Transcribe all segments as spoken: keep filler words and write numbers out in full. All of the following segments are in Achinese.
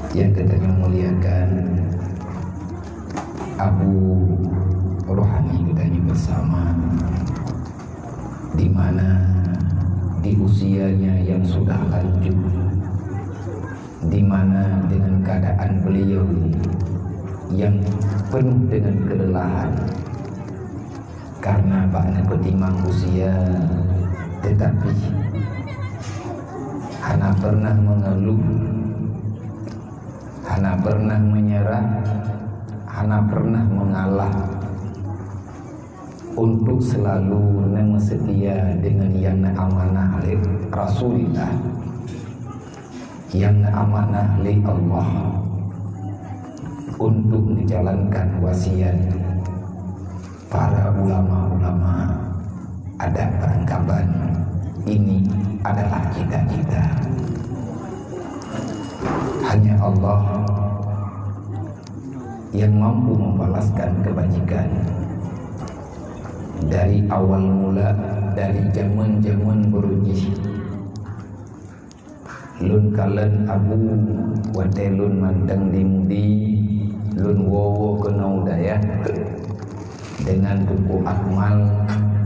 Yang geutanyoe muliakan, Abu Rohani geutanyoe bersama, di mana di usianya yang sudah lanjut, di mana dengan keadaan beliau yang penuh dengan kelelahan karena bak neupeutimang usia, tetapi hana pernah mengeluh, hana pernah menyerah, hana pernah mengalah untuk selalu neumeuseutia dengan nyang neuamanah lé Rasulullah, nyang neuamanah lé Allah untuk menjalankan wasiat para ulama-ulama adat perangkaban. Ini adalah cita-cita. Hanya Allah yang mampu membalaskan kebajikan. Dari awal mula, dari zaman-zaman beurujih, lôn kalon Abu watée lôn mantong di Mudi, lôn woe-woe keunoe u dayah dengan Teungku Akmal,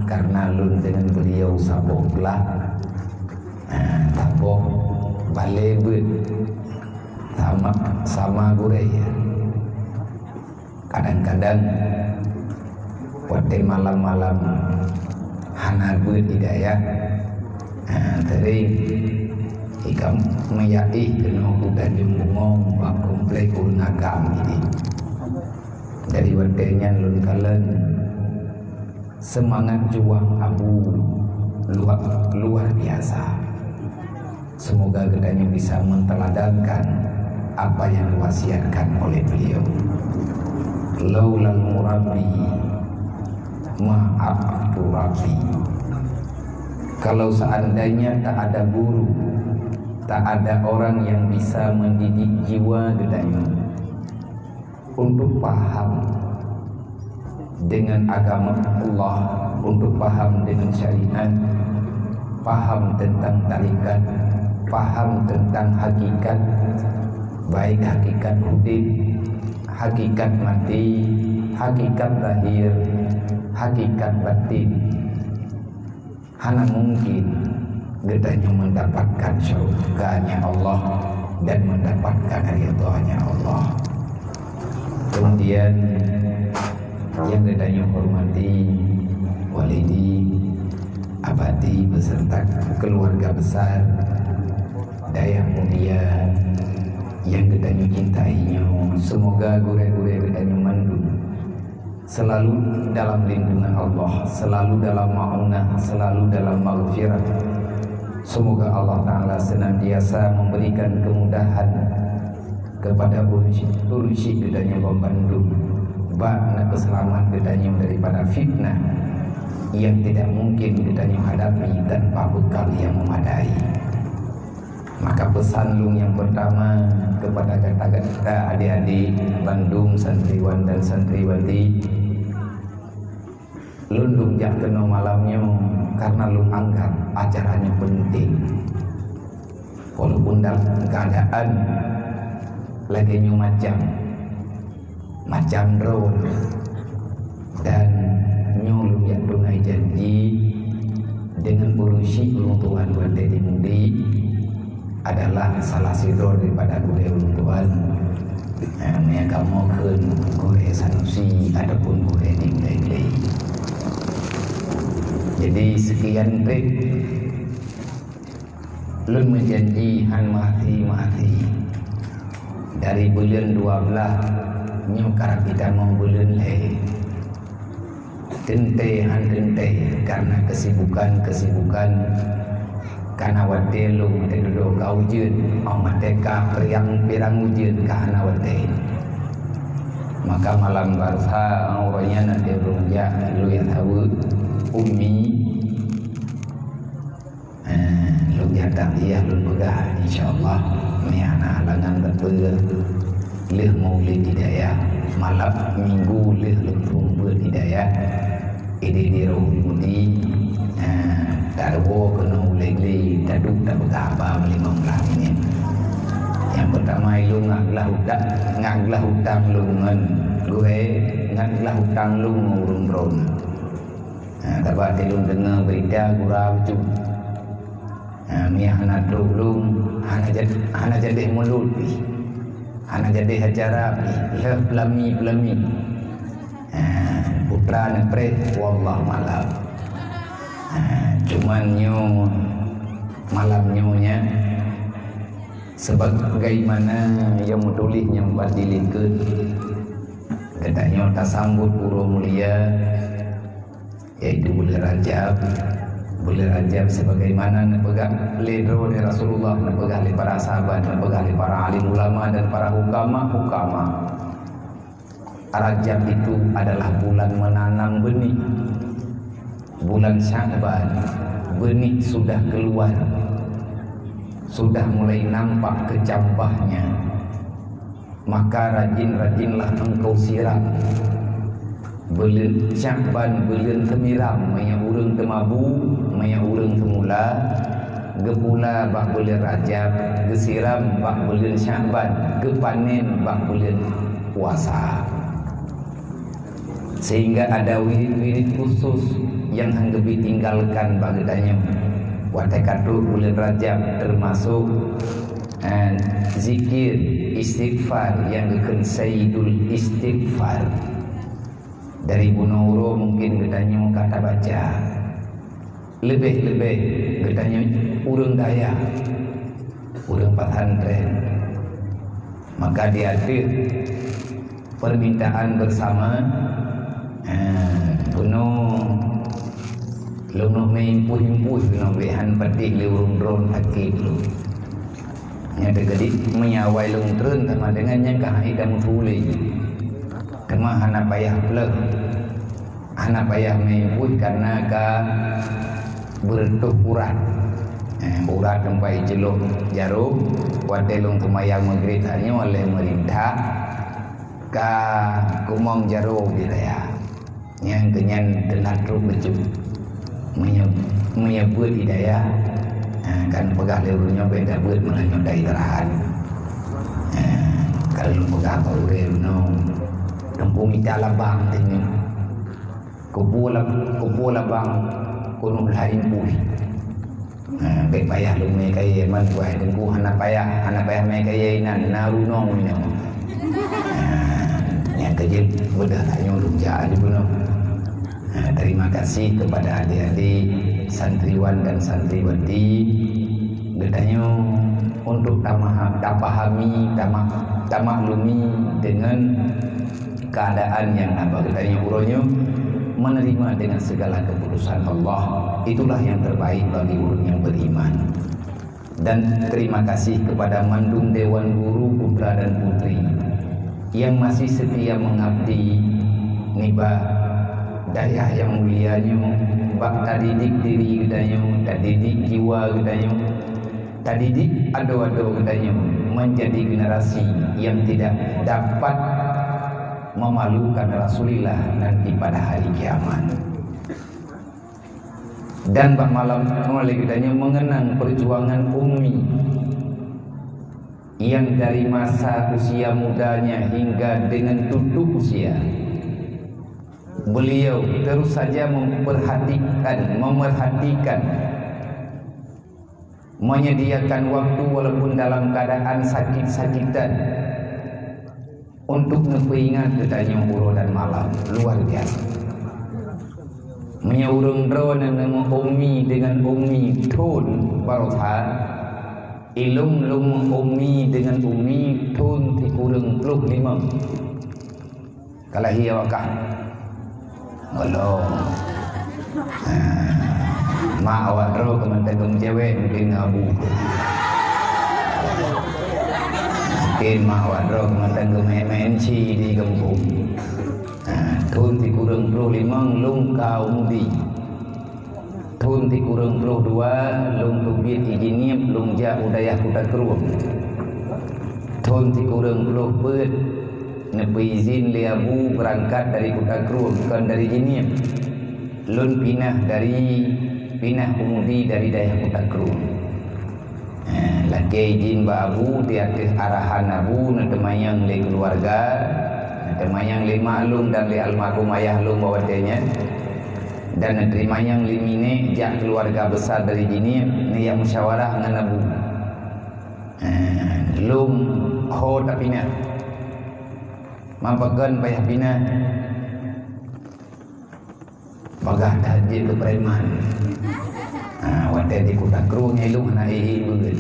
karena lôn dengan beliau saboh glah, ah, saboh balée beuet, sama, sama gurée. Kadang-kadang watée malam-malam hana beuet di dayah, ha, sering ikam meuyaéh keunoe u Tanjong Bungong bak komplek ureuëng agam ini. Dari watée nyan lôn kalon seumangat juang Abu luar, luar biasa. Semoga geutanyoe bisa meuteladankan apa yang diwasiatkan oleh beliau. Laulal murabbi ma a'raftu rabbi. Kalau seandainya tak ada guru, tak ada orang yang bisa mendidik jiwa geutanyoe, untuk paham dengan agama Allah, untuk paham dengan syariat, paham tentang tarekat, paham tentang hakikat, baik hakikat udeb, hakikat maté, hakikat lahir, hakikat batin. Hana mungkin geutanyoe mendapatkan syurga-Nya Allah dan mendapatkan ridha-Nya Allah. Kemudian, yang geutanyoe hormati, walidi, abadi beserta keluarga besar Dayah Mulia yang geutanyoe cintai nyoe, semoga gurée-gurée geutanyoe mandum selalu dalam lindungan Allah, selalu dalam maunah, selalu dalam maghfirah. Semoga Allah Ta'ala senantiasa memberikan kemudahan kepada ureuëng syik, ureuëng syik geutanyoe bandum, bak neupeuselamat geutanyoe daripada fitnah yang tidak mungkin geutanyoe hadapi tanpa bekal yang memadai. Maka pesan lôn nyang pertama kepada gata-gata adik-adik bandum santriwan dan santriwati, lôn lôn jak keunoe malam nyoe karena lôn anggap acara nyoe penting. Walaupun dalam keadaan lagée nyoe macam, macam droe. Dan nyoe lôn jak tunai janji dengan ureuëng syik ulôn tuan watée di Mudi adalah salah sidroe daripada gurée ulôn tuan. Nah, meunyo kamoe kheun gurée Sanusi ataupun gurée di Ulée Glé. Jadi, sekian treb. Lôn meujanji han meuhati-meuhati. Dari buleuen dua blaih nyoe karab jitamong buleuen lhée. Teuntée han teuntée karena kesibukan-kesibukan. Kana watée lôn teududoe ka ujeuen, óh watée ka pirang-pirang ujeuen ka hana watée. Maka malam Barsa, uroe nyan watée lôn jak, lôn jak saweue Umi. Eh, lôn nyata, ya, lôn peugah, insya Allah, meuhana halangan bak peue, lheueh Maulid Hidayah, malam Minggu lheueh lôn phôn beuet Hidayah, idéh di Rohul Mudi, eh, tawoe keunoe Ulée Glé, taduek tapeugah haba limong blaih minit. Nyang pertama, Mai lôn ngat glah utang, ngat glah utang lôn ngon gurée, ngat glah utang lôn ngon ureuëng droe. Ha, sabab lôn deungoe beurita gura bacut. Ha, meuiah hana trok lôn, hana jad-, hana jadeh mulod pih. Hana jadeh acara pih, lheueh peulami-peulami. Ha, putra neupreh, wallahu a'lam. Ha, cuman nyoe, malam nyoe nyan, sebagaimana nyang meutuléh nyang bak di likot, geutanyoe tasambot uroe mulia, yaitu buleuen Rajab. Buleuen Rajab sebagaimana neupeugah lé droe lé Rasulullah, neupeugah lé para sahabat, neupeugah lé para alim ulama dan para hukama-hukama. Rajab itu adalah bulan menanam benih. Bulan Sya'ban, benih sudah keluar, sudah mulai nampak kecambahnya. Maka rajin-rajinlah engkau siram. Buleuen Sya'ban buleuen teumiram, meunyoe ureuëng teumabu, meunyoe ureuëng teumula, geupula bak buleuen Rajab, geusiram bak buleuen Sya'ban, geupanen bak buleuen puasa. Sehingga ada wirid-wirid khusus nyang han geubri tinggalkan bak geutanyoe. Watée ka trok buleuen Rajab, teumasok, eh, zikir istighfar nyang geukheun Sayyidul Istighfar. Dari bunoe uroe mungkin geutanyoe ka tabaca. Leubeh-leubeh geutanyoe ureuëng dayah, ureuëng pesantren. Maka di ateueh permintaan bersama, eh, bunoe lôn meuimpui-impui bunoe bèk han patéh lé ureuëng droe sakét lôn. Nyang teukeudi meunyoe awai lôn treun sama dengan nyang ka hai dan meutuléh. Teuma hana payah pleueh. Hana payah meuimpui karena ka beureutoh urat. Eh, urat teumpat iceulok jaroe, watée lôn seumayang Maghrib tanyoe lé meurintah ka kumong jaroe ubé raya. Nyang keunyan teulat trok beujeuet. Meunyoe, meunyoe beuet di dayah, eh, kan peugah lé ureuëng nyoe beda beuet meunyoe dai terahan. Eh, kalau lôn peugah bak ureuëng nyoe, teungku mita labang teunyoe. Kupu lab-, kupu labang kunoh laén puih. Ha, bèk payah lôn mè kayèe man kuai teungku hana payah, hana payah mè kayèe inan, na runong nyoe. Ha, nyang keujeuet beudah tanyoe lôn jak di bunoe. Ha, terima kasih kepada adik-adik santriwan dan santriwati geutanyoe untuk tamaha-, tapahami, tama-, tamaklumi dengan keadaan nyang na bak geutanyoe uroe nyoe, menerima dengan segala keputusan Allah, itulah yang terbaik bagi ureuëng nyang beriman. Dan terima kasih kepada mandum dewan guru putra dan putri yang masih setia mengabdi nibak dayah nyang mulia nyoe, bak tadidik diri geutanyoe, tadidik jiwa geutanyoe. Tadidik adoe-adoe geutanyoe menjadi generasi yang tidak dapat memalukan Rasulullah nanti pada hari kiamat. Dan bak malam nyoe lé geutanyoe mengenang perjuangan Ummi yang dari masa usia mudanya hingga dengan tutup usia. Beliau terus saja memperhatikan, memerhatikan menyediakan waktu walaupun dalam keadaan sakit-sakitan untuk neupeuingat geutanyoe uroe dan malam. Luar biasa. Meunyoe ureuëng droeneuh neumeu Ummi dengan Ummi thon baroe that, ilôn lôn meu Ummi dengan Ummi thon sikureueng ploh limong. Ka lahé awak kah? Belum. Ha. Mak awak droe keu mantong geucewek mungkin ngon abu. Mungkin mak awak droe keu mantong geumain-main ci di gampông. Ha, thon sikureueng ploh limong lôn ka u Mudi. Thon sikureueng ploh dua lôn teubiet ijin niet lôn jak u dayah Kuta Krueng. Thon sikureueng ploh peuet neupeuizin lé abu beurangkat dari Kuta Krueng, kon dari jih niet. Lôn pinah dari, pinah u Mudi dari dayah Kuta Krueng. Eh, lakée idin bak Abu, di ateueh arahan Abu, neuteumanyong lé keuluwarga, neuteumanyong lé mak lôn dan lé almarhum ayah lôn bak watée nyan, dan neuteumanyong lé minék jak keuluwarga besar dari Jeunieb, neujak musyawarah ngon Abu. Eh, lôn ho tapinah. Man pakon payah pinah? Bagaih that jeuet keu preman. Ha, watée di Kuta Krueng nyan lôn hana éh-éh beuet.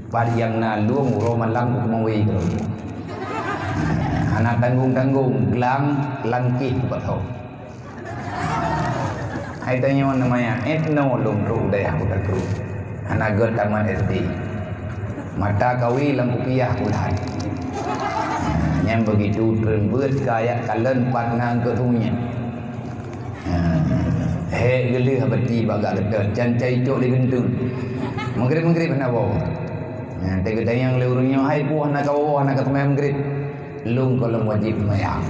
Pat nyang na lôn uroe malam kukeumawé keudroe. Ha, hana tanggong-tanggong, glang langkéh kupat ho. Hai tanyoe nama nyang etno lôn trok dayah Kuta Krueng. Hana gét tamat S D. Mata kawi lam kupiah kulat. Nyan begitu treun beuet ka ayak kalon pat na gét hunyang. Ha, hék geuleuh bati bak gak geutôt, can cai cok lé geunteun. Meugrib-meugrib hana woe. Ha, teugeutanyong lé ureuëng nyoe, "Hai, peue hana kawoe, hana ka teumé meugrib?" "Lôn gohlom wajéb seumayang."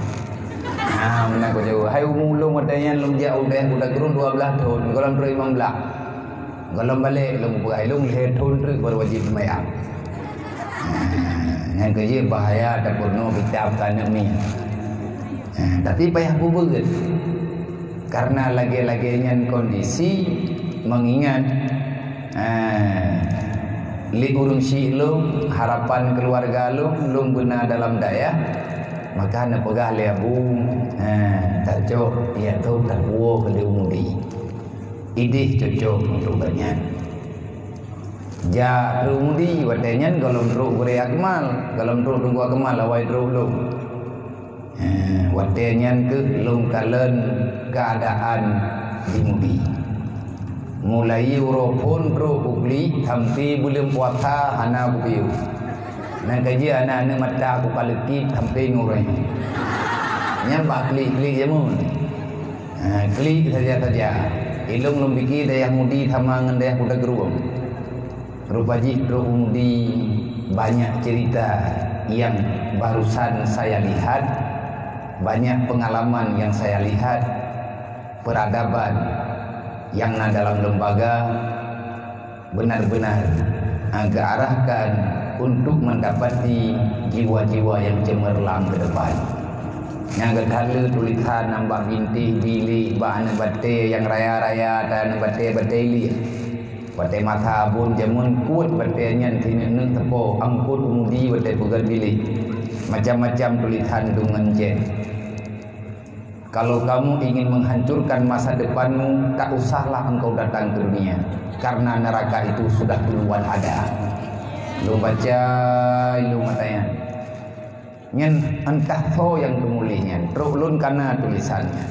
Ha, meunan ku jaweueb. Hai, umu lôn watée nyan lôn jak u dayah Kuta Krueng dua blaih thon, gohlom trok limong blaih. Gohlom balek lôn peugah, lôn lhée thon treuk baru wajéb seumayang. Ha, nyan keuh jeuet bahaya tapeurunoe kitab keu aneuk miet. Ha, tapi payah peubeuet. Karena lagée-lagée nyan kondisi, mengingat, eh, lé ureuëng syik lôn, harapan keuluwarga lôn, lôn beuna dalam dayah, maka neupeugah lé Abu, eh, tacok, ya, trok tapuwoe keu lé u Mudi. Idéh cocok untuk gobnyan. Jak trok u Mudi, watée nyan gohlom trok gurée Akmal, gohlom trok Teungku Akmal, awai trok lôn. Eh, watée nyan keuh lôn kalon keuadaan di Mudi. Mulai uroe phon trok kuklik sampai buleuen puasa hana kupiôh. Nyan keuh jeuet aneuk-aneuk mata kukaleukieb sampai ngon uroe nyoe. Nyan bak klik-klik jameun. Eh, klik saja-saja. Ilôn lôn pike dayah Mudi sama ngon dayah Kuta Krueng. Rupa jih trok u Mudi banyak cerita yang barusan saya lihat, banyak pengalaman yang saya lihat, peradaban yang na dalam lembaga benar-benar, ah, geuarahkan untuk mendapati jiwa-jiwa yang cemerlang ke depan. Nyang geutanyoe tulisan nyan bak bintéh bilék bak aneuk batée nyang raya-raya dan aneuk batée-batée liek. Watée masa abon jameun kuet batée nyan sineuk-neuk teupo angkot u Mudi watée peugét bilék. Macam-macam tulisan deungon cét. Kalau kamu ingin menghancurkan masa depanmu, tak usahlah engkau datang ke dunia, karena neraka itu sudah duluan ada. Lôn baca ilmu mata nyan. Nyan entah soe nyang teumuléh nyan, trok lôn kana tulisan nyan.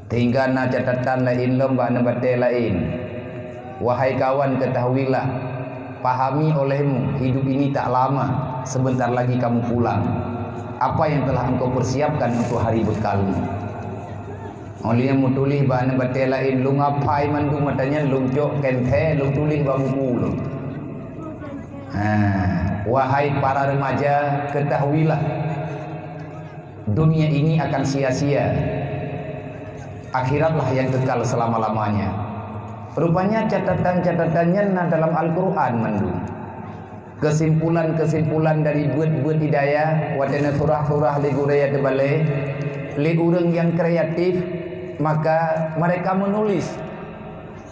Sehingga na catatan laén lom bak aneuk batée laén. Wahai kawan, ketahuilah, pahami olehmu, hidup ini tak lama, sebentar lagi kamu pulang. Apa yang telah engkau persiapkan untuk hari bekalmu? Óh lheueh nyan meutuléh bak aneuk batée laén, lôn apai mandum mata nyan, lôn cok keuntée, lôn tuléh bak buku lôn. Ha, wahai para remaja, ketahuilah, dunia ini akan sia-sia. Akhiratlah yang kekal selama-lamanya. Rupanya catatan-catatan nyan na dalam Al-Quran mandum. Kesimpulan-kesimpulan dari buet-buet hidayah, watée na surah-surah lé gurée nyang teubalée, lé ureuëng nyang kreatif, maka mereka menulis.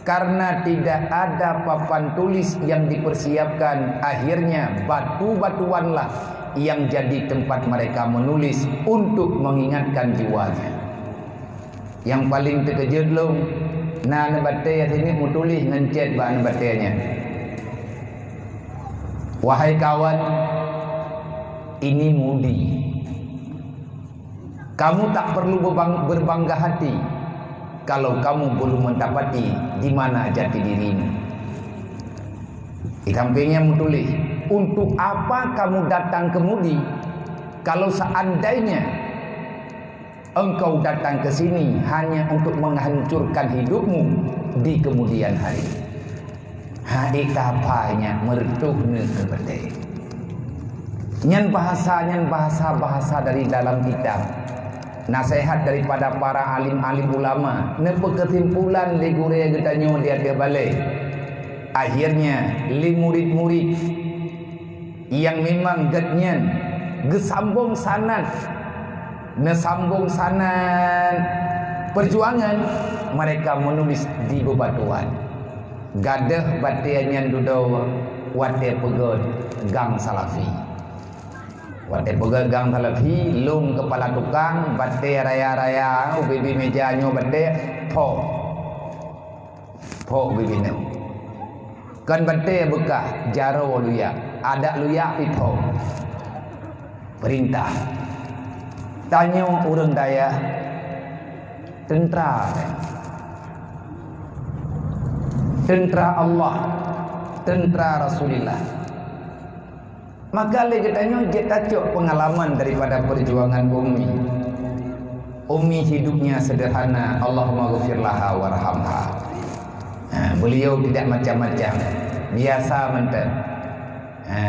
Karena tidak ada papan tulis yang dipersiapkan, akhirnya batu-batuanlah yang jadi tempat mereka menulis untuk mengingatkan jiwanya. Nyang paleng teukeujot lôn, na aneuk batée nyang sineuk meutuléh ngon cét bak aneuk batée nyan. Wahai kawan, ini Mudi. Kamu tak perlu bebang-, berbangga hati kalau kamu belum mendapati di mana jati dirimu. Di sampingnya meutuléh, untuk apa kamu datang ke Mudi kalau seandainya engkau datang ke sini hanya untuk menghancurkan hidupmu di kemudian hari. Ha, ék tapai nyan meureutoh neuh keu batée. Nyan bahasa, nyan bahasa-bahasa dari dalam kitab. Nasihat daripada para alim-alim ulama, neupeukesimpulan lé gurée geutanyoe di ateueh balée. Akhirnya, lé murid-murid nyang memang gét nyan geusambong sanad, neusambong sanad peujuangan, mereka menulis di beubatèe. Gadôh batèe nyan dudoe watèe peugöt gang Salafi. Watèe peugöt gang Salafi, lôn keupala tukang, batèe raya-raya, ubé-bé meuja nyoe batèe, pho. Pho ubé-bé nyoe. Kon batèe beukah, jaroe luyak, adak luyak pih pho. Peurintah. Tanyoe ureueng dayah, teuntra. Teuntra Allah, teuntra Rasulillah. Maka lé geutanyoe jeuet tacok peungalaman daripada peujuangan Ummi. Ummi hidupnya sederhana, Allahummaghfir laha warhamha. Ha, beliau tidak macam-macam. Biasa mantong. Ha,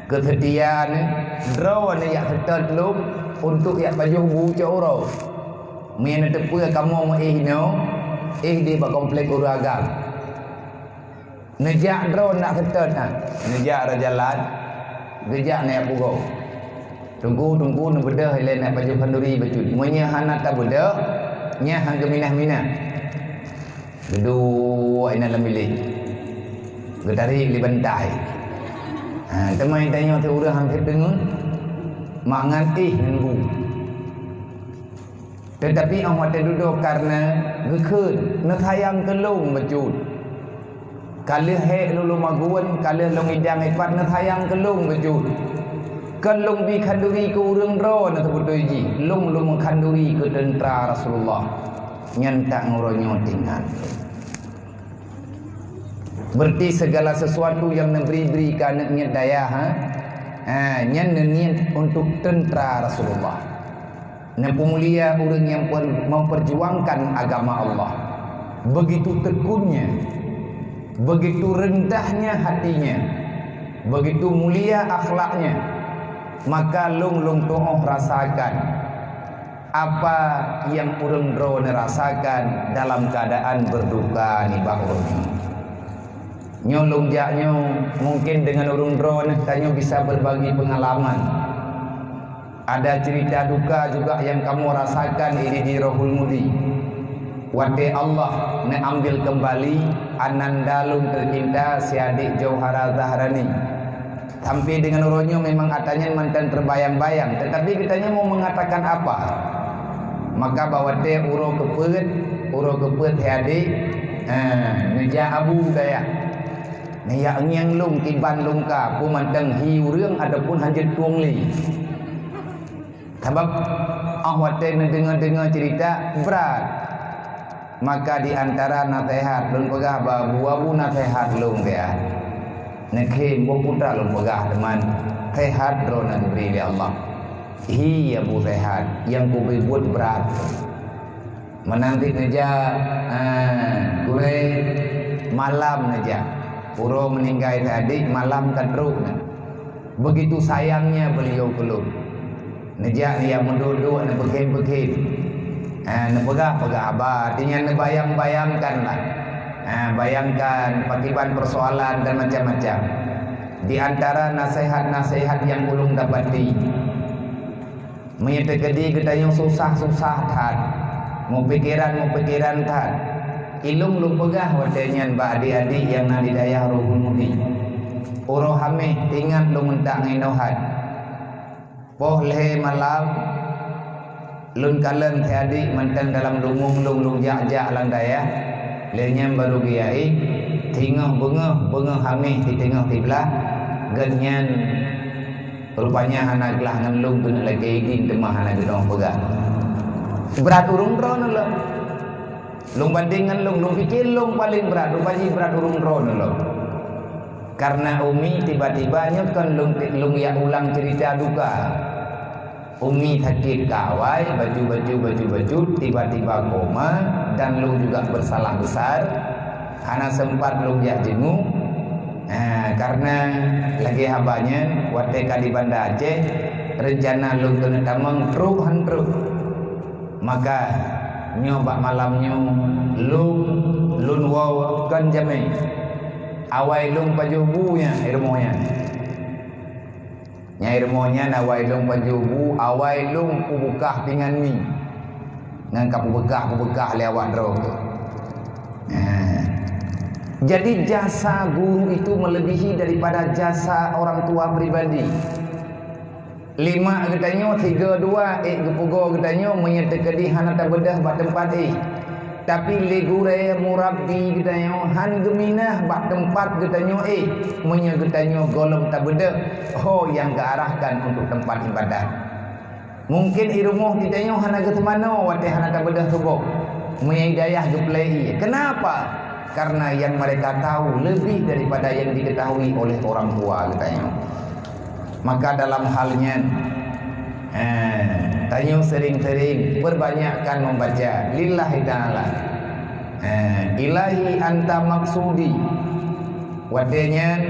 keuseutia nyoe, droeneuh jak seutôt lôn untuk jak pajoh bu cot uroe. Meunyoe neuteupeue kamoe meuéh inoe, éh di bak komplek ureueng agam. Neujak droeneuh jak seutôt na. Neujak rot jalan, geujak neujak pugoe. Teungku, teungku, neubeudôh ilèe neujak pajoh khanduri bacut. Meunyoe hana tabeudôh, nyan han geuminah-minah. Geuduek inan lam bilék. Geutarek lé bantai. Ha, teuma tanyoe teu ureueng han geudeungoe, mangat éh ngon bu. Teutapi 'oh watèe dudoe kareuna geukheun, neusayang keu lôn bacut. Ka lheueh hék lôn lôn magun, ka lheueh lôn idang ipat, neusayang keu lôn bacut. Kon lôn bi khanduri keu ureueng droeneuh seubeutôi jih, lôn lôn meukhanduri keu teuntra Rasulullah. Nyan that uroe nyoe teuingat. Berarti segala sesuatu nyang neubri-bri keu aneuk miet dayah, ha? Ha, nyan neuniet untuk teuntra Rasulullah. Neupeumulia ureueng nyang per-, memperjuangkan agama Allah. Begitu tekunnya, begitu rendahnya hatinya, begitu mulia akhlaknya, maka lôn lôn tuoh rasakan apa nyang ureueng droeneuh rasakan dalam keadaan berduka nibak ureueng nyoe. Nyoe lôn jak nyoe, mungkin deungon ureueng droeneuh tanyoe bisa berbagi pengalaman. Ada cerita duka juga nyang kamoe rasakan ini di Rohul Mudi. Watèe Allah neuambil kembali ananda lôn tercinta si adik Jauhara Zahrani. Sampai deungon uroe nyoe memang ata nyan mantong terbayang-bayang, tetapi geutanyoe mau mengatakan apa? Maka bak watèe uroe keupeuet, uroe keupeuet hai adik, ha, neujak Abu Dayah. Neujak ngieng lôn kiban lôn ka, peue mantong hi ureueng ataupun hanjeuet tueng lé. Sabab 'oh watèe neudeungoe-deungoe cerita brat. Maka di antara naseuhat lôn peugah bak Abu, Abu naseuhat lôn, ya. Neukhém boh putra lôn peugah, teuma seuhat droeneuh geubri lé Allah. Hi Abu seuhat, nyang kubuet brat. Meunan cit neujak, ah, gurèe malam neujak. Uroe meuninggai tadi malam ka trok na. Begitu sayangnya beliau keu lôn. Neujak neujak meuduek-duek, neupeukhém-peukhém. Ah, neupeugah-peugah haba, artinya neubayang-bayangkan lah. Ah, bayangkan pakiban persoalan dan macam-macam. Di antara naseuhat-naseuhat nyang ulôn dapati, meunyoe teukeudi geutanyoe susah-susah that, meupikeran-meupikeran that, ilôn lôn peugah watèe nyan bak adik-adik nyang na di dayah Rohul Mudi. Uroe Hamèh teuingat lôn meutak ngon inoe that. Poh lhèe malam, lôn kalon si adik mantong dalam lungông lôn, lôn jak-jak lam dayah. Lheueh nyan barô geujak éh, singoh beungoh, beungoh Hamèh siteungoh siblaih, geuhnyan rupanya hana glah ngon lôn keuneuk lagèe idin teuma hana geudong peugah. Brat ureueng droeneuh lom. Lôn bandéng ngon lôn, lôn pike lôn paleng brat, rupajih brat ureueng droeneuh lom. Karena Umi tiba-tiba nyoe kon lôn, lôn jak ulang cerita duka. Umi sakét ka awai, bacut-bacut, bacut-bacut, tiba-tiba koma, dan lôn juga bersalah besar. Hana sempat lôn jak jenguk. Ha, karena lagèe haba nyan, watèe ka di Banda Aceh, rencana lôn keuneuk tamong trok han trok. Maka nyoe bak malam nyoe lôn, lôn woe kon jamèe. Awai lôn pajoh bu nyan, i rumoh nyan. Nyang i rumoh nyan awai lôn pajoh bu, awai lôn peubukah pingan mi. Ngon ka peubukah-peubukah lé awak droe. Nah. Jadi jasa guru itu melebihi daripada jasa orang tua pribadi. Lé mak geutanyoe sigoe dua ék geupeugoe geutanyoe meunyoe teukeudi hana tabeudôh bak teumpat éh. Tapi lé gurée murabbi geutanyoe han geuminah bak teumpat geutanyoe éh meunyoe geutanyoe gohlom tabeudôh ho nyang geuarahkan untuk teumpat ibadat. Mungken i rumoh geutanyoe hana geuseumanoe watée hana tabeudôh suboh meunyoe i dayah geuplei ié. Kenapa? Karena yang mereka tahu lebih daripada yang diketahui oleh orang tua geutanyoe. Maka dalam hal nyan, eh, tanyoe sering-sering perbanyakkan membaca lillahi ta'ala. Eh, ilahi anta maksudi. Watée nyan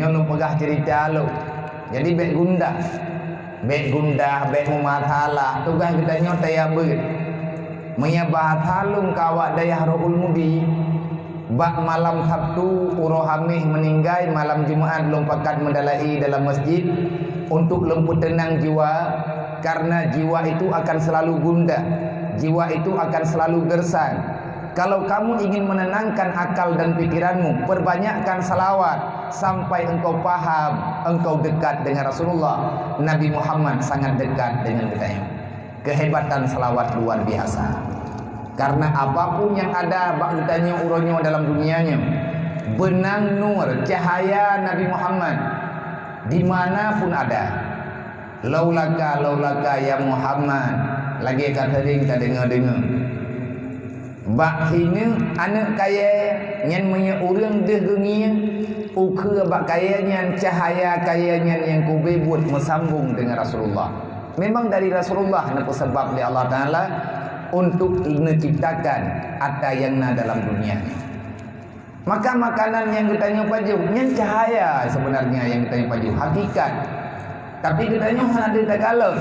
nyoe lôn peugah cerita lôn. Jadi bék gundah. Bék gundah, bék meumasalah. Tugaih geutanyoe taya beuet. Meunyoe bahasa lôn keu awak dayah Rohul Mudi, bak malam Sabtu uroe Haméh meuninggai, malam Jumat lôn pakat meudalai dalam masjid untuk lôn peuteunang jiwa, karena jiwa itu akan selalu gundah, jiwa itu akan selalu gersang. Kalau kamu ingin menenangkan akal dan pikiranmu, perbanyakkan salawat sampai engkau paham, engkau dekat dengan Rasulullah. Nabi Muhammad sangat dekat dengan geutanyoe. Kehebatan salawat luar biasa. Karena apapun yang ada bak geutanyoe uroe nyoe dalam dunia nyoe, beunang nur cahaya Nabi Muhammad di mana pun ada. Laulaka, laulaka ya Muhammad, lagée ka sering tadeungoe-deungoe. Bak sineuk aneuëk kayée nyan meunyoe ureuëng deuh geungieng, ukeue bak kayée nyan cahaya kayée nyan nyang kube buet meusambong deungon Rasulullah. Memang dari Rasulullah neupeusabab lé Allah Taala untuk neuciptakan atra nyang na dalam dunia nyoe. Maka makanan nyang geutanyoe pajoh nyan cahaya sebenarnya nyang geutanyoe pajoh, hakikat. Tapi geutanyoe hana deuh takalon.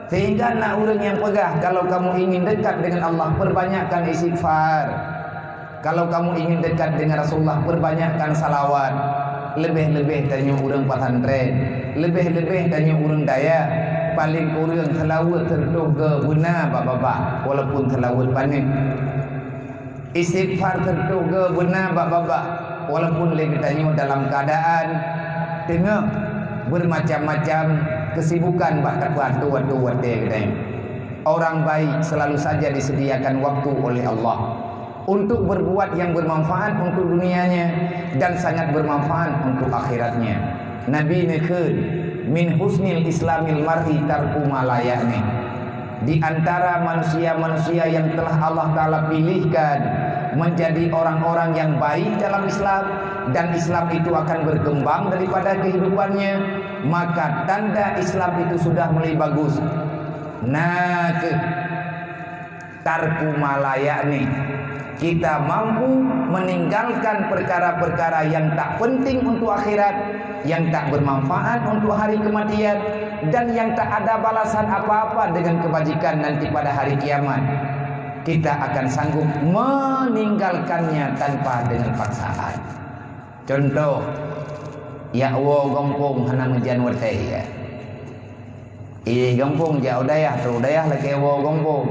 Sehingga na ureuëng nyang peugah, kalau kamu ingin dekat dengan Allah, perbanyakkan istighfar. Kalau kamu ingin dekat dengan Rasulullah, perbanyakkan salawat. Leubeh-leubeh tanyoe ureuëng pesantren, leubeh-leubeh tanyoe ureuëng dayah, paling kureueng seulaweuet sireutoh go beuna bak babah, walaupun seulaweuet paneuk. Istighfar sireutoh go beuna bak babah, walaupun lé geutanyoe dalam keuadaan teungoh bermacam-macam kesibukan bak tapeuatoe-atoe watée geutanyoe. Orang baik selalu saja disediakan waktu oleh Allah untuk berbuat yang bermanfaat untuk dunianya dan sangat bermanfaat untuk akhiratnya. Nabi neukheun, "Min husnil islamil mar'i tarku ma la ya'ni." Di antara manusia-manusia yang telah Allah Taala pilihkan menjadi orang-orang yang baik dalam Islam, dan Islam itu akan berkembang daripada kehidupannya, maka tanda Islam itu sudah mulai bagus. Nah, ke tarku ma la ya'ni. Kita mampu meninggalkan perkara-perkara yang tak penting untuk akhirat, yang tak bermanfaat untuk hari kematian, dan yang tak ada balasan apa-apa dengan kebajikan nanti pada hari kiamat. Kita akan sanggup meninggalkannya tanpa dengan paksaan. Contoh, jak woe gampông hana meujan watée, ya. Éh gampông jak u dayah, trok u dayah lakée woe gampông.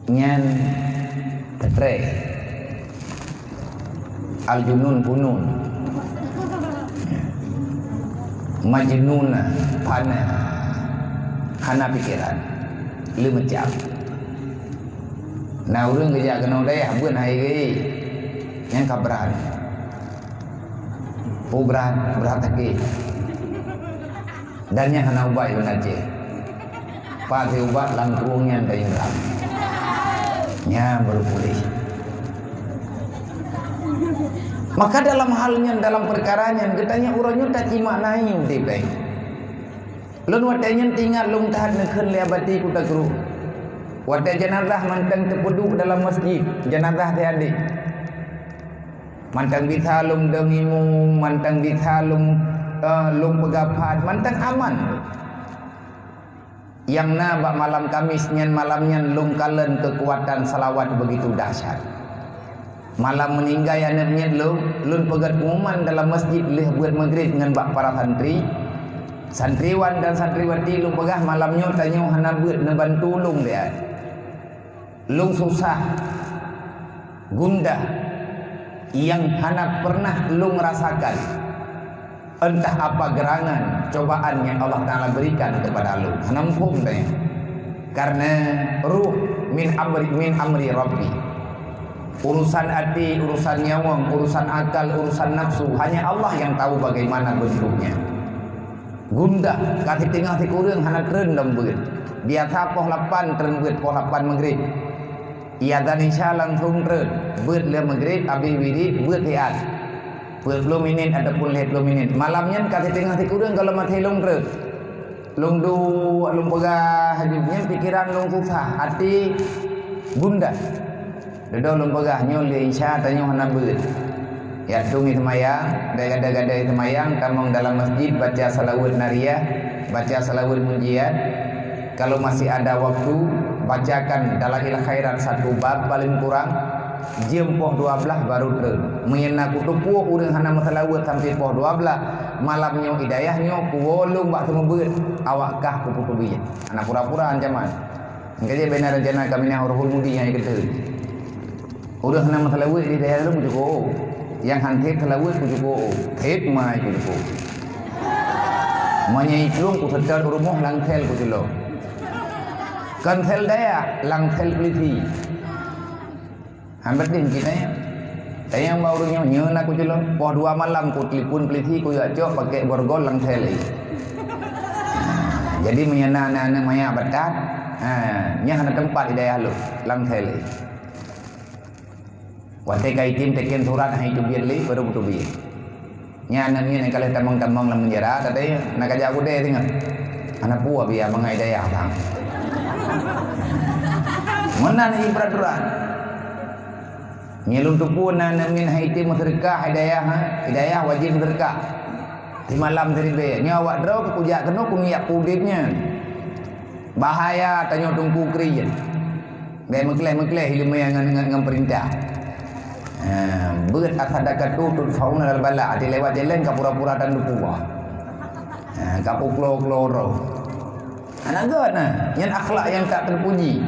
Nyan teutrée. Al-junun punun. Majnun, fana. Hana pikeran. Leumeucam. Na ureuëng geujak keunoe dayah beuet hai geuh. Nyang ka brat. Peue brat, brat sakét. Dan nyan hana ubat i Banda Aceh. Pat si ubat lam krueng nyan dayeuh brat. Nyan baru puléh. Maka dalam hal nyan, dalam peukara nyan, geutanyoe uroe nyoe tacimaknai udeb ai. Lôn watée nyan teuingat lôn that neukheun lé Abati Kuta Kru. Watée jeunazah mantong teupeuduek dalam masjid, jeunazah si adék. Mantong bisa lôn dong imum, mantong bisa lôn, eh, lôn peugah phat, mantong aman. Nyang na bak malam Kamis nyan, malam nyan lôn kalon keukuatan salawat beugitu dahsyat. Malam meuninggai aneuk miet lôn, lôn peugét pengumuman dalam masjid lheueh beuet Maghrib ngon bak para santri. Santriwan dan santriwati lôn peugah malam nyoe tanyoe hana beuet neubantu lôn lé ai. Lôn susah, gundah, nyang hana pernah lôn rasakan. Entah apa gerangan cobaan yang Allah Ta'ala berikan kepada lôn. Hana muphom tanyoe. Karena ruh min amri, min amri Rabbi. Urusan até, urusan nyawöng, urusan akal, urusan nafsu, hanya Allah yang tahu bagaimana bentuknya. Gundah, ka siteungoh sikureueng hana treun lom beuet. Biasa poh lapan treun beuet, poh lapan Maghrib. Azan Isya langsung treun. Beuet lheueh Maghrib, abéh wirid, beuet siat. Peuet ploh minit ataupun lhèe ploh minit. Malam nyan ka siteungoh sikureueng gohlom até lôn treun. Lôn duek, lôn peugah, nyan pikeran lôn susah, até gundah. Dudoe lôn peugah, nyoe lheueh Isya tanyoe hana beuet. Ya, tueng seumayang, gadai-gadai seumayang, tamong dalam masjid, baca salawat nariyah, baca salawat munjiat. Kalau masih ada waktu, bacakan Dalail Khairat satu bab paling kurang, jeuem poh dua blaih baru treun. Meunyoe na kuteupue ureueng hana meusalawat sampoe poh dua blaih, malam nyoe hidayah nyoe kuwoe lôn bak seumeubeuet, awak kah kupeuteubiet. Hana pura-pura ancaman. Engka jih bina rencana kaminah Rohul Mudi nyang keudeh. Ureueng hana meusalawat di dayah lôn kucukôp. Nyang han thép salawat kucukôp. Thép mai kucukôp. Meunyoe iplueng kuseutôt u rumoh langsel kucilok. Kon sel dayah, langsel polisi. Han beuet deh kita ya. Tanyong bak ureueng nyoe, nyoe na kucilok. Poh dua malam kutelepon polisi, kuyue cok pakai borgol langsel lé. Jadi meunyoe na aneuk-aneuk manyak batat, ha, nyan hana teumpat di dayah lôn, langsel lé. Watèe ka item teken surat han iteubiet lé, baru kuteubiet. Nyan aneuk miet nyang ka lheueh tamong-tamong lam penjara, tadi na kajak gudée singoh. Hana peue biaya mangat hidayah bang. Meunan ié peraturan. Nyan lôn teupeu na aneuk miet han item meuseudeukah hidayah, ha? Hidayah wajéb meuseudeukah. Simalam siribèe. Nyoe awak droe kujak keunoe kuniyak udeb nyan. Bahaya tanyoe teungku kri nyan. Bèk meukleh-meukleh ileumèe ngon, ngon, ngon peurintah. Ha, beuet as-sadaqatu tudfa'u 'anil bala'. Até lewat jalan ka pura-pura tan lupa. Ha, ka puklo-klo roh. Aneuk gèt na, nyan akhlak nyang tak terpuji.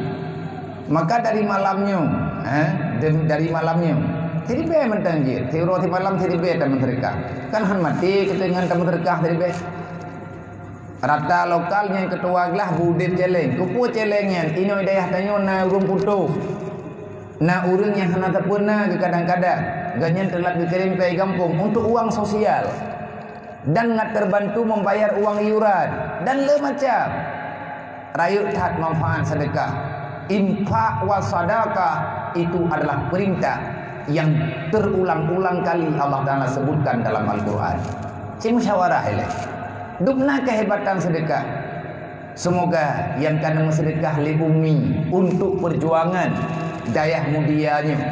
Maka dari malam nyoe, ha, dem-, dari malam nyoe, siribèe mantong jeuet, siuroe simalam siribèe tameuseudeukah. Kan han maté keu teungoh tameuseudeukah siribèe. Rata lokal nyang keutua glah beudeb celeng. Keupeue celeng nyan? Inoe dayah tanyoe na ureueng putôh. Na ureueng nyang hana sapeue na geukadang-kadang. Gobnyan teulat geukirém pèe gampông untuk uang sosial. Dan ngat terbantu membayar uang iuran. Dan le macam. Rayeuk that manfaat sedekah. Infak wa sadaqah itu adalah perintah yang terulang-ulang kali Allah Ta'ala sebutkan dalam Al-Quran. Ci musyawarah ilèe. Dubna kehebatan sedekah. Semoga nyang ka neumeusedekah lé Umi untuk perjuangan dayah mudia nyoe.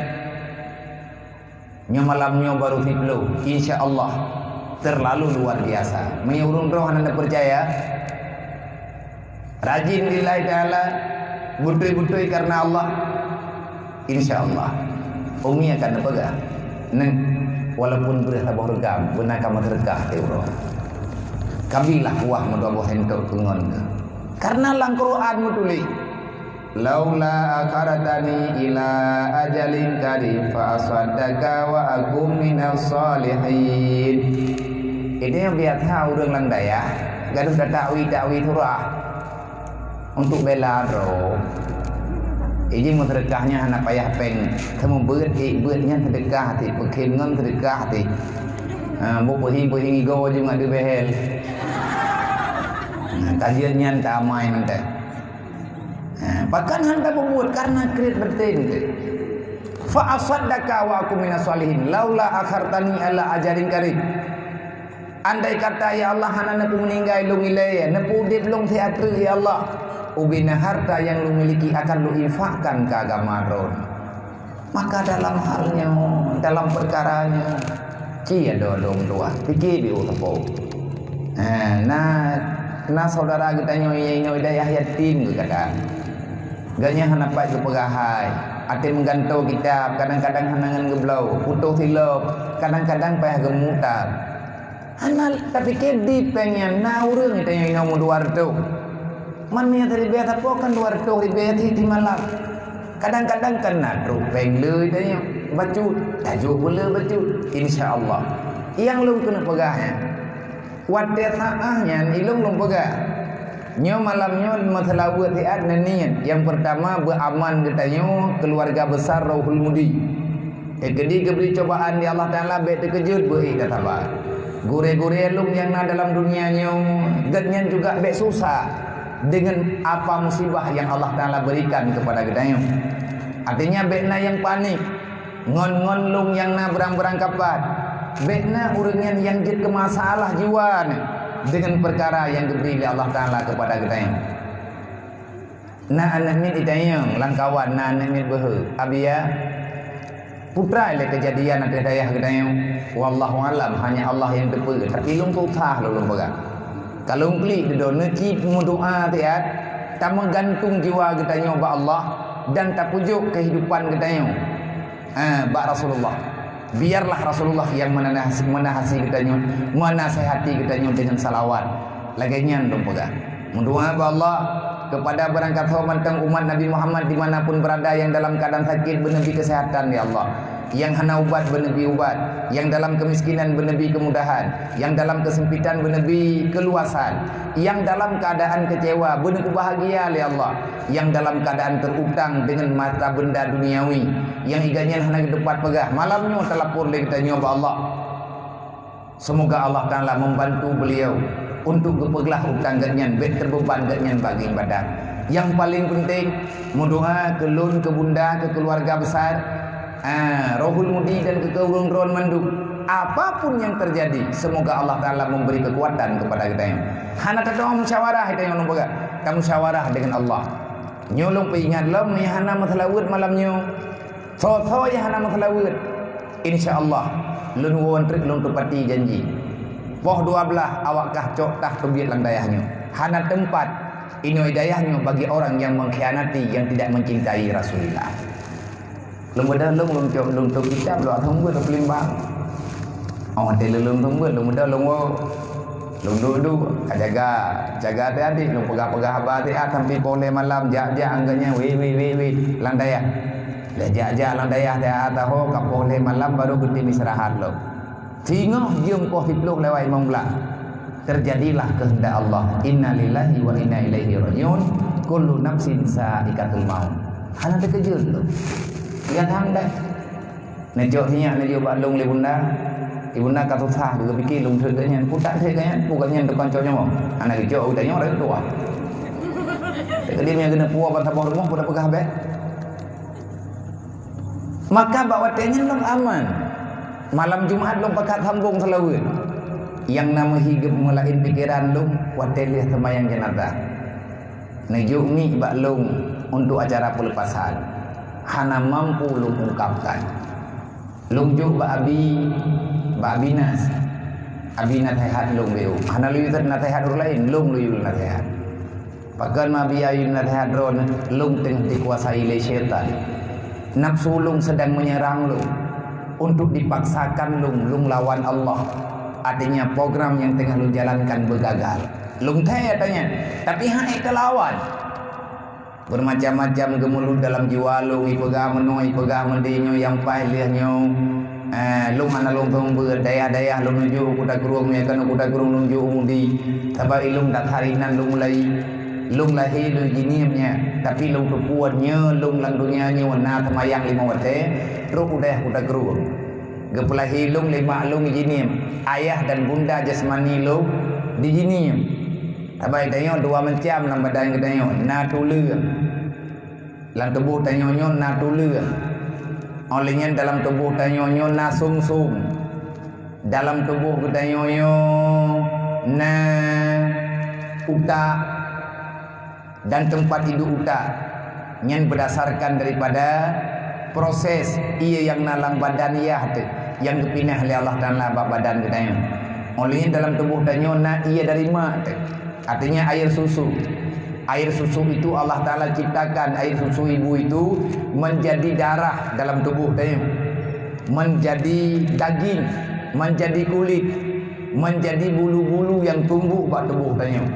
Nyoe malam nyoe baru siploh, insya Allah terlalu luar biasa. Meunyoe ureueng droe hana neupeucaya, rajin lillahi ta'ala, beutôi-beutôi karena Allah, insya Allah Umi akan neupeugah, "Neng, walaupun breueh saboh reugam, beuna ka meuseudeukah teuh uroe. Kabilah kuah meudua boh sentôk keu ngon keuh." Karena lam Quran meutuléh, "Laula akhartani ila ajalin qarib fa asaddaqa wa akun minas shalihin." Ini nyang biasa ureueng lam dayah, gadôh tatakwi-takwi surah untuk bela droe. Iji meuseudeukah nyan hana payah péng, seumeubeuet ék beuet nyan seudeukah teuh, peukhém ngon seudeukah teuh. Ha, bu peuhieng-peuhieng igoe jeuet ngon deuh behel. Ha, ka jeuet nyan tamai mantong. Ha, pakon han tapeubuet? Karena kriet beutem teuh. Fa asaddaqa wa akun minas shalihin, laula akhartani ila ajalin qarib. Andai kata, ya Allah, hana neupeumeuninggai lôn ilèe, neupeuudeb lôn siat treuk, ya Allah, ubena harta nyang lôn miliki akan lôn infakkan keu agama Droen. Maka dalam hal nyoe, dalam peukara nyoe, ci adoe-adoe meutuah, pike di uroe sapo. Ha, na, na syedara geutanyoe nyang inoe dayah yatim geuh kadang. Gobnyan hana pat geupeugah hai. Até meugantoe kitab, kadang-kadang hana ngon geubloe, putôh silop, kadang-kadang payah geumutar. Hana tapike di péng nyan na ureuëng tanyoe inoe meudua reutôh. Man meunyoe tadi biasa po kan dua reutôh ribèe ti, ti malam. Kadang-kadang kan na trok péng le tanyoe bacut, tajok pula bacut. Insya Allah. Nyang lôn keuneuk peugah nyan. Watèe saát nyan ilôn lôn peugah. Nyoe malam nyoe meuseulaweuet siat neuniet. Nyang peurtama beuaman geutanyoe keuluwarga besar Rohul Mudi. Teukeudi geubri cobaan di Allah Taala bèk teukeujot beuék tasaba. Gurèe-gurèe lôn nyang na dalam dunia nyoe, geuhnyan juga bèk susah deungon apa musibah nyang Allah Taala beurikan keupada geutanyoe. Artinya bèk na nyang panik. Ngon-ngon lôn nyang na beurang-beurang kapat, bèk na ureuëng nyan nyang jeuet keu masalah jiwa nyan deungon peukara nyang geubri lé Allah Taala keupada geutanyoe. Na aneuk miet itanyong lam kawan, na aneuk miet beuhe, "Abi ya, peue treuk lé keujadian ateueh dayah geutanyoe?" Wallahu alam, hanya Allah nyang teupeue, tapi lôn susah lôn, lôn peugah. Ka lôn klik dudoe neucit meudoa siat, tameugantung jiwa geutanyoe bak Allah dan tapeujok keuhidupan geutanyoe. Ah, bak Rasulullah. Biarlah Rasulullah yang menanah-, menahasi geutanyoe, menasehati geutanyoe dengan salawat. Lagèe nyan lôn peugah. Meudoa bak Allah kepada barangkasoe mantong umat Nabi Muhammad di mana pun berada yang dalam keadaan sakit, beuneubri kesehatan, ya Allah. Yang hana ubat, beuneubri ubat. Yang dalam kemiskinan, beuneubri kemudahan. Yang dalam kesempitan, beuneubri keluasan. Yang dalam keadaan kecewa, beuneubri bahagia, ya Allah. Nyang dalam keuadaan teuutang deungon mata benda duniawi nyang iga nyan hana geutupat peugah, malam nyoe talapor lé geutanyoe bak Allah. Seumoga Allah Taala membantu beliau untuk geupeuglah utang geuhnyan, bèk teubeuban geuhnyan bak geuibadat. Nyang paleng peunteng, meudoa keu lôn, keu bunda, keu keuluwarga besar, ah, Rohul Mudi dan keu ureuëng droen mandum. Apapun yang terjadi, semoga Allah Taala memberi kekuatan kepada geutanyoe. Hana tadeungoe musyawarah, geutanyoe lôn peugah. Tamusyawarah dengan Allah. Nyoe lôn peuingat lom nyang hana meuseulaweuet malam nyoe. Soe-soe nyang hana meuseulaweuet, insya Allah lôn woe treuk lôn teupati janji. Poh dua blaih awak kah cok tah teubiet lam dayah nyoe. Hana teumpat inoe dayah nyoe bagi orang yang mengkhianati, yang tidak mencintai Rasulullah. Lôn beudôh lôn, lôn cok, lôn tôp kitab, lôn ateueh beuet lôn peulimbang. Oh, watèe lôn, lôn teumbeuet, lôn beudôh lôn woe. Lôn duek-duek, ka jaga, jaga até-até, lôn peugah-peugah haba até, ah, sampai poh lhèe malam, jak-jak anggô nyan, wit, wit, wit, wit, lam dayah. Lheueh jak-jak lam dayah, dayah taho, ka poh lhèe malam baru geutem istirahat lom. Singoh jeuem poh siplôh lewat limong blah. Terjadilah kehendak Allah. Innalillahi wa inna ilaihi raji'un. Kullu nafsin za'iqatul maut. Hana teukeujot lom. Nyang hang dai. Neujok sinyak, neujok bak lôn lé bunda. Ibunda ka susah geupike lôn treuk geuhnyan. Putak treuk geuhnyan, peue geuhnyan tukang cok nyoe. Hana geucok geutanyoe rayeuk tuha. Teukeudi meunyoe geuneuk puwoe ban saboh rumoh, peue tapeugah bèk. Maka bak watèe nyan lôn aman. Malam Jumat lôn pakat sambong seulaweuet. Nyang na meuhi geumeulaén pikeran lôn watèe lheueh seumayang jeunazah. Neujok mic bak lôn untuk acara peulepasan. Hana mampu lôn ungkapkan. Lôn jok bak abi, bak abi Nas. Abi naseuhat lôn beu. Hana lôn yue naseuhat ureueng laén, lôn lôn yue naseuhat. Pakon ma abi yue naseuhat droeneuh, lôn teungoh dikuasai lé syaitan. Nafsu lôn sedang menyerang lôn. Untuk dipaksakan lôn, lôn lawan Allah. Artinya program nyang teungoh lôn jalankan beugagal. Lôn thèe ata nyan, tapi han ék teulawan. Bermacam-macam geumulut dalam jiwa lôn, ipeugah meunoe, ipeugah meudeh, nyoe nyang paih lheueh nyoe. Eh, lôn hana lôn teumbeuet, dayah-dayah lôn nuju u Kuta Krueng, meunyo ka u Kuta Krueng lôn nuju u Mudi. Sabab ilôn that hari nan lôn mulai, lôn lahé lôn jinieb nyan, tapi lôn teupeue nyoe lôn lam dunia nyoe na seumayang limong watèe, trok u dayah Kuta Krueng. Geupeulahé lôn lé mak lôn jinieb, ayah dan bunda jasmani lôn dijinieb. Sabai tanyoe dua macam lam badan geutanyoe, na tuleueng. Lam tuboh tanyoe nyoe na tuleueng. Óh lheueh nyan dalam tuboh tanyoe nyoe na sum-sum. Dalam tuboh geutanyoe nyoe na utak dan teumpat iduek utak. Nyan berdasarkan daripada proses ie nyang na lam badan yah teuh nyang geupinah lé Allah Taala bak badan geutanyoe. Óh lheueh nyan dalam tuboh tanyoe na ie dari mak teuh, artinya air susu. Air susu itu Allah Ta'ala ciptakan air susu ibu itu menjadi darah dalam tubuh tanyoe, menjadi daging, menjadi kulit, menjadi bulu-bulu yang tumbuh bak tubuh tanyoe.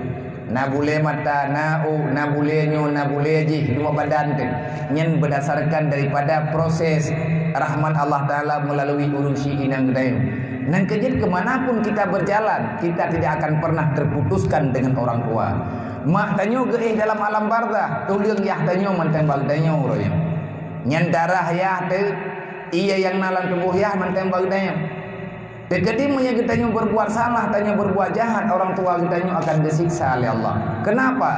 Na bulée mata, na ôk, na bulée nyoe, na bulée jih, dua badan teuh. Nyan berdasarkan daripada proses rahmat Allah Ta'ala melalui ureuëng syiek inong geutanyoe. Nyan keuh jeuet keumanapun kita berjalan, kita tidak akan pernah terputuskan dengan orang tua. Mak tanyoe geuéh dalam alam barzah, tuleueng yah tanyoe mantong bak geutanyoe uroe nyoe. Nyan darah yah teuh, ié nyang na lam tuboh yah mantong bak geutanyoe. Teukeudi meunyoe geutanyoe berbuat salah, tanyoe berbuat jahat, orang tua geutanyoe akan geusiksa lé Allah. Kenapa?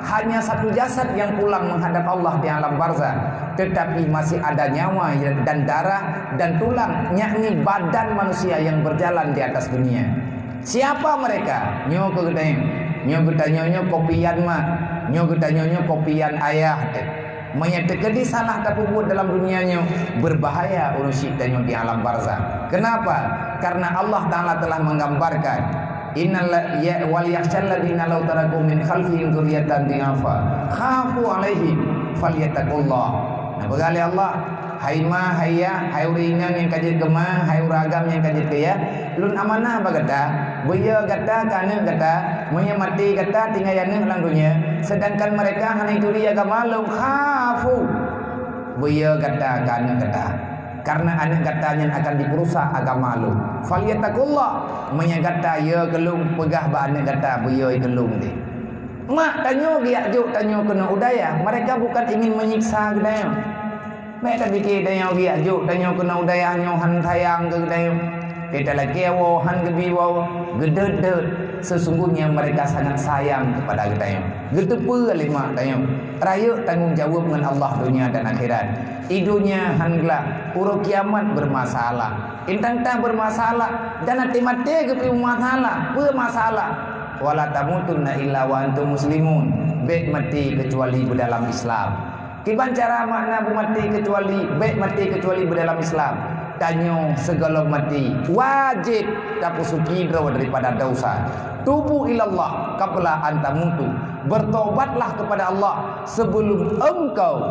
Hanya satu jasad yang pulang menghadap Allah di alam barzah, tetapi masih ada nyawa dan darah dan tulang, yakni badan manusia yang berjalan di atas dunia. Siapa mereka? Nyoe keuh geutanyoe. Nyoe geutanyoe nyoe kopian mak. Nyoe geutanyoe nyoe kopian ayah teuh. Meunyoe teukeudi salah tapeubuet dalam dunia nyoe, berbahaya ureuëng syiek tanyoe di alam barzah. Kenapa? Karena Allah Ta'ala telah menggambarkan, "Innal la-, ya, wal yakhshal ladzina law taraku min khalfihim dzurriyyatan dhi'afa khafu 'alaihim falyattaqullah." Nah, peugah lé Allah, "Hai ma, hai yah, hai ureuëng inong nyang ka jeuet keu ma, hai ureuëng agam nyang ka jeuet keu yah, lôn amanah bak gata, beu yo gata keu aneuëk gata, meunyoe maté gata tinggai aneuëk lam donya, sedangkan mereka hana jituri agama lôn, khafu, beu yo gata keu aneuëk gata, karena aneuëk gata nyan akan jipeurusak agama lôn. Falyattaqullah, meunyoe gata yo keu lôn, peugah bak aneuëk gata beu yo keu lôn deh." Mak tanyoe geujak jok tanyoe keunoe u dayah, mereka bukan ingin menyiksa geutanyoe. Bék tapike tanyoe geujak jok tanyoe keunoe u dayah nyoe hán sayang keu geutanyoe. Teutalakée woe hán geubi woe, geudeuet-deuet. Sesungguhnya mereka sangat sayang kepada geutanyoe. Geuteupeue lé mak tanyoe, rayeuk tanggong jaweueb ngon Allah donya dan akhirat. I donya hán glak, uroe kiamat bermasalah. Intan tah bermasalah, dan até-maté geupeu masalah, peue masalah? "Wala tamutunna illa wa antum muslimun." Bék maté keucuali beudalam Islam. Kiban cara makna beumaté keucuali, bék maté keucuali beudalam Islam? Tanyoe sigohlom maté, wajéb tapeusuci droe daripada dosa. "Tubu ilallah qabla an tamutu." Bertobatlah kepada Allah sebelum engkau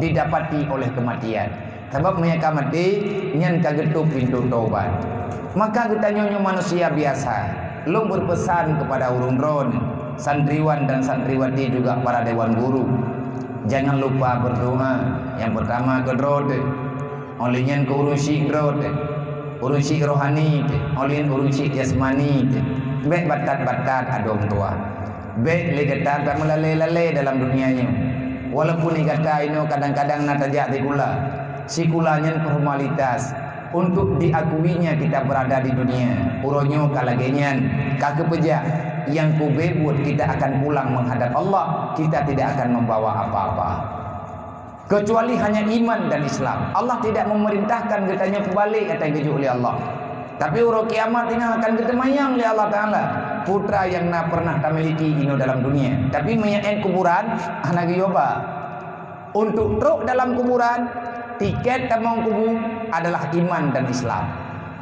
didapati oleh kematian. Sabab meunyoe ka maté, nyan ka geutôp pintoe tobat. Maka geutanyoe nyoe manusia biasa. Lôn berpesan kepada ureuëng droeneuh, santriwan dan santriwati juga para dewan guru. Jangan lupa berdoa. Nyang pertama keu droe teuh. Óh lheueh nyan keu ureuëng syiek droe teuh. Ureuëng syiek rohani teuh. Óh lheueh nyan ureuëng syiek jasmani teuh. Bék batat-batat adong tuha. Bék lé gata tameulalé-lalé dalam dunia nyoe. Walaupun di gata inoe kadang-kadang na tajak sikula, sikula nyan formalitas untuk diakuinya kita berada di dunia. Uroe nyoe ka lagée nyan, ka keupeujak, nyang kube buet kita akan pulang menghadap Allah, kita tidak akan membawa apa-apa. Kecuali hanya iman dan Islam. Allah tidak memerintahkan geutanyoe peubalek ata geujok lé Allah. Tapi uroe kiamat nyan akan geuteumayang lé Allah Ta'ala putra nyang na pernah tamiliki inoe dalam dunia. Tapi meunyoe kuburan hana geuyue ba. Untuk trok dalam kuburan, tiket tamong kubu adalah iman dan Islam.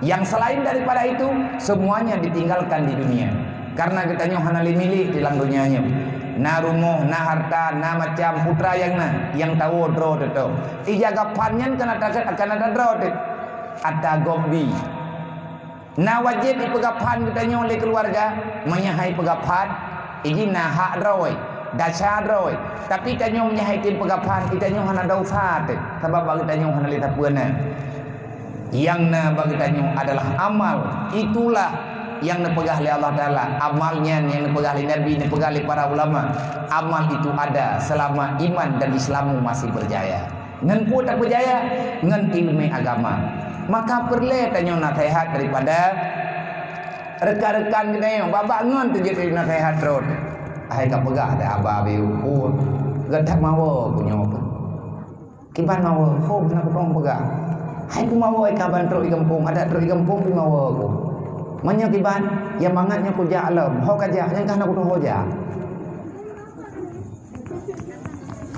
Yang selain daripada itu, semuanya ditinggalkan di dunia. Karena geutanyoe hana lé milék di lam donya nyoe. Na rumoh, na harta, na macam putra nyang na, nyang tawoe droe teutap. Ija gaphan nyan kana taket akan ada droe teuh. Ata gob bi. Na wajéb ipeugaphan geutanyoe lé keuluwarga, meunyoe hai peugaphan, iji na hak droe, dasya droe. Tapi tanyoe meunyoe hai tem peugaphan, geutanyoe hana dosa teuh, sabab bak geutanyoe hana lé sapeue na. Nyang na bak geutanyoe adalah amal. Itulah nyang neupeugah lé Allah Ta'ala. Amal nyan nyang neupeugah lé Nabi, neupeugah lé para ulama. Amal itu ada selama iman dan Islammu masih berjaya. Ngon peue tapeujaya? Ngon ileumé agama. Maka peureulée tanyoe naseuhat daripada rekan-rekan geutanyoe. Babah ngon teujeuet naseuhat rot. Hai ka peugah dah aba biu. Oh, gata mawa ku nyoe. Kiban mawa, hom hana kupeugah. Hai kumawoe ka ban trok di gampông, adak trok di gampông pi mawa ku. Meunyoe kiban, nyang mangat nyoe kujak lom, ho kajak, nyang ka hana kutuho jak.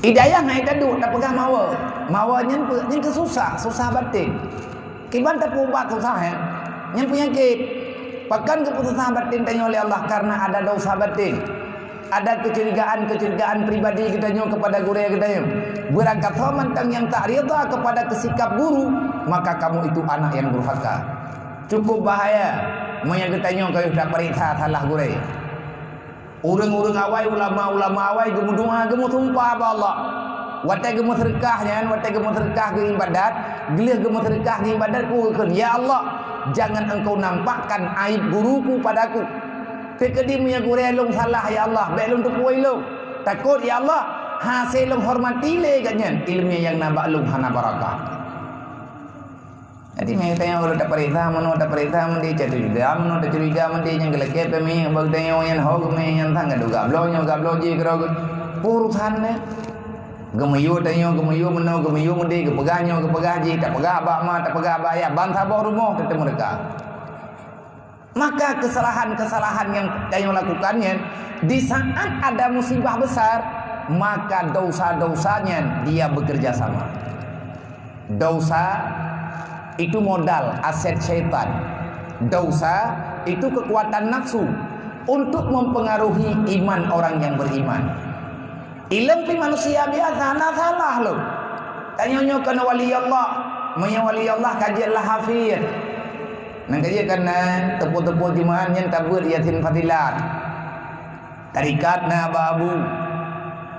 Hidayah hai taduek tapeugah mawa. Mawa nyan pe-, nyan keu susah, susah batin. Kiban tapeuubat susah, eh? Nyan peunyakét. Pakon geupeususah batin tanyoe lé Allah karena ada dosa batin. Ada kecurigaan-kecurigaan pribadi geutanyoe kepada gurée geutanyoe. Beurangkasoe mantong nyang tak ridha kepada sikap guru, maka kamu itu anak yang durhaka. Cukup bahaya meunyoe geutanyoe ka yôh tapeuriksa salah gurée. Ureuëng-ureuëng awai, ulama-ulama awai geumeudoá, geumeusumpah bak Allah. Watée geumeuseudeukah nyan, watée geumeuseudeukah geuibadat, gleh geumeuseudeukah geuibadat, peue geukheun, "Ya Allah, jangan Engkau nampakkan aib guruku padaku." Teukeudi meunyoe gurée lôn salah, ya Allah, bék lôn teupeue lôn. Takot, ya Allah, hase lôn hormati lé gobnyan, ileumé nyang na bak lôn hana barakah. Jadi, meutanyoe lôn tapeuriksa meunoe, tapeuriksa meudeh, catujuda meunoe, tacuriga meudeh, nyang geulakée peumiek bak tanyoe nyan ho geumé nyan sang gadu gabloe nyoe gabloe jih keudroe urusan nyan. Geumiyueb tanyoe, geumiyueb meunoe, geumiyueb meudeh, geupeugah nyoe, geupeugah jih, tapeugah bak ma, tapeugah bak ayah, ban saboh rumoh teuteumeudeukah. Maka kesalahan-kesalahan yang tanyoe lakukan nyan, di saat ada musibah besar, maka dosa-dosa nyan dia bekerja sama. Dosa itu modal, aset syaitan. Dosa itu kekuatan nafsu untuk mempengaruhi iman orang yang beriman. Ilong pih manusia biasa, hana salah lom. Tanyoe nyoe kon wali Allah. Meunyoe wali Allah ka jeuet lah hafiz. Nang ka jeuet kon na teupeue-teupeue jeumaáh nyan tabeuet Yasin Fadilat. Tarikat na bak Abu.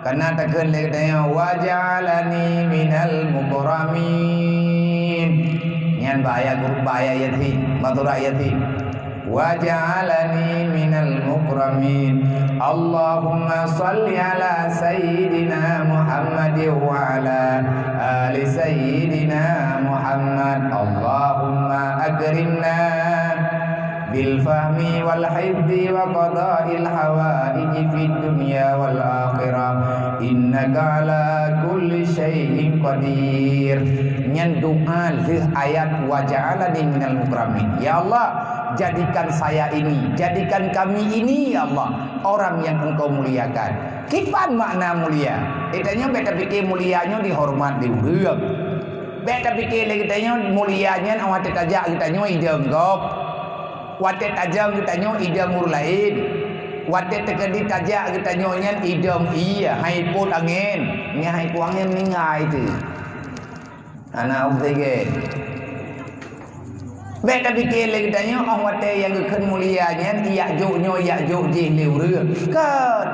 Kana takheun lé geutanyoe, "Wa ja'alani minal mukramin." Nyan bahaya guru, bahaya Yasin, bahaya Yasin. "Wa ja'alani minal mukramin." Allahumma salli ala sayyidina Muhammad wa ala ali sayyidina Muhammad. Allahumma akrimna bil fahmi wal hifzi wa qada'il hawaiji fid dunya wal akhirah. Innaka ala kulli syai'in qadir. Nyan doa lheueh ayat "Wa ja'alani minal mukramin." Ya Allah, jadikan saya ini, jadikan kami ini, ya Allah, orang yang Engkau muliakan. Kiban makna mulia? Geutanyoe bék tapike mulia nyoe dihoreumat di ureuëng. Bék tapike lé geutanyoe mulia nyan watée tajak geutanyoe idong gob. Watée tajong geutanyoe idong ureuëng laén. Watée teukeudi tajak geutanyoe nyan idong ié, hai pot angén. Nyan hai pot angén meuninggai teuh. Hana oksigen. Bék tapike lé geutanyoe óh watée nyang geukheun mulia nyan ijak jok nyoe, ijak jok jih lé ureuëng. Kon.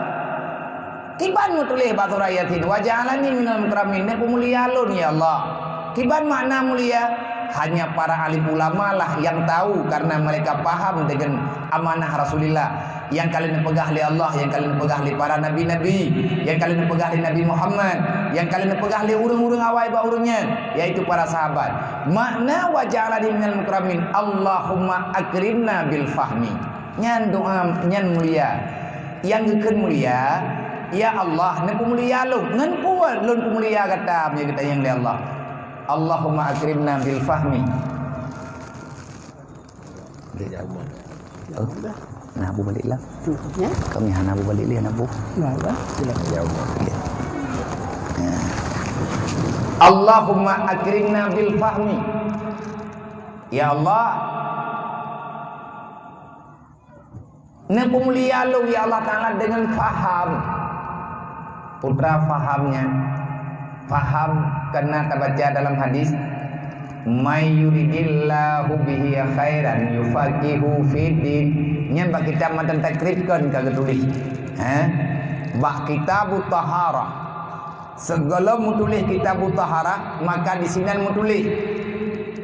Kiban meutuléh bak surat Yasin, "Wa ja'alani minal mukramin," neupumulia lôn, ya Allah. Kiban makna mulia? Hanya para alim ulama lah yang tahu, karena mereka paham dengan amanah Rasulullah. Nyang ka lheueh neupeugah lé Allah, nyang ka lheueh neupeugah lé para nabi-nabi, nyang ka lheueh neupeugah lé Nabi Muhammad, nyang ka lheueh neupeugah lé ureuëng-ureuëng awai bak ureuëng nyan, yaitu para sahabat. Makna "Wa ja'alani minal mukramin," Allahumma akrimna bil fahmi. Nyan doa, nyan mulia. Nyang geukheun mulia, "Ya Allah, neupeumulia lôn." Ngon peue lôn peumulia gata, meunyoe geutanyong lé Allah? "Allahumma akrimna bil fahmi." Oh, nah, Abu balik lah. Ya? Kami hana Abu balik lagi, hana Abu. Ya, ya. Ya. Allahumma akrimna bil fahmi. Ya Allah, neupeumulia lôn, ya Allah Taala, deungon faham. Putra faham nyan. Faham kana tabaca dalam hadis, "May yuridillahu bihi khairan yufaqihu fiddin." Nyan bak kitab Matan Takrib kon ka geutuléh. Ha? Bak Kitabut Taharah. Sigohlom meutuléh Kitabut Taharah, maka disinan meutuléh,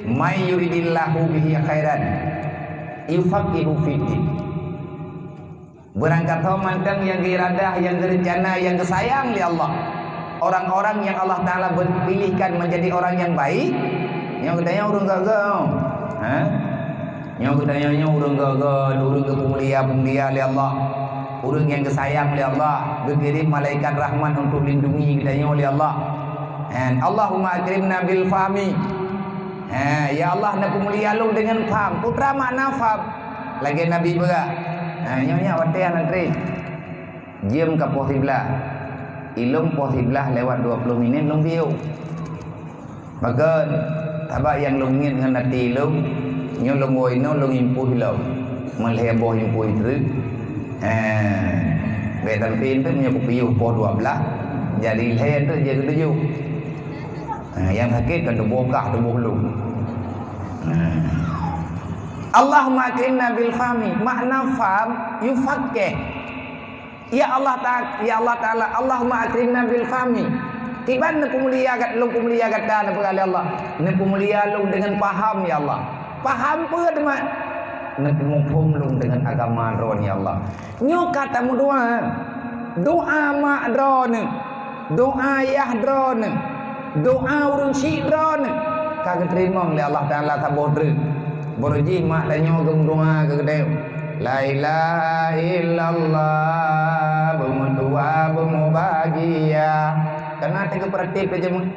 "May yuridillahu bihi khairan yufaqihu fiddin." Beurangkasoe mantong nyang geuiradah, nyang geurencana, nyang geusayang lé Allah. Orang-orang yang Allah Taala pilihkan menjadi orang yang baik, nyoe geutanyoe ureuëng geuh-geuh. Ha? Nyoe geutanyoe nyoe ureuëng geuh-geuh, ureuëng geupeumulia-peumulia lé Allah. Ureuëng nyang geusayang lé Allah, geukirém malaikat rahmat untuk lindungi geutanyoe lé Allah. Han, Allahumma akrimna bil fahmi. Ha, ya Allah, neupeumulia lôn deungon faham. Putra makna faham. Lagée Nabi peugah. Ha, nyoe nyan watée hana treb. Jeuem ka poh siblaih. Ilong poh siblaih lewat dua puluh minit lôn piôh. Pakon, sabab nyang lôn niet ngon até lôn, nyoe lôn woe inoe lôn impôh lom. Meulhée boh impôh treuk. Ha. Bèk tampé teuk meunyoe kupiôh poh dua blah, jari lhèe teuk jeuet keu tujoh. Ha, nyang sakét kan tuboh kah, tuboh lôn. Ha. Allahumma akrimna bil fahmi, makna faham, yufaqqih. Ya Allah Ta-, ya Allah Taala, Allahumma akrimna bil fahmi. Kiban neupeumulia gat-, lôn peumulia gata, neupeugah lé Allah. Neupeumulia lôn deungon paham, ya Allah. Paham peue teuma? Neupeuphom lôn deungon agama Droeneuh, ya Allah. Nyoe ka tameudoa. Doa mak droeneuh, doa yah droeneuh, doa ureueng syik droeneuh ka geuteurimong lé Allah Taala saboh treuk. Baroe jih mak tanyoe geumeudoa keu geutanyoe, "La ilaha illallah, beumeutuwa beumubagia." Kana teuka peuratéb lé jameun.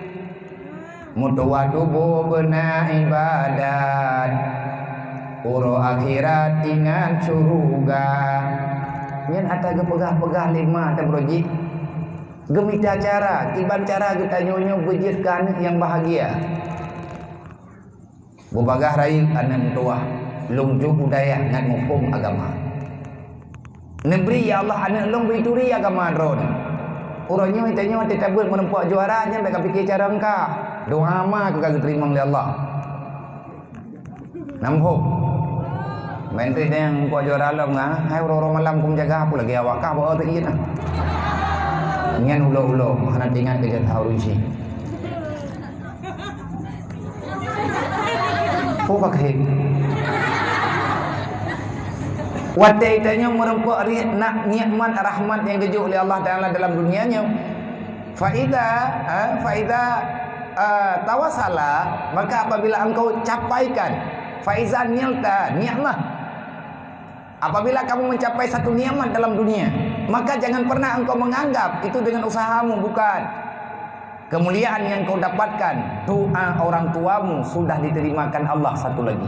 Meutuwah tuboh beuna ibadat, uroe akhirat ingat syeuruga. Nyan ata geupeugah-peugah lé ma teuh baroe jih. Geumita cara, kiban cara geutanyoe nyoe beujeuet keu aneuk nyang bahagia. Beubagaih rayeuk aneuk meutuwah, lôn jok u dayah ngat muphom agama. Neubri, ya Allah, aneuk lôn beuturi agama Droeneuh. Uroe nyoe tanyoe teutabeuet meureumpok juara nyan bèk kapike cara engka. Doa ma keu ka geuteurimong lé Allah. Namphom. Ban teuh nyang muphom juara lom nga, hai uroe-uroe malam kum jaga, peue lagèe awak kah bak teuiet na. Nyan ulo-ulo, hana teuingat keu jasa ureueng syik. Peue ka keuhai? Watèe tanyoe meureumpok ri-, na-, nikmat rahmat nyang geujok lé Allah Taala dalam dunia nyoe, fa iza, ha, fa iza, eh, tawasala, maka apabila engkau capaikan, fa iza nilta nikmah, apabila kamu mencapai satu nikmat dalam dunia, maka jangan pernah engkau menganggap itu dengan usahamu, bukan. Kemuliaan yang kau dapatkan, doa orang tuamu sudah diterimakan Allah satu lagi.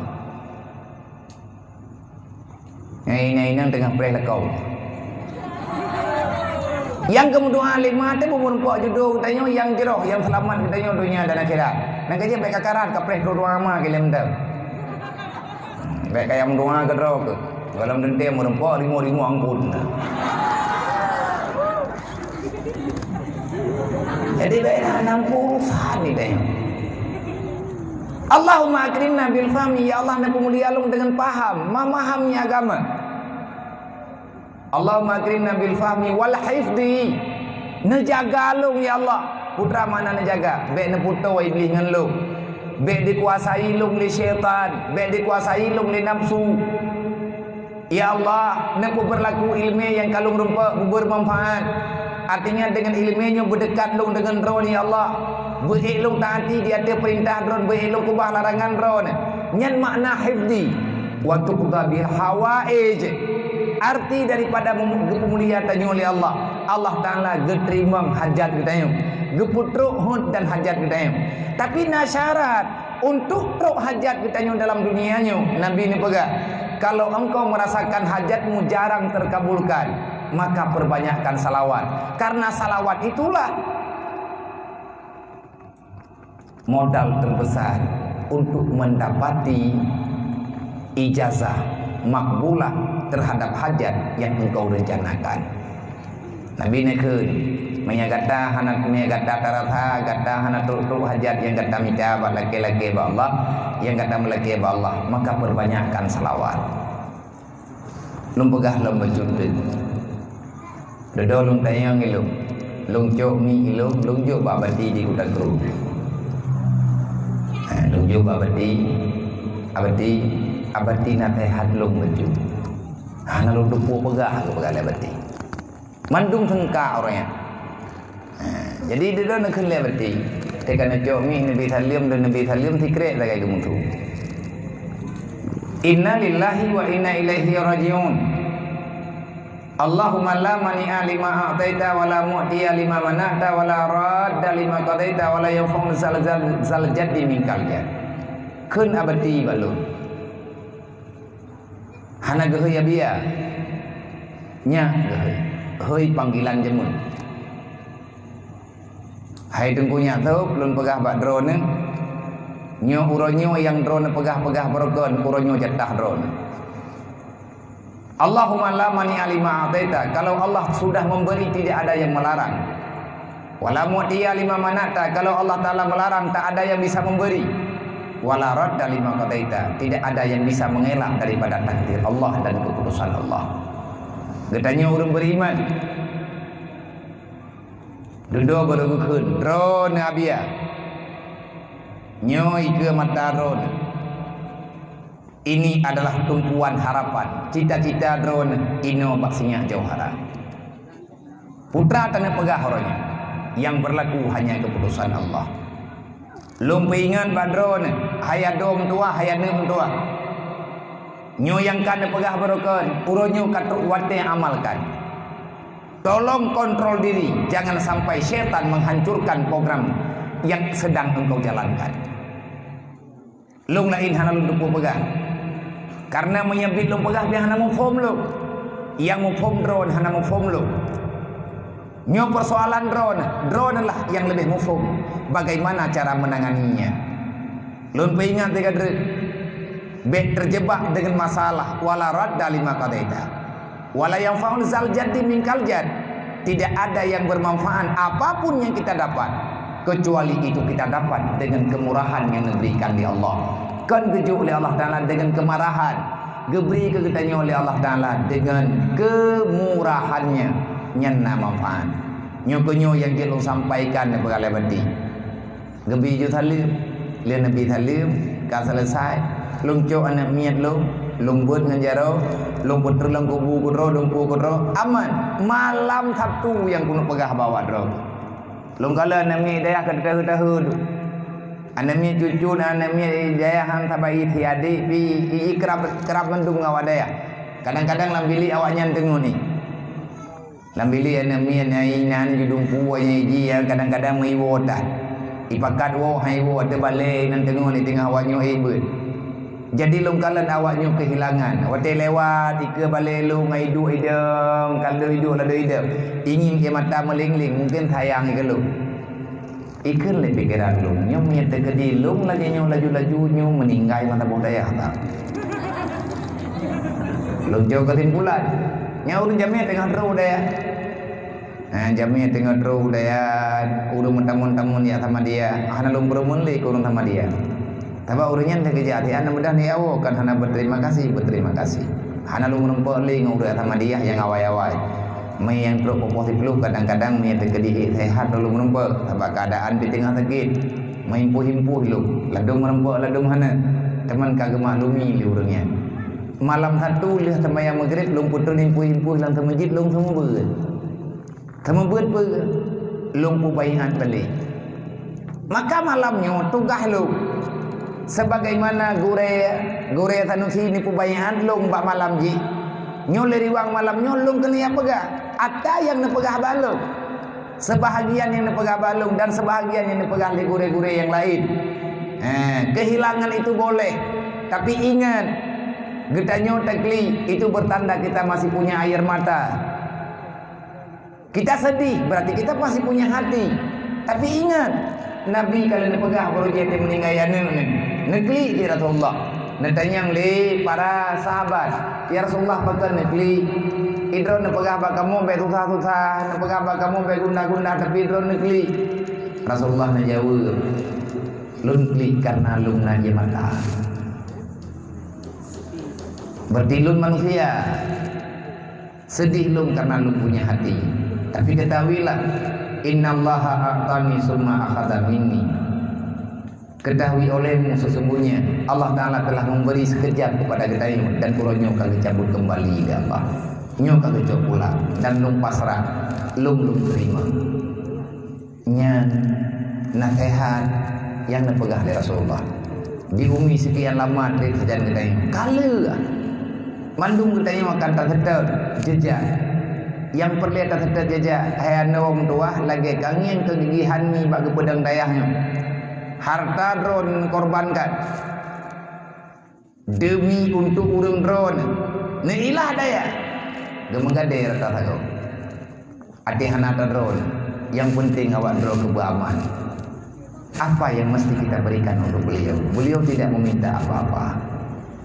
Nyang inong-inong teungoh preh lakoe. Nyang geumeudoa lé ma teuh beumeurumpok judo geutanyoe nyang jroh, nyang seulamat geutanyoe donya dan akhirat. Nyang ka jeuet bèk kakarat kapreh doa ma keu lé mantong. Bèk kayang doa keudroe keuh. Gohlom teuntèe meurumpok rimueng-rimueng angkun. Jadi bèk na, na urusan ni deh. Allahumma akrimna bil fahmi, ya Allah, neupeumulia lôn deungon paham, memahami agama. Allahumma akrimna bil fahmi wal hifdhi. Neujaga lôn, ya Allah. Peue makna neujaga? Bèk neupeutoe Iblih ngon lôn. Bèk dikuasai lôn lé syaitan, bèk dikuasai lôn lé nafsu. Ya Allah, neupeubeurlaku ileumèe nyang ka lôn rumpok beubeurmanfaat. Artinya, deungon ileumèe nyoe beudeukat lôn deungon Droeneuh, ya Allah. Beuék lôn taati di ateueh peurintah Droeneuh, beuék lôn keubah larangan Droeneuh. Nyan makna hifdhi. Wa tuqda bil hawaij. Arti daripada mem-, geupeumulia tanyoe lé Allah, Allah Taala geuteurimong hajat geutanyoe, geupeutrok hôt dan hajat geutanyoe. Tapi na syarat untuk trok hajat geutanyoe dalam dunia nyoe. Nabi neupeugah, "Kalau engkau merasakan hajatmu jarang terkabulkan, maka perbanyakkan salawat." Karena salawat itulah modal terbesar untuk mendapati ijazah makbulah terhadap hajat yang engkau rencanakan. Nabi neukheun, "Meunyo gata hana, meunyo gata tarasa gata hana trok-trok hajat nyang gata mita bak lakèe-lakèe bak Allah, nyang gata meulakèe bak Allah, maka perbanyakkan salawat." Lôn peugah lom bacut teuk. Dudoe lôn tanyong ilôn. Lôn cok mi ilôn, lôn jok bak Abati di Kuta Kru. Ha, lôn jok bak Abati. Abati, Abati naseuhat lôn bacut. Hana lôn tupeue peugah, geupeugah lé Abati. Mandum seungkak ureueng nyan. Ha, jadi dudoe neukheun lé Abati. Teuka neucok mi Nabi Salim dan Nabi Salim sikrek sagai geumeusu. Inna lillahi wa inna ilaihi raji'un. Allahumma la mani'a lima a'taita wa la mu'tiya lima mana'ta wa la radda lima qadaita wa la yanfa'u zal, zal, zal jaddi minkal jad. Kheun Abati bak lôn. Hana geuhôi Abia. Nyak geuhôi. Hôi panggilan jameun. Hai Teungku Nyak Thôb, lôn peugah bak droeneuh, nyoe uroe nyoe nyang droeneuh peugah-peugah baroe kon, uroe nyoe jatah droeneuh. Allahumma la mani'a lima a'taita, kalau Allah sudah memberi, tidak ada yang melarang. Wa la mu'tiya lima mana'ta, kalau Allah Ta'ala melarang, tak ada yang bisa memberi. Wa la radda lima qadaita, tidak ada yang bisa mengelak daripada takdir Allah dan keputusan Allah. Geutanyoe ureuëng beriman. Dudoe baru geukheun, droeneuh Abia. Nyoe ikeue mata droeneuh. Ini adalah tumpuan harapan, cita-cita droeneuh inoe bak sinyak Johara. Putra taneupeugah uroe nyoe, yang berlaku hanya keputusan Allah. Lôn peuingat bak droeneuh, hai adoe meutuwah, hai aneuëk meutuwah. Nyoe nyang ka neupeugah baroekon, uroe nyoe ka trok watée amalkan. Tolong kontrol diri, jangan sampai syaitan menghancurkan program yang sedang engkau jalankan. Lôn laén hana lôn teupeu peugah. Karena meunyoe biet lôn peugah, pih hana muphom lôn. Nyang muphom droeneuh, hana muphom lôn. Nyoe persoalan droeneuh, droeneuh lah nyang leubeh muphom bagaimana cara menanganinya. Lôn peuingat teuka treuk, bék terjebak dengan masalah, wala radda lima qadaita. Wala yanfa'u zal jaddi minkal jadd. Tidak ada yang bermanfaat apapun yang kita dapat, kecuali itu kita dapat dengan kemurahan yang diberikan oleh Allah. Kon geujok lé Allah Ta'ala dengan kemarahan, geubri keu geutanyoe lé Allah Ta'ala dengan kemurahan-Nya, nyan na manfaat. Nyoe keuh nyoe nyang jeuet lôn sampaikan bak lé bati. Geubi ju saleuem. Lheueh neubi saleuem, ka seuleusai, lôn cok aneuëk miet lôn, lôn beuet ngon jaroe, lôn peutrön lam kubu keudroe, lôn pu keudroe, aman. Malam Sabtu nyang keuneuk peugah bak awak droe. Lôn kalon aneuëk miet dayah ka teuteuheu-teuheu tu. Aneuëk miet cucu, aneuëk miet dayah han sabai isi adik, pi iji keurab, keurab mandum ngon awak dayah. Kadang-kadang lam bilék awaknyan teungoh ni. Lam bilék aneuëk miet nyang inan judumpu nyang iji nyang kadang-kadang meuiwoe that. Ipakat woe hai woe ateueh balée inan teungoh di teungoh awaknyoe ék beuet. Jadi lôn kalon awaknyoe keuhilangan. Watée lewat ikeue balée lôn ngon iduek idong, kaldeuh iduek ladôm idong. Ingin ie mata meuling-ling, mungken sayang ikeue lôn. Ikheun lé pikeran lôn, nyoe meunyoe teukeudi lôn lagée nyoe laju-laju nyoe meuninggai mata boh dayah that. Lôn cok keusimpulan, nyan ureuëng jamé teungoh droe dayah. Ha, jamé teungoh droe dayah, ureuëng meutamon-tamon jak Samadiyah, hana lôn peureumeun lé keu ureuëng Samadiyah. Sabab ureuëng nyan lagée jak até aneuk muda nyoe, kan hana berterima kasih, berterima kasih. Hana lôn meurumpok lé ngon ureuëng Samadiyah nyang awai-awai. Meunyang trok poh-poh siplôh kadang-kadang meunyoe teukeudi ék sehat lôn meurumpok, sabab keuadaan pih teungoh sakét. Meuimpôh-impôh lôn, ladôm meurumpok ladôm hana. Teuma ka geumaklumi lé ureuëng nyan. Malam Sabtu lheueh seumayang Maghrib lôn peutrön impôh-impôh lam seumeujid lôn seumeubeuet. Seumeubeuet peue? Lôn peubaiat balée. Maka malam nyoe tugaih lôn, sebagaimana gurée, gurée Sanusi neupeubaiat lôn bak malam jih. Nyoe lé riwang malam nyoe lôn keuneuk peugah ata nyang neupeugah bak lôn. Sebahagian nyang neupeugah bak lôn dan sebahagian nyang neupeugah lé gurée-gurée nyang laén. Eh, kehilangan itu boleh, tapi ingat, geutanyoe taklik itu bertanda kita masih punya air mata. Kita sedih, berarti kita masih punya hati. Tapi ingat, Nabi kalau neupeugah baru jih meuninggai aneuëk nyan, neuklik di Rasulullah. Neutanyong lé para sahabat, "Ya Rasulullah, pakon neuklik? Idroe neupeugah bak kamoe bék susah-susah, neupeugah bak kamoe bék gundah-gundah, tapi idroe neuklik." Rasulullah neujaweueb, "Lôn klik karena lôn na ie mata." Berarti lôn manusia. Sedih lôn karena lôn punya hati. Tapi ketahuilah, "Innallaha a'tani summa akhadha minni." Ketahui olehmu sesungguhnya Allah Ta'ala telah memberi sekejap kepada geutanyoe dan uroe nyoe ka geucabut kembali lé Allah. Nyoe ka geucok pulang dan lôn pasrah, lôn lôn terima. Nyan naseuhat nyang neupeugah lé Rasulullah. Di umi sekian lama treb sajan geutanyoe. Ka lheueh. Mandum geutanyoe akan taseutôt jeujak. Nyang peureulée taseutôt jeujak, hai aneuk meutuwah, lagée kangieng keugigihan mi bak geupeudong dayah nyoe. Harta droe neukorbankan. Demi untuk ureuëng droe neuilah dayah, geumeugadée rata sagoe. Até hana ata droe, nyang penting awak droe keuh beuaman. Apa yang mesti kita berikan untuk beliau? Beliau tidak meminta apa-apa.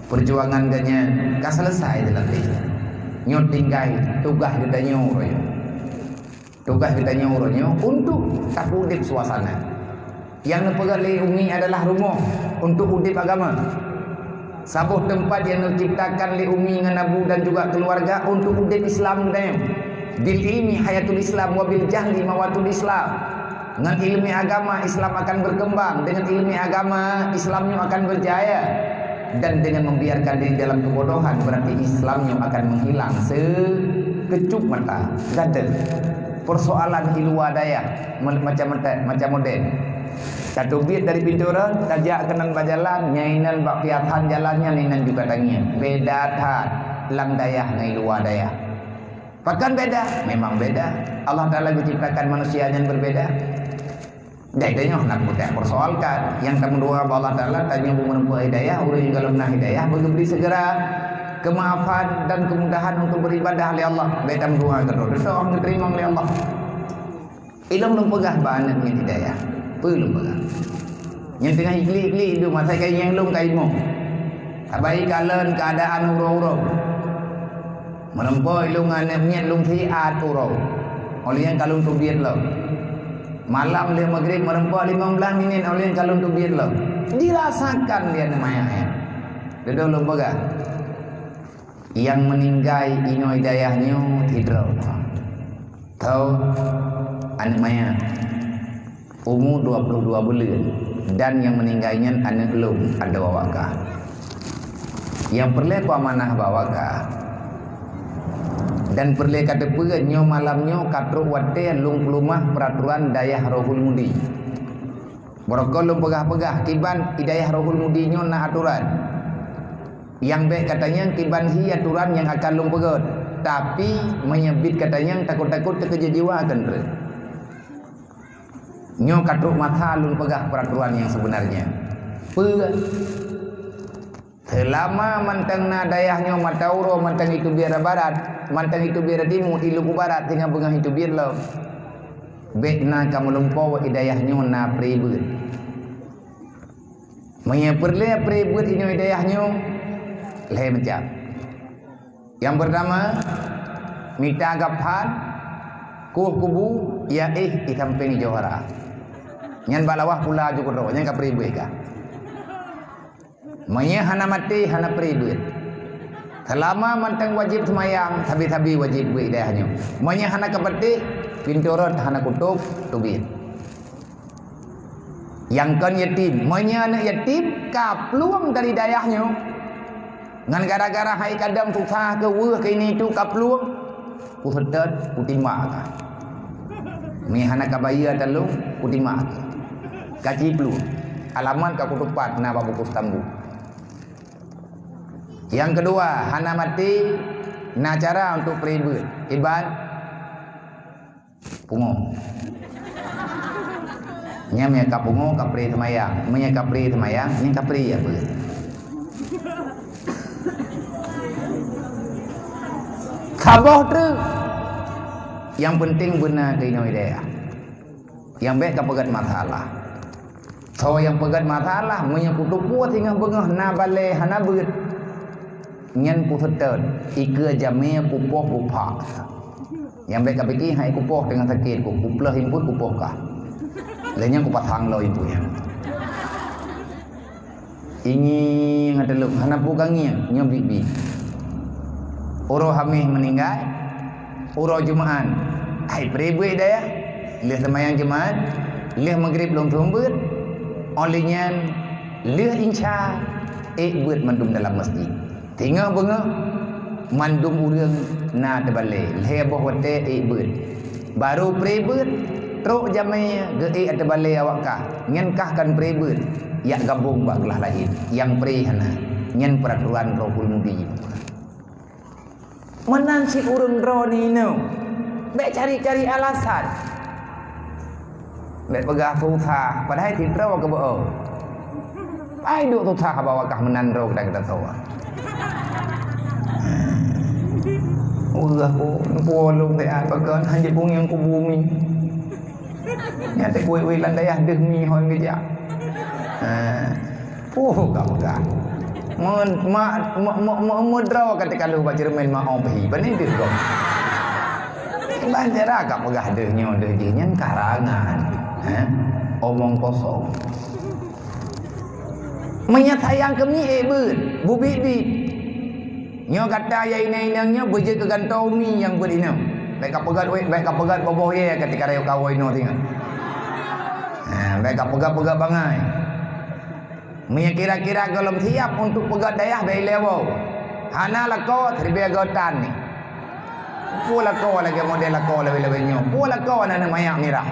Perjuangan geuhnyan ka selesai dilatih. Nyoe tinggai tugaih geutanyoe uroe nyoe. Tugaih geutanyoe uroe nyoe untuk tapeuudeb suasana. Nyang neupeugah lé Umi adalah rumoh untuk udeb agama. Saboh teumpat nyang neuciptakan lé Umi ngon Abu dan juga keuluwarga untuk udeb Islam geutanyoe. Bil ilmi hayatul Islam wa bil jahli mawatul Islam. Ngon ileumèe agama, Islam akan berkembang. Dengan ileumèe agama, Islam nyoe akan berjaya. Dan dengan membiarkan diri dalam kebodohan, berarti Islam nyoe akan menghilang sekeucup mata. Gadoh. Persoalan di luwa dayah, me-, macam, macam model. Tateubiet dari pintoe rot, tajak keunan bak jalan, nyan inan bak piasan jalan nyan inan juga tangieng. Beda that lam dayah ngon luwa dayah. Pakon beda? Memang beda. Allah Taala geuciptakan manusia nyang berbeda. Dan tanyoe hana peue tapersoalkan. Nyang tameudoa bak Allah Taala, tanyoe beumeureumpok hidayah, ureueng nyang gohlom na hidayah beugeubri segera kemaafan dan kemudahan untuk beribadah lé Allah. Bèk tameudoa keudroe, dosa Allah geuteurimong lé Allah. Ilôn lôn peugah bak aneuk miet hidayah. Peue lôn peugah? Nyang teungoh iklik-iklik iduek masa kayèe lôn ka imoh. Haba ikalon keuadaan uroe-uroe. Meureumpok ilôn ngon aneuk miet lôn siat uroe. Óh lheueh nyan ka lôn teubiet lom. Malam lheueh maghrib meureumpok limong blaih minit óh lheueh nyan ka lôn teubiet lom. Dirasakan lé aneuk manyang nyan. Dudoe lôn peugah. Nyang meuninggai inoe dayah nyoe sidroe. Tho, aneuk manyang. Umu dua puluh dua buleuen. Dan nyang meuninggai nyan aneuk lôn, adoe awak kah. Nyang peureulèe kuamanah bak awak kah. Dan peureulèe kateupeue nyoe malam nyoe ka trok watèe lôn peuleumah peuraturan dayah Rohul Mudi. Barokon lôn peugah-peugah, kiban di dayah Rohul Mudi nyoe na atoran. Nyang bèk katanyong kiban hi atoran nyang akan lôn peugöt. Tapi, meunyoe bit katanyong takot-takot teukeujot jiwa keu ndreueng. Nyoe ka trok masa lôn peugah peuraturan nyang seubeunarnya. Peue? Seulama mantong na dayah nyoe mata uroe mantong iteubiet rot barat, mantong iteubiet rot timu, ileueb u barat singoh beungoh iteubiet lom. Bèk na kameulumpoe di dayah nyoe na pribeuet. Meunyoe peureulèe pribeuet inoe dayah nyoe, lhèe macam. Nyang peurtama, mita gaphan, kueh kubu, ya éh di sampéng jawara. Nyan bak lawah pula ju keudroe, nyan ka pribeuet kah. Meunyoe hana maté, hana pribeuet. Seulama mantong wajéb seumayang, sabe-sabe wajéb beuet di dayah nyoe. Meunyoe hana kapatéh, pintoe rot hana kutôb, teubiet. Nyang kon yatim, meunyoe aneuk yatim ka plueng dari dayah nyoe, ngon gara-gara hai kadang susah keu weueh keu ini tu ka plueng, kuseutôt, kutimbak ka. Meunyoe hana kabayeue talong, kutimbak ka. Ka cit plueng. Alamat ka kutupat na bak buku seutambu. Nyang keudua, hana maté na cara untuk pribeuet. Iban Pungo. Nyan meunyo ka pungo, ka pré seumayang. Meunyo ka pré seumayang, nyan ka pré apa? Saboh treuk. Nyang penting beuna keu inoe dayah. Nyang bèk ka peugöt masalah. Soe nyang peugöt masalah, meunyo kuteupue singoh beungoh na balèe hana beuet, nyan kuseutôt, ikeue jamé kupoh kupak. Nyang bèk kapike hai kupoh teungoh sakét, ku, kupleuh impôt kupoh kah. Lheueh nyan kupasang lom impôt nyan. Ingieng ateueh lôn, hana peue ka ngieng, nyoe biet-biet. Uroe Hamèh meuninggai, uroe Jumat, hai pré beuet dayah, lheueh seumayang Jumat, lheueh Maghrib lôn seumeubeuet, óh lheueh nyan lheueh Isya, ék beuet mandum dalam masjid. Singoh beungoh, mandum ureueng na teubalèe, lhèe boh watèe ék beuet. Barô pré beuet, trok jamé geuék ateueh balèe awak kah, nyan kah kon pré beuet, jak gabong bak glah laén, nyang pré hana. Nyan peuraturan Rohul Mudi. Meunan cit ureueng droeneuh inong, bèk cari-cari alasan. Bèk peugah susah, padahai sidroe keubeue. Ai duek susah bak wakah meunan droe gata-gata soe. Ureueng ku, neupue lôn teuh, pakon hana jipungieng kubu mi. Nyan teuh kuék-kuék lam dayah deuh mi hon geujak. Ha. Puh, ka peugah. Mun ma-, mu-, mu-, mu-, mudroe ka teuka lheueh bak ceureumen ma-, oh, phi, bani deuh gob. Ban cara ka peugah deuh nyoe deuh jih nyan karangan. Heh? Omong kosong. Meunyoe sayang keu mi, ék beuet, beubiet-biet. Nyoe gata ya inong-inong nyoe beujeuet keu gantoe umi nyang beuet inong. Bèk ka peugöt wèk, bèk ka peugöt boh-boh yèe ka teuka rayeuk kawoe inoe singoh. Ha, bèk ka peugöt-peugöt bangai. Meunyoe kira-kira gohlom siap untuk peugöt dayah, bèk ilèe woe. Hana lakoe, siribèe geutan nyoe. Peue lakoe lagèe model lakoe lawèe-lawèe nyoe. Peue lakoe aneuk manyak mirah.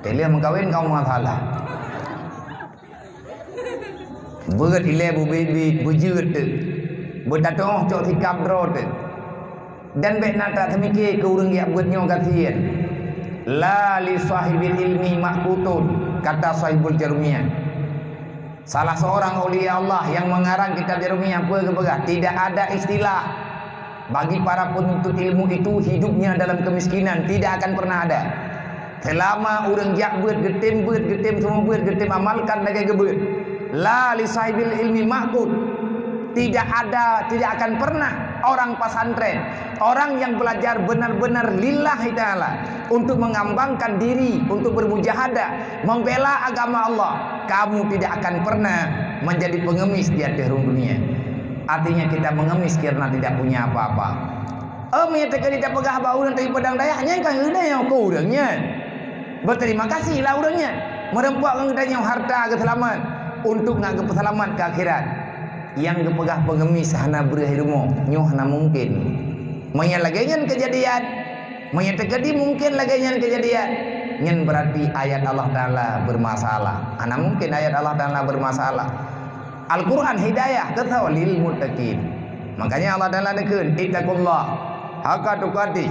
Teuh lheueh meukawen ka masalah. Beuet ilèe beubiet-biet, beujeuet teuk. Beutatoh cok sikap droe teuk. Dan bèk na that teumike keu ureueng jak beuet nyoe gasien. "La li sahibil ilmi maqutun," kata Sahibul Jarumiyah. Salah seorang aulia Allah nyang meungarang kitab Jarumiyah peue geupeugah, "Tidak ada istilah bagi para penuntut ilmu itu hidupnya dalam kemiskinan, tidak akan pernah ada. Selama ureueng jak beuet, geutem beuet, geutem seumeubeuet, geutem amalkan lagèe geubeuet. La li sahibil ilmi maqut." Tidak ada, tidak akan pernah orang pesantren, orang yang belajar benar-benar lillahi ta'ala untuk mengembangkan diri, untuk bermujahadah, membela agama Allah, kamu tidak akan pernah menjadi pengemis di ateueh rhueng dunia. Artinya kita mengemis karena tidak punya apa-apa. Oh, meunyoe teukeudi tapeugah bak ureueng teuh padang dayah, nyan ka ureueng nyang ukeue ureueng nyan. Beuterima kasih lah ureueng nyan. Meureumpok ngon geutanyoe harta geuseulamat untuk ngat geupeuseulamat keu akhirat. Nyang geupeugah pengemis hana breueh rumoh, nyoe hana mungken. Meunyoe lagèe nyan keujadian, meunyoe teukeudi mungken lagèe nyan keujadian, nyan beurati ayat Allah Ta'ala beurmasalah. Hana mungken ayat Allah Ta'ala beurmasalah. Al-Quran hidayah keu soe? Lil muttaqin. Makanya Allah Ta'ala neukheun, "Ittaqullah haqqa tuqatih."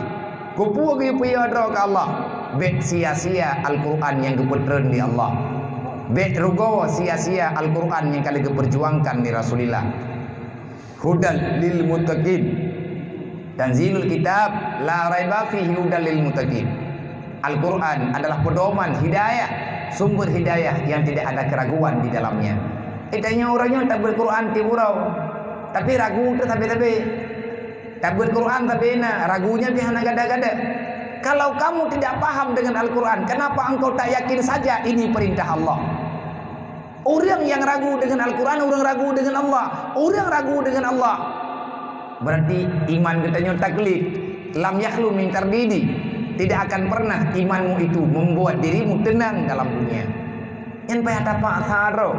Keupeue geupeuyue droe keu Allah? Bèk sia-sia Al-Quran nyang geupeutreun lé Allah. Bèk rugoe sia-sia Al-Quran nyang ka lheueh geupeurjuangkan lé Rasulillah. Hudan lil muttaqin. Tanzilul kitab la raiba fihi hudan lil muttaqin. Al-Quran adalah pedoman hidayah, sumber hidayah yang tidak ada keraguan di dalamnya. Eh, tanyoe ureueng nyoe tabeuet Quran tiep uroe, tapi ragu teuh sabe-sabe. Tabeuet Quran tapi na ragu nyan pih hana gada-gada. Kalau kamu tidak paham dengan Al-Quran, kenapa engkau tak yakin saja ini perintah Allah? Ureueng nyang ragu deungon Al-Quran, ureueng ragu deungon Allah. Ureueng ragu deungon Allah, berarti iman geutanyoe taklid, lam yakhlu min tardidi. Tidak akan pernah imanmu itu membuat dirimu tenang dalam dunia. Nyan payah tapaksa droe.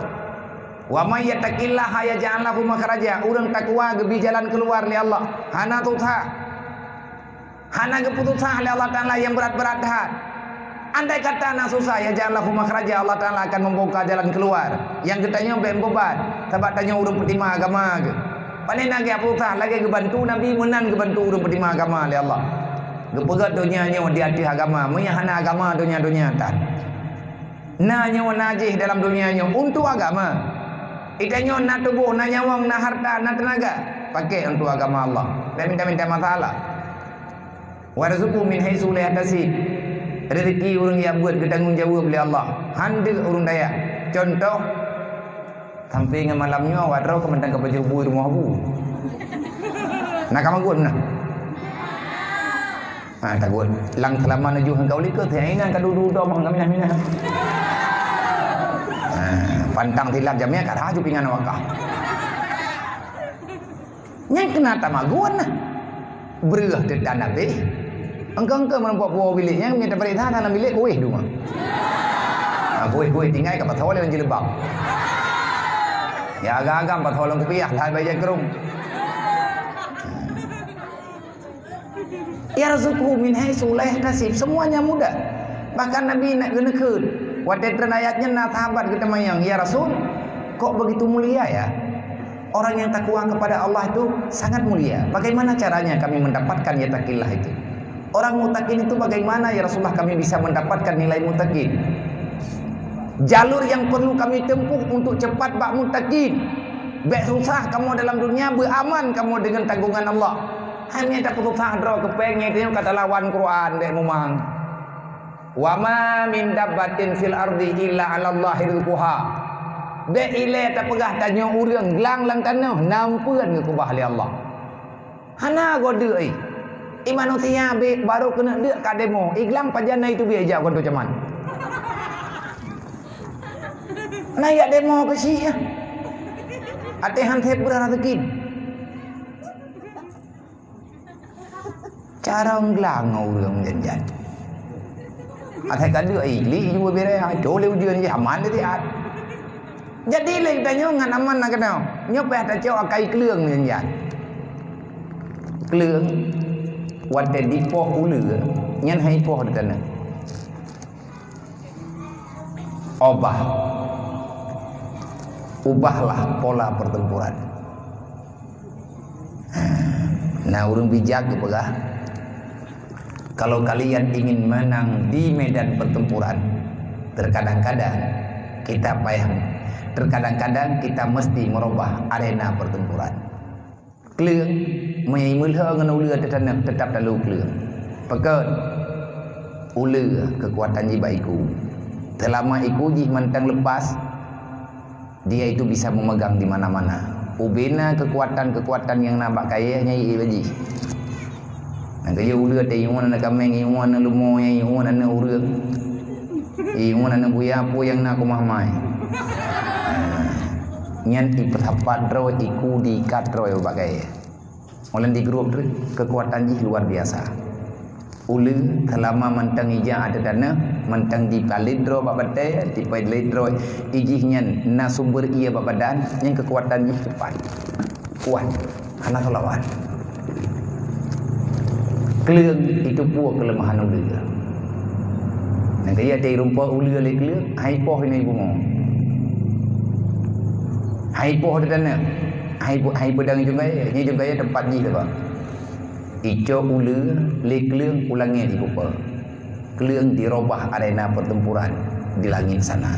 "Wa may yattaqillaha yaj'al lahu makhraja." Ureueng takwa geubri jalan keuluar lé Allah, hana susah. Hana geupeususah lé Allah Ta'ala nyang brat-brat that. Andai kata na susah, yaj'al lahu makhraja, Allah Ta'ala akan membuka jalan keluar. Nyang geutanyoe bèk meubeban, sabab tanyoe ureueng peutimang agama geuh. Pane na geupeusah lagèe geubantu Nabi, meunan geubantu ureueng peutimang agama lé Allah. Geupeugöt donya nyoe di ateueh agama, meunyoe hana agama donya-donya tan. Na nyoe na jih dalam donya nyoe untuk agama. Geutanyoe na tuboh, na nyawöng, na harta, na teunaga, pakè untuk agama Allah. Bèk minta-minta masalah. "Warzuqhu min haitsu la yahtasib." Rezeki ureueng nyang beuet geutanggong jaweueb lé Allah. Han deuh ureueng dayah. Contoh, sampoe ngon malam nyoe awak droe ka mantong ka pajoh bui rumoh bu. Na ka magun nah. Ha, takot. Lam seulamat neujôh ngon kaulikeue, teuingat ka dudu dom ngon minah-minah. Ha, pantang silap jamé ka raju pingan wakah. Nyang keuneuk tamagun nah. Breueh teutan abéh. Engkau-engkau meureumpok puwoe bilék nyang meunyoe taparéksa dalam bilék kuéh duma. Ha, kuéh-kuéh tinggai ka pasoe lé lam jilbab. Ya agam-agam pasoe lam kupiah, that bak ija keurong. Yarzuqhu min haitsu la yahtasib. Semuanya mudah. Bahkan Nabi na geuneukheun. Watèe treun ayat nyan na sahabat geuteumanyong, "Ya Rasul, kok begitu mulia ya? Orang yang takwa kepada Allah itu sangat mulia. Bagaimana caranya kami mendapatkan yattaqillah itu? Orang muttaqin itu bagaimana ya Rasulullah kami bisa mendapatkan nilai muttaqin? Jalur yang perlu kami tempuh untuk cepat bak muttaqin. Bèk susah kamoe dalam dunia, beuaman kamoe deungon tanggongan Allah." Hai meunyoe tapeususah droe keu pèng nyan, tanyoe ka talawan Quran, bèk mumang. "Wa ma min dabbatin fil ardi illa 'alallahi rizquha." Bék ilée tapeugah tanyoe ureuëng glang lam tanoh, na peue geukeubah lé Allah. Hana goe deuk, eh. I manusia bék barô keuneuk deuk ka demo, i glang pajan na itu biaya jak keu camat. Na jak demo keu si, ya. Até han sép beurah raseukin. Carông glang ngon ureuëng meujan-jan. Asai ka deuek, eh, li jua bereh, hai, cok lé ujeuen jih, aman di siat. Jadi lé geutanyoe ngon aman na keunoe. Nyoe payah tacok akai kleueng meujan-jan. Kleueng, watée dipoh uleue, nyan hai poh di tanoh. Ubah. Ubahlah pola pertempuran. Na ureuëng bijak geupeugah, kalau kalian ingin menang di medan pertempuran, terkadang-kadang kita payah, terkadang-kadang kita mesti merubah arena pertempuran. Kleueng, meunyoe meulhö ngon uleue teutaneuh, teutap talo kleueng. Pakon? Uleue keukuatan jih bak iku. Seulama iku jih mantong leupas, dia itu bisa memegang di mana-mana. Ubena keukuatan-keukuatan nyang na bak kayée nyan ié bak jih. Nyang keujeuet uleue teuh ié ngon aneuk kaméng, ié ngon aneuk leumo, ié ngon aneuk ureuëng. Ié ngon aneuk buya peue nyang na keumah mai. Nyan ipeusapat droe, iku diikat droe bak kayée. Meunan di grup tu keukuatan jih luar biasa. Uleue seulama mantong ija ateueh tanoh, mantong dipalét droe bak batée, dipalét droe, ijih nyan na sumber ié bak badan, nyan keukuatan jih cepat. Kuat. Hana seulawan. Kleueng itu peue keuleumahan uleue. Nyang kaya teurimpa uleue lé kleueng, hai poh ini bungo. Hai poh di tanoh, hai po-, hai peudang jungkai, nyi jungkai teumpat jih teubang. Icok uleue lé kleueng u langét ipupa. Kleueng dirubah arena pertempuran di langit sana.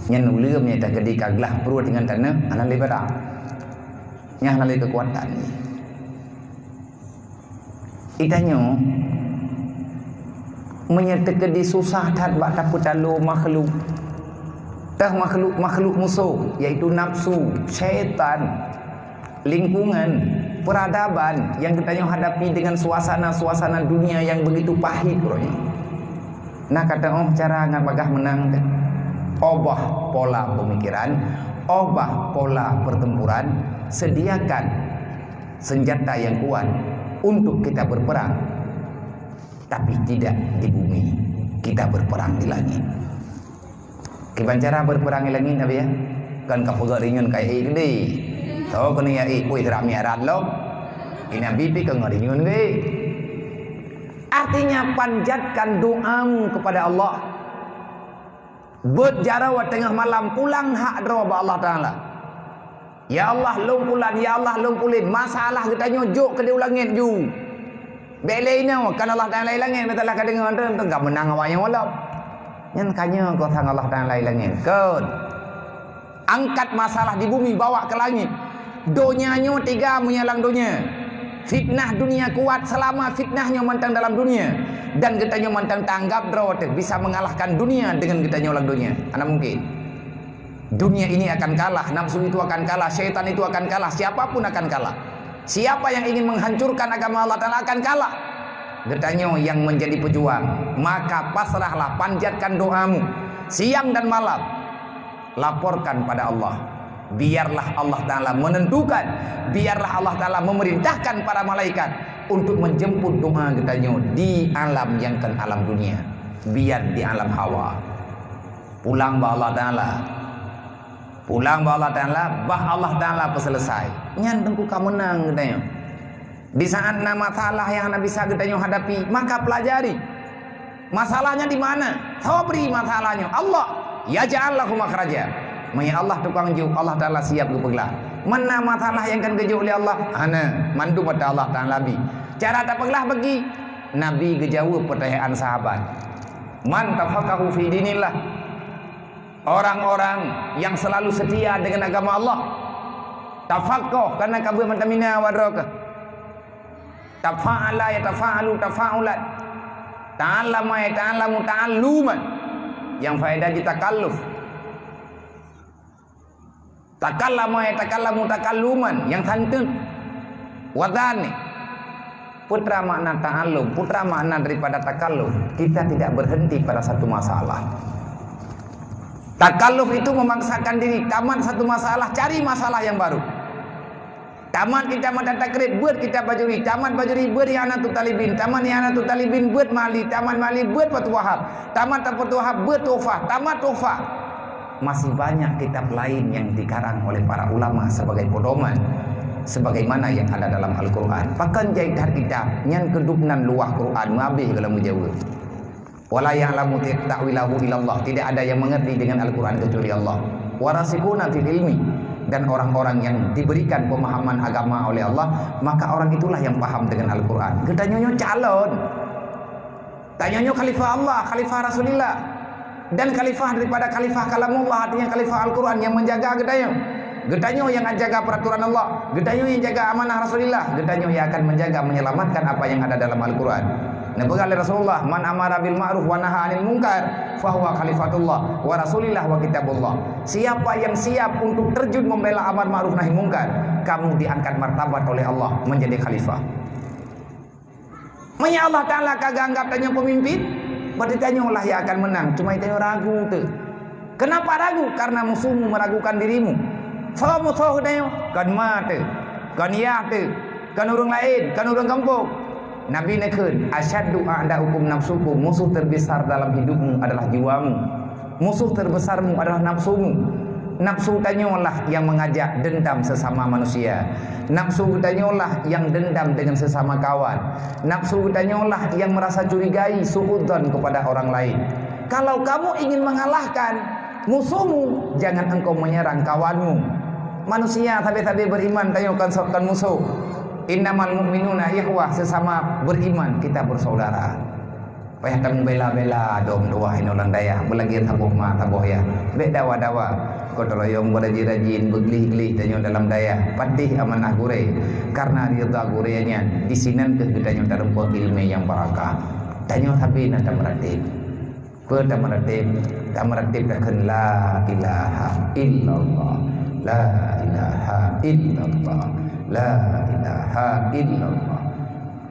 Nyan uleue meunyo teukeudi ka glah pruet ngon tanoh, hana lé barang. Nyan hana lé keukuatan. Itanyoe, meunyoe teukeudi susah that bak tapeutalo makhluk, teuh makhluk-makhluk musoh, yaitu nafsu, syaitan, lingkungan, peradaban yang geutanyoe hadapi dengan suasana-suasana dunia yang begitu pahit, uroe nyoe. Na ka teuoh cara ngon bagaih meunang teuh. Ubah pola pemikiran, ubah pola pertempuran, sediakan senjata yang kuat untuk kita berperang, tapi tidak di bumi. Kita berperang di langit. Kiban cara berperang di langit, Nabi, ya? Kan ka peugah rinyun ka ék gede. Tho keuneuk ya ék pui rami arat lom. Ini Nabi pi ka ngerinyun gede. Artinya, panjatkan doamu kepada Allah. Beuet jaroe teungoh malam, pulang hak droe bak Allah Taala. "Ya Allah, lôn pulan, ya Allah, lôn pulen." Masalah geutanyoe jok keudeh u langét ju. Bék lé inoe, kan Allah Taala i langét, masalah ka deungoe, teunteu ka meunang awak nyoe lom. Nyan ka nyoe keusan Allah Taala i langét. Kon. Angkat masalah di bumi, bawa ke langit. Donya nyoe tiga meunyalang donya. Fitnah dunia kuat selama fitnah nyoe mantong dalam dunia. Dan geutanyoe mantong tanggap droe teuh bisa mengalahkan dunia dengan geutanyoe lam donya. Hana mungkin. Dunia ini akan kalah, nafsu itu akan kalah, syaitan itu akan kalah, siapapun akan kalah. Siapa yang ingin menghancurkan agama Allah Taala akan kalah. Geutanyoe yang menjadi pejuang, maka pasrahlah, panjatkan doamu siang dan malam. Laporkan pada Allah. Biarlah Allah Taala menentukan, biarlah Allah Taala memerintahkan para malaikat untuk menjemput doa geutanyoe di alam nyang kon alam dunia, biar di alam hawa. Pulang bak Allah Taala. Pulang bak Allah Taala, bah Allah Taala peuseuleusoe. Nyan teungku ka meunang geutanyoe. Di saat na masalah nyang hana bisa geutanyoe hadapi, maka pelajari. Masalahnya di mana? Sobri masalahnya. Allah, yaj'al lahu makhraja. Meunyo Allah tukang jok, Allah Taala siap geupeuglah. Mana masalah nyang kan geujok lé Allah? Hana, mandum ata Allah Taala bi. Cara tapeuglah bagi. Nabi geujaweueb peutanyaan sahabat. Man tafaqahu fi dinillah. Orang-orang yang selalu setia dengan agama Allah. Tafaqquh, karena kabeuet mantong mina awak droe keuh. Tafa'ala yatafa'alu tafa'ulan. Ta'allama yata'allamu ta'alluman. Yang faedah jih takalluf. Takallama yatakallamu takalluman, nyang santun. Wazan ni. Peue makna ta'allum, peue makna daripada takallum. Kita tidak berhenti pada satu masalah. Takalluf itu memaksakan diri, tamat satu masalah, cari masalah yang baru. Tamat kitab Matan Takrib, buet kitab Bajuri, tamat Bajuri, buet I'anatut Talibin, tamat I'anatut Talibin, buet Ma'ali, tamat Ma'ali, buet Fathul Wahab, tamat Fathul Wahab, buet Tuhfah, tamat Tuhfah. Masih banyak kitab lain yang dikarang oleh para ulama sebagai pedoman sebagaimana yang ada dalam Al-Quran. Pakon jai that kitab nyan, keudroe nan luwah Quran meuhabéh golom meujaweueb. Wala ya'lamu ta'wilahu illallah. Tidak ada yang mengerti dengan Al-Quran kecuali Allah. Warasikhuna fil ilmi. Dan orang-orang yang diberikan pemahaman agama oleh Allah, maka orang itulah yang paham dengan Al-Quran. Geutanyoe nyoe calon. Tanyoe nyoe khalifah Allah, khalifah Rasulullah. Dan khalifah daripada khalifah kalamullah, artinya khalifah Al-Quran yang menjaga geutanyoe. Geutanyoe nyang jaga peraturan Allah, geutanyoe nyang jaga amanah Rasulullah, geutanyoe nyang akan menjaga, menyelamatkan apa yang ada dalam Al-Quran. Neupeugah lé Rasulullah, "Man amara bil ma'ruf wa naha 'anil munkar, fahuwa khalifatullah wa Rasulillah wa kitabullah." Siapa yang siap untuk terjun membela amar ma'ruf nahi munkar, kamu diangkat martabat oleh Allah menjadi khalifah. Meunyoe Allah Taala ka geuanggap tanyoe peumimpin, berarti tanyoe lah nyang akan meunang. Cuma tanyoe ragu teuh. Kenapa ragu? Karena musuhmu meragukan dirimu. Soe musoh tanyoe? Kon ma teuh, kon yah teuh, kon ureuëng laén, kon ureuëng gampông. Nabi neukheun, "Asyaddu a'da'ukum nafsukum." Musuh terbesar dalam hidupmu adalah jiwamu. Musuh terbesarmu adalah nafsumu. Nafsu tanyoe lah yang mengajak dendam sesama manusia. Nafsu tanyoe lah yang dendam dengan sesama kawan. Nafsu tanyoe lah yang merasa curigai, suudzon kepada orang lain. Kalau kamu ingin mengalahkan musuhmu, jangan engkau menyerang kawanmu. Manusia sabe-sabe beriman tanyoe kon so-, kon musuh. Innamal mu'minuna ikhwah, sesama beriman kita bersaudara. Payah tameubela-bela dom dua inoe lam dayah, beulagée saboh ma saboh yah. Bék dawa-dawa. Gotong royong beurajin-rajin, beugleh-gleh tanyoe dalam dayah. Patéh amanah gurée. Karena ridha gurée nyan, disinan kheueh geutanyoe tarumpok ileumé nyang barakah. Tanyoe sabe na tameuratéb. Peue tameuratéb? Tameuratéb takheun la ilaha illallah. La ilaha illallah. La ilaha illallah.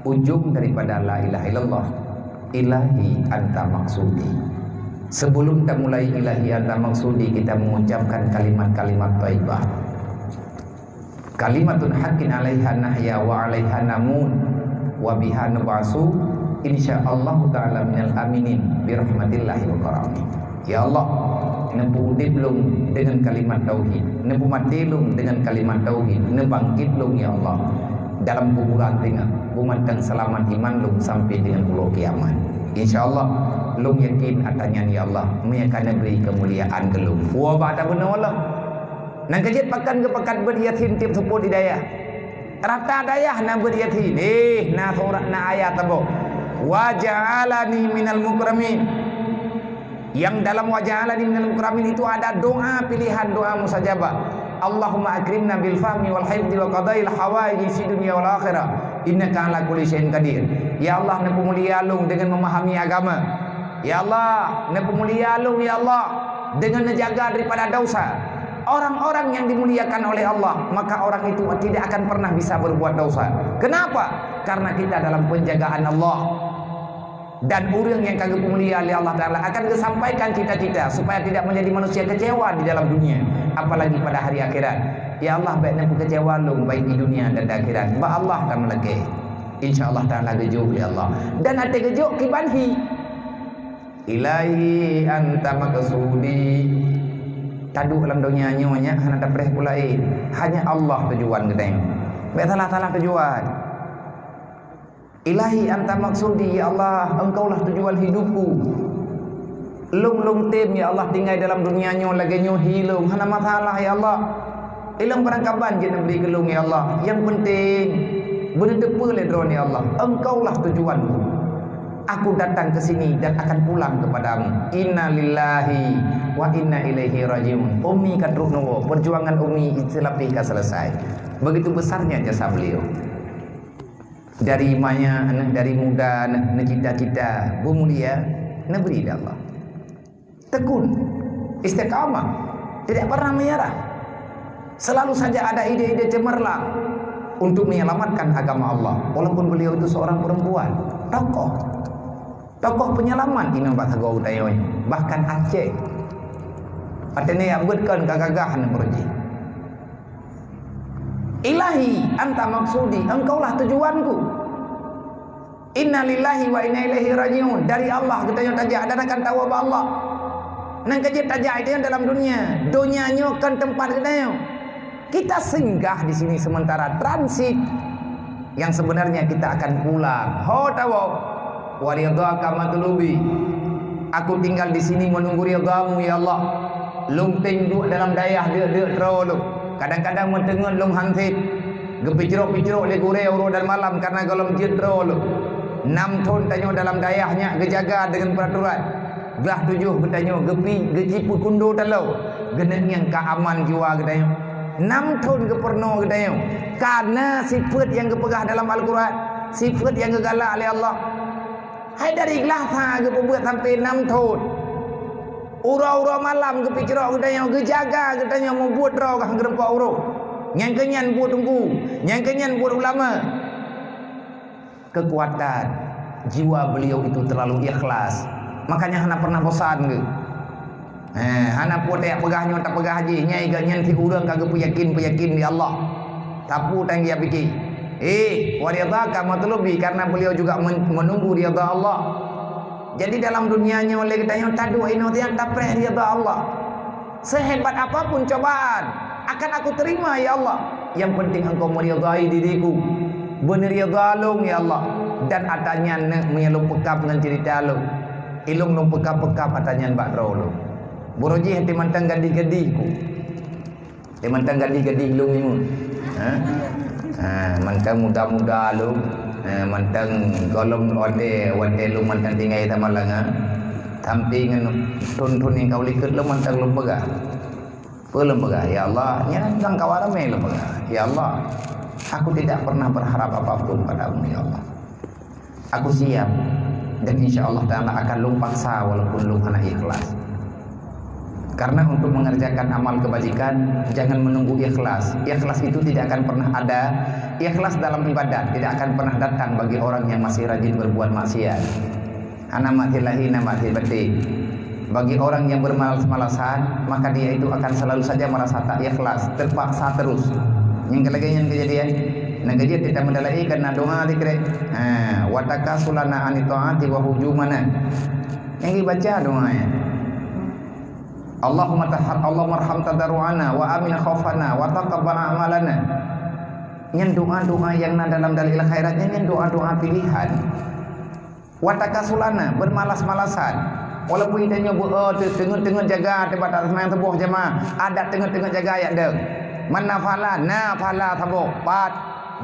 Ujung daripada la ilaha illallah, "Ilahi anta maksudi." Sebelum tamulai "Ilahi anta maksudi", kita mengucapkan kalimat-kalimat thaibah. "Kalimatun haqqin alaiha nahya wa alaiha namut wa biha nub'asu, insya Allah taala minal aminin birahmatillahi wa karamih." Ya Allah, neupeuudeb lôn deungon kalimat tauhid, neupeumaté lôn deungon kalimat tauhid, neubangkét lôn, ya Allah, dalam kuburan teungoh beumantong seulamat iman lôn sampai deungon uroe kiamat. Insya Allah, lôn yakin ata nyan, ya Allah, meunyo ka neubri keumuliaan keu lôn. Woe bak ata bunoe Allah. Nyang keujeuet pakon geupakat beuet Yasin tieb seupôt di dayah. Rata dayah na beuet Yasin. Eh, na surat, na ayat saboh. "Wa ja'alani minal mukramin." Yang dalam "Wa ja'alani minal mukramin" itu ada doa pilihan, doa mustajabah. "Allahumma akrimna bil fahmi wal hifzi wa qadail hawaiji fid dunya wal akhirah. Innaka ala kulli syai'in qadir." Ya Allah, neupeumulia lôn deungon memahami agama. Ya Allah, neupeumulia lôn, ya Allah, deungon neujaga daripada dosa. Orang-orang yang dimuliakan oleh Allah, maka orang itu tidak akan pernah bisa berbuat dosa. Kenapa? Karena kita dalam penjagaan Allah. Dan ureuëng nyang ka geupeumulia lé Allah Taala akan geusampaikan cita-cita supaya tidak menjadi manusia kecewa di dalam dunia, apalagi pada hari akhirat. Ya Allah, bék neupeukecewa lôn baik di dunia dan di akhirat. Bak Allah tameulakée. Insya Allah Taala geujok lé Allah. Dan até geujok kiban hi. "Ilahi anta maqsudi." Taduek lam donya nyoe nyak hana tapreh peue laén. Hanya Allah tujuan geutanyoe. Bék salah-salah tujuan. "Ilahi anta maqsudi," ya Allah, Engkaulah tujuan hidupku. Lôn, lôn tem, ya Allah, tinggai dalam dunia nyoe lagée nyoe hi lôn, hana masalah, ya Allah. Ilôn barangkaban jeuet neubri keu lôn, ya Allah. Nyang peunteng, beuneuteupeue lé Droeneuh, ya Allah. Engkaulah tujuanku. Aku datang ke sini dan akan pulang kepadamu. Inna lillahi wa inna ilaihi rajiun. Umi ka trok neuwoe, perjuangan Umi seulapeh ka selesai. Begitu besarnya jasa beliau. Dari maya, dari muda, neucita-cita beumulia, neubri lé Allah. Tekun, istiqamah, tidak pernah menyerah. Selalu saja ada ide-ide cemerlang untuk menyelamatkan agama Allah, walaupun beliau itu seorang perempuan, tokoh, tokoh penyelamat inoe bak sagoe geutanyoe, bahkan Aceh. Watèe nyan beuet kon ka gagah nyan beuruji. Ilahi, anta maksudi, engkaulah tujuanku. Inna lillahi wa inna ilaihi raji'un. Dari Allah geutanyoe tajak dan akan tawoe bak Allah. Nyan ka jeuet tajak geutanyoe dalam dunia. Dunia nyoe kon teumpat geutanyoe. Kita singgah di sini sementara, transit. Yang sebenarnya kita akan pulang. Ho tawoe. Wa ridhaka matlubi. Aku tinggal di sini menunggu ridhamu, ya Allah. Lôn teueng duek dalam dayah deuk-deuk droe lôn. Kadang-kadang meuteungeut lôn han sép. Geupicrok-picrok lé gurèe uroe dan malam karena gohlom jeuet droe lôn. Nam thon tanyoe dalam dayah nyak geujaga deungon peuraturan. Glah tujoh geutanyoe geupi geucipeukundo taloe. Geuneuk ngieng ka aman jiwa geutanyoe. Nam thon geupeurunoe geutanyoe. Kana sifeuet nyang geupeugah dalam Al-Quran, sifeuet nyang geugalak lé Allah. Hai dari glah sa geupeubuet sampoe nam thon. Uroe-uroe malam geupicrok geutanyoe, geujaga geutanyoe, mubuet droe ka han geureumpok uroe. Nyang keu nyan buet teungku, nyang keu nyan buet ulama. Kekuatan jiwa beliau itu terlalu ikhlas. Makanya hana pernah bosan geuh. Eh, hana peue tajak peugah nyoe tapeugah jih, nyai geuh nyan si ureueng ka geupeuyakin-peuyakin di Allah. Sapeue tan geupike? Eh, wa ridhaka matlubi, karena beliau juga men-, menunggu ridha Allah. Jadi dalam dunia nyoe lé geutanyoe taduek inoe siat tapreh ridha Allah. Sehebat apapun cobaan, akan aku terima, ya Allah. Yang penting Engkau meridai diriku. Beuneurida lôn, ya Allah. Dan ata nyan neuk meunyo lôn peukab ngon ceurita lôn. Ilôn lôn peukab-peukab ata nyan bak droe lôn. Beuroe jih até mantong gadih-gadih ku. Até mantong gadih-gadih lôn nyoe. Ha? Ha, mantong muda-muda lôn. Ha, mantong gohlom watèe, watèe lôn mantong tinggai Samalanga. Sampoe ngon thon-thon nyang ka u likot lôn mantong lôn peugah. Peue lôn peugah, "Ya Allah," nyan lam kawan ramé lôn peugah, "Ya Allah, aku tidak pernah berharap apapun padamu, ya Allah. Aku siap dan insya Allah Ta'ala akan lôn paksa walaupun lôn hana ikhlas." Karena untuk mengerjakan amal kebajikan, jangan menunggu ikhlas. Ikhlas itu tidak akan pernah ada. Ikhlas dalam ibadat tidak akan pernah datang bagi orang yang masih rajin berbuat maksiat. Hana maksiat lahé, hana maksiat batin. Bagi orang yang bermalas-malasan, maka dia itu akan selalu saja merasa tak ikhlas, terpaksa terus. Nyang keu lagèe nyan keujadian. Nyang keujadian kita meudalai karena doa dikirém. Ha, wa takasulana an taati wa hujumana. Nyang dibaca doa nyan. Allahumma tahar, Allahummarham tadarru'ana wa amin khaufana wa taqabbal a'malana. Nyan doa-doa nyang na dalam Dalail Khairat nyan, nyan doa-doa pilihan. Wa takasulana, bermalas-malasan. Walaupun tanyoe beu, eh, teungeut-teungeut jaga, teubat seumayang suboh jamaah, adak teungeut-teungeut jaga yak deuh. Man nafala, nafala saboh, pat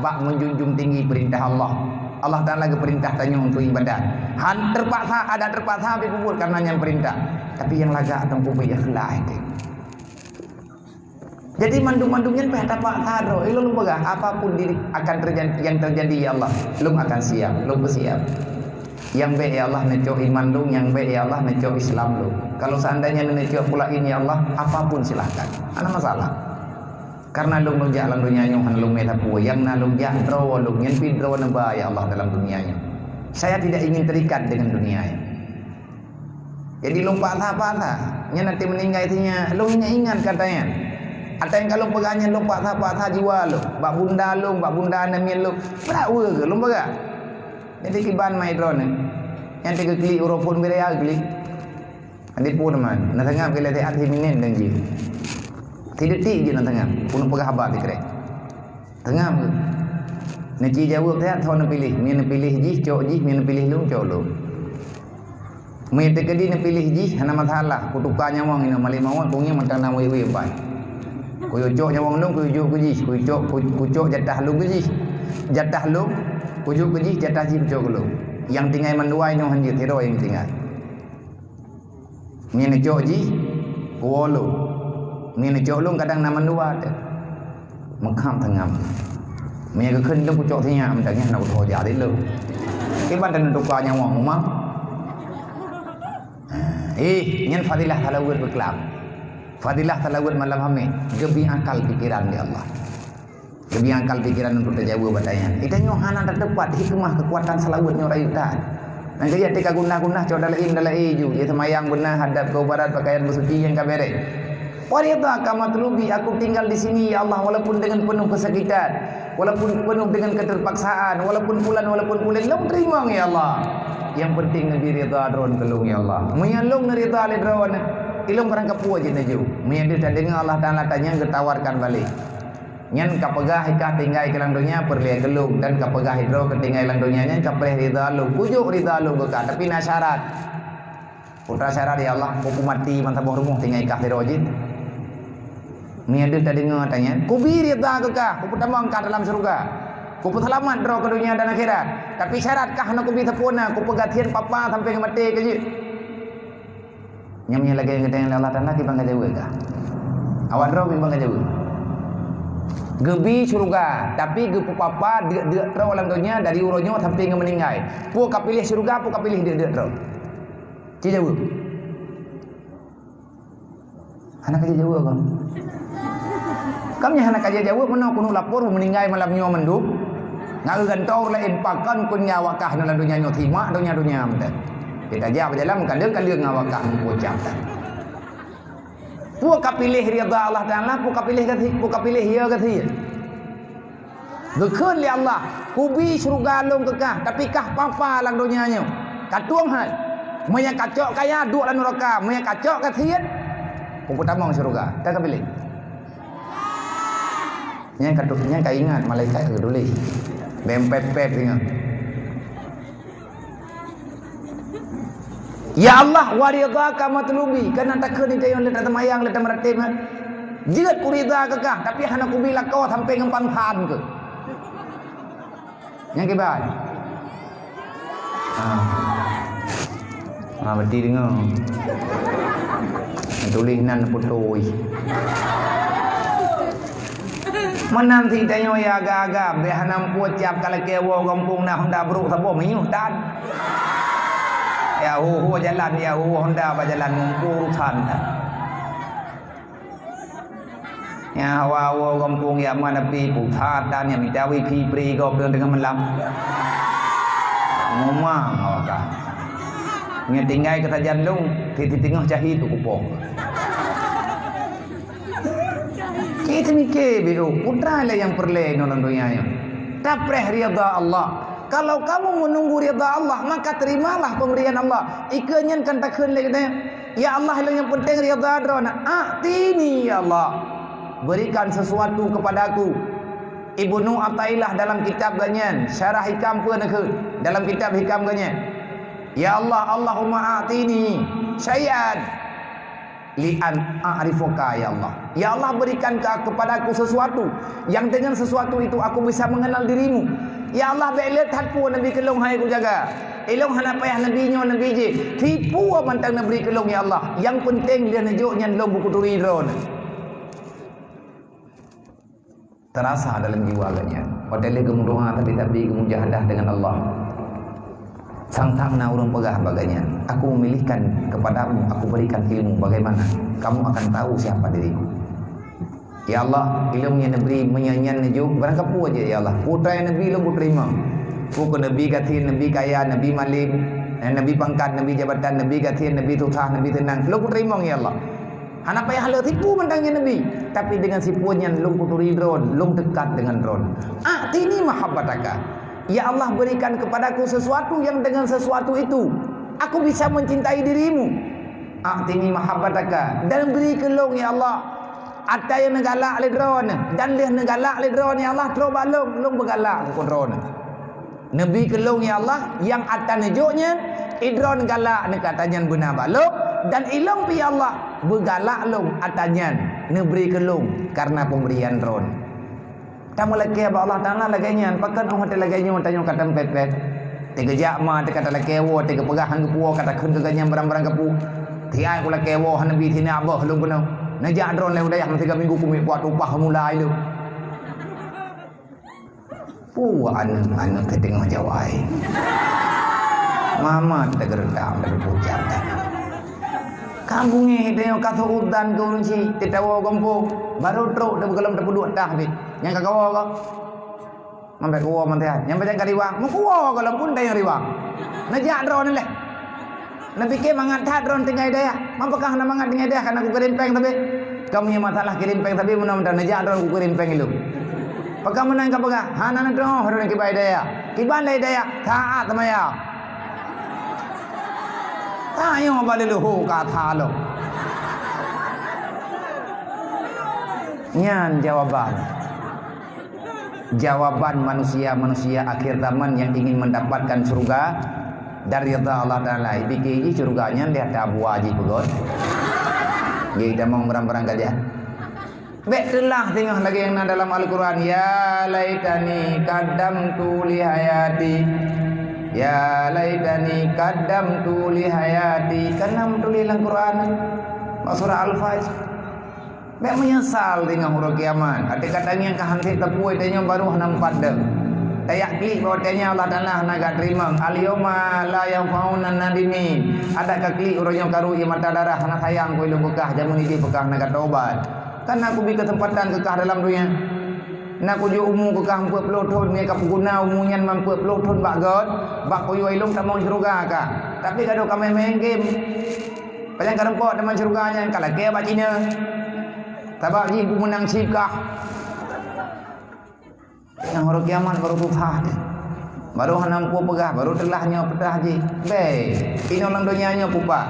bak menjunjung tinggi perintah Allah. Allah Taala geupeurintah tanyoe untuk ibadat. Han terpaksa, adak terpaksa pih peubuet karena nyan perintah. Tapi nyang lagak teungku beu ikhlas. Jadi mandum-mandum nyan payah tapaksa droe. Ilôn lôn peugah, apapun diri akan terjadi, yang terjadi, ya Allah, lôn akan siap, lôn peusiap. Nyang bèk, ya Allah, neucok iman lôn, nyang bèk, ya Allah, neucok Islam lôn. Kalau seandainya neucok pula ini, ya Allah, apapun silahkan. Hana masalah. Karena lôn, lôn jak lam dunia nyoe hana lôn mé sapeue. Nyang na lôn jak droe lôn, nyan pih droe neuba, ya Allah, dalam dunia nyoe. Saya tidak ingin terikat dengan dunia nyoe. Jadi lôn paksa-paksa. Nyan até meuninggai sinyak, lôn ingat-ingat kata nyan. Até nyang ka lôn peugah nyan lôn paksa-paksa jiwa lôn. Bak bunda lôn, bak bunda aneuk miet lôn. Brat weue keu lôn peugah. Jadi kiban mai droeneuh. Nyan teugeuklik uroe phon beu raya geuklik. Até phon teuma. Na seungab keu lé siat si minét dan jih. Sidetik jih na seungab. Pun peugah haba sikrek. Teungab keu. Neuci jaweueb siat, soe neupiléh. Meunyo neupiléh jih, cok jih. Meunyo neupiléh lôn, cok lôn. Meunyo teukeudi neupiléh jih, hana masalah. Kutuka nyawöng inoe, malék mawöt, kuyue mantong na wék-wék ban. Kuyue cok nyawöng lôn, kuyue jok keu jih. Kuyue cok, ku-, kucok jatah lôn keu jih. Jatah lôn, kujok keu jih, jatah jih kucok keu lôn. Nyang tinggai mandua inoe han jeuet, sidroe nyang tinggai. Meunyo neucok jih, kuwoe lôn. Meunyo neucok lôn, kadang na mandua teuh. Meukham teungab. Meunyo geukheun lôn kucok sinyak, meutanyoe na kutoh jak lé lôn. Kiban dan tuka nyawöng umam. Eh, nyan fadilah salaweuet beuklam. Fadilah seulaweuet malam Hamid, geubri akal pikiran lé Allah. Geubri akal pikiran untuk teujaweueb bak tanyan. Geutanyoe hana tateupat hikmah keukuatan seulaweuet nyoe rayeuk that. Nyang keu jih teuka gundah-gundah cok dalam, dalam ju, ya seumayang beuna, hadap keu barat, pakaian beusuci nyang ka bereh. Wa ridhaka matlubi, aku tinggal di sini ya Allah, walaupun dengan penuh kesakitan, walaupun penuh dengan keterpaksaan, walaupun pulan, walaupun pulan, lôn teurimong ya Allah. Nyang penting neubri ridha Droen keu lôn ya Allah. Meunyoe lôn neuridha lé Droen, ilôn barang kapeue jih neujok. Meunyoe deuh tadeungoe Allah Taala tanyong, geutawarkan balek. Nyan kapeugah ikah tinggai keu lam donya peureulèe keu lôn, dan kapeugah droe keu tinggai lam donya nyan kapreh ridha lôn, kujok ridha lôn keu kah, tapi na syarat. Peue syarat, ya Allah, ku mati ban saboh rumoh tinggai kah sidroe jih. Meunyoe deuh tadeungoe tanyan, kubi ridha keu kah, kupeutamong kah dalam syeuruga, kupeuseulamat droe keu donya dan akhirat. Tapi syarat kah hana kubi sapeue na, kupeugah thien papa sampai ngon maté keu jih. Nyan meunyoe lagèe nyan geutanyoe lé Allah Taala, kiban ka jaweueb kah? Awak droe kiban ka jaweueb? Geubi syeuruga, tapi geupeupapa deuk-deuk droe lam donya dari uroe nyoe sampai ngon meuninggai. Peue ka piléh syeuruga, peue ka piléh deuk-deuk droe? Ci jaweueb. Hana ka jijaweueb kon. Kam nyan hana ka jijaweueb, meunoe keuneuk lapor meuninggai malam nyoe mandum. Ngon geugantoe laén pakon kon ngon awak kah lam donya nyoe, simak donya-donya mantong. Kita jak beujalan meukaleueng-kaleueng ngon awak kah meukucam tan. Peue ka piléh ridha Allah Taala, peue ka piléh gathi-, peue ka piléh ya gathi. Geukheun lé Allah, "Kubi syeuruga lôn keu kah, tapi kah papa lam donya nyoe. Ka tueng hai. Meunyo kacok kaya, duek lam nuraka. Meunyo kacok ka siet, kupeutamong syeuruga." Ka ka piléh. Nyan ka tu, nyan ka ingat malaikat ka tuléh. Bèk pép-pép ingat. Ya Allah, wa ridhaka matlubi, keunan takheun di dayong lé taseumayang lé tameuratéb nyan. Jeuet kuridha keu kah, tapi hana kubi lakoe sampoe ngon pangsan keuh. Nyang kiban. Ah. Ah, berarti deungoe. Tuléh nan putôi. Meunan si tanyoe ya agam-agam, bèk hana meupucap ka lakèe woe gampông na honda brôk saboh meunyoe tan. Ya hu-hu jalan, ya hu honda bak jalan mumpung urusan tan. Ya hawa woe gampông ya man api pusat tan ya mita wifi free gob deungon malam. Ngomang awak kah. Nyoe tinggai keu sajan lôn, di teungoh cahé tu kupông. Cit teumike beu, peue lé nyang peureulèe inoe lam donya nyoe? Tapreh ridha Allah. Kalau kamu menunggu ridha Allah, maka terimalah pemberian Allah. Ikeue nyan kan takheun lé geutanyoe, "Ya Allah, lôn nyang penting ridha Droeneuh. A'tini, ya Allah. Berikan sesuatu kepadaku." Ibnu Athaillah dalam kitab geuh nyan, Syarah Hikam peue neukheun, dalam kitab Hikam geuh nyan, "Ya Allah, Allahumma a'tini syai'an." "Li an a'rifaka, ya Allah. Ya Allah, berikan ke, kepadaku sesuatu yang dengan sesuatu itu aku bisa mengenal dirimu. Ya Allah, bèk le that peue neubri keu lôn hai kujaga. Ilôn hana payah neubri nyoe neubri jih. Sipeue mantong neubri keu lôn, ya Allah. Yang penting lheueh neujok nyan lôn beukuturi Droeneuh." Terasa dalam jiwa geuh nyan. Watèe lheueh geumeudoa tapi-tapi geumujahadah dengan Allah. Sang-sang na ureueng peugah bak geuh nyan, "Aku memilihkan kepadamu, aku berikan ilmu, bagaimana? Kamu akan tahu siapa diriku." Ya Allah, ilmu nyang neubri meunyan nyan neujok, barang kapeue jih, ya Allah. Peue nyang neubri lôn kuteurimong. Peue keu neubri gasien, neubri kaya, neubri malém, eh, neubri pangkat, neubri jabatan, neubri gasien, neubri susah, neubri seunang. Lôn kuteurimong, ya Allah. Hana payah le sipeue mantong nyang neubri, tapi dengan sipeue nyan lôn kuturi Droen, lôn teukat dengan Droen. A'tini mahabbataka. Ya Allah, berikan kepadaku sesuatu yang dengan sesuatu itu aku bisa mencintai dirimu. A'tini mahabbataka. Dan bri keu lôn, ya Allah, atra nyang neugalak lé Droen, dan lheueh neugalak lé Droen, ya Allah, trok bak lôn, lôn beugalak keu Droen. Neubri keu lôn, ya Allah, nyang atra neujok nyan, i Droen galak neuh keu atra nyan beuna bak lôn, dan ilôn pih, ya Allah, beugalak lôn atra nyan neubri keu lôn kareuna peumbrian Droen. Tameulakèe bak Allah Taala lagèe nyan, pakon 'oh watèe lagèe nyoe tanyoe ka tameupèt-pèt. Teugeujak ma, teuka talakèe woe, teuka peugah han geupuwoe, ka takheun keu geuh nyan barang-barang kapeue. Tiai kulakèe woe hana bi sinan abah lôn keunoe. Neujak Droen lé u dayah meusiga minggu keumiet kuat upah mulai lôn. Puwah aneuk-aneuk teudeungoe jawai. Mama teugeureudak dari bujang. Ka beungéh tanyoe ka seuudan keu ureueng chik, teukawoe gampông, barô trok teuh gohlom teupeuduek tah pih. Nyang ka kawoe ka. Mambet kuwoe manteuan. Nyang pajan ka riwang, meukuwoe gohlom pun tanyoe riwang. Neujak droeneuh lé. Neupike mangat that droeneuh tinggai dayah. Meupeugah na mangat tinggai dayah, kareuna kukirém péng sabé. Kamoe nyang masalah kirém péng sabé meunan-meunan, neujak droeneuh kukirém péng ilôn. Pakon meunan kapeugah, hana neutu'oh droeneuh kiban dayah. Kiban lé dayah, taát seumayang. Tanyoe bak leuluhu ka that lom. Nyan jawaban. Jawaban manusia-manusia akhir zaman yang ingin mendapatkan syurga dan ridha Allah Taala. Ipike jih syurga nyan di atas bua jih peugöt. Jadi tamong barang-barang gajah. Bèk teulah singoh lagèe nyang na dalam Al-Quran, "Ya laitani qaddamtu li hayati. Ya laitani qaddamtu li hayati." Kan na meutuléh lam Quran. Bak surah Al-Fajr. Bèk meunyeusal singoh uroe kiamat. Até gata ngieng ka han sép teupue, tanyoe barô hana meupat deuh. Tajak klik bak watèe nyan Allah Taala hana geuteurimong. Al-yauma la yanfa'un nadimin. Adak ka klik uroe nyoe karu ie mata darah, hana sayang keu ilôn keu kah, jameun idéh peugah hana gata ubat. Kan na kubi keuseumpatan keu kah dalam donya. Na kujok umu keu kah peuet ploh thon, meunyo ka peuguna umu nyan man peuet ploh thon bak göt, bak kuyue ilôn tamong syeuruga kah. Tapi gadôh ka main-main game. Pajan ka reumpok teuma syeuruga nyan ka lakèe bak Cina. Sabab jih peumeunang chip kah. Nyang uroe kiamat barô susah deh. Barô hana muphom peugah, barô teulah nyoe peugah jih. Bèk, inoe lam donya nyoe peugah.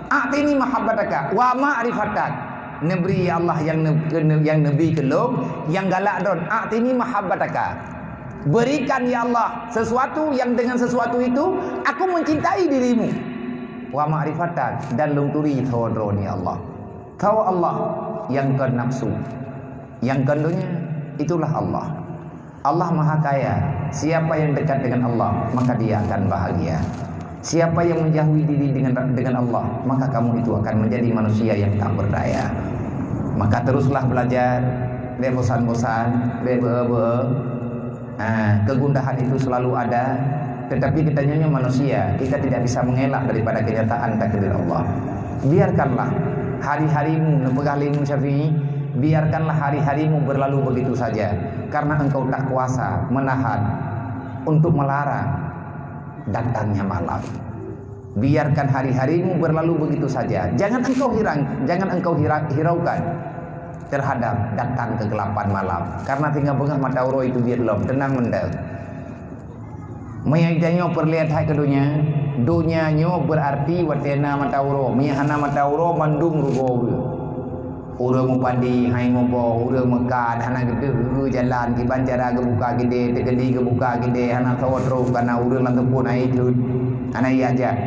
A'tini mahabbataka wa ma'rifatak. Neubri, ya Allah, nyang neu-, keu-, nyang neubi keu lôn, nyang galak droen. A'tini mahabbataka. Berikan, ya Allah, sesuatu yang dengan sesuatu itu aku mencintai dirimu. Wa ma'rifatak, dan lôn turi saboh droen, ya Allah. Tho Allah nyang kon nafsu, nyang kon donya, itulah Allah. Allah Maha Kaya. Siapa yang dekat dengan Allah, maka dia akan bahagia. Siapa yang menjauhi diri dengan, dengan Allah, maka kamu itu akan menjadi manusia yang tak berdaya. Maka teruslah belajar, bèk bosan-bosan, bèk beu-beu. Ah, kegundahan itu selalu ada, tetapi kita nyonya manusia, kita tidak bisa mengelak daripada kenyataan takdir Allah. Biarkanlah hari-harimu, neupeugah lé Imam Syafi'i, biarkanlah hari-harimu berlalu begitu saja, karena engkau tak kuasa menahan untuk melarang datangnya malam. Biarkan hari-harimu berlalu begitu saja. Jangan engkau hirang, jangan engkau hira-, hiraukan terhadap datang kegelapan malam. Karena tinggai beungéh mata uroe itu biet lom, teunang mantong. Meunyo tanyoe peureulèe that keu donya, donya nyoe berarti watèe na mata uroe. Meunyo hana mata uroe, mandum rugoe ureueng. Ureueng meupadi hai muboh, ureueng meukat hana geudeuh jalan, kiban cara geubuka keudè, teukeudi geubuka keudè hana soe trok, kana ureueng lam teupon hai jeuet, hana ié jak.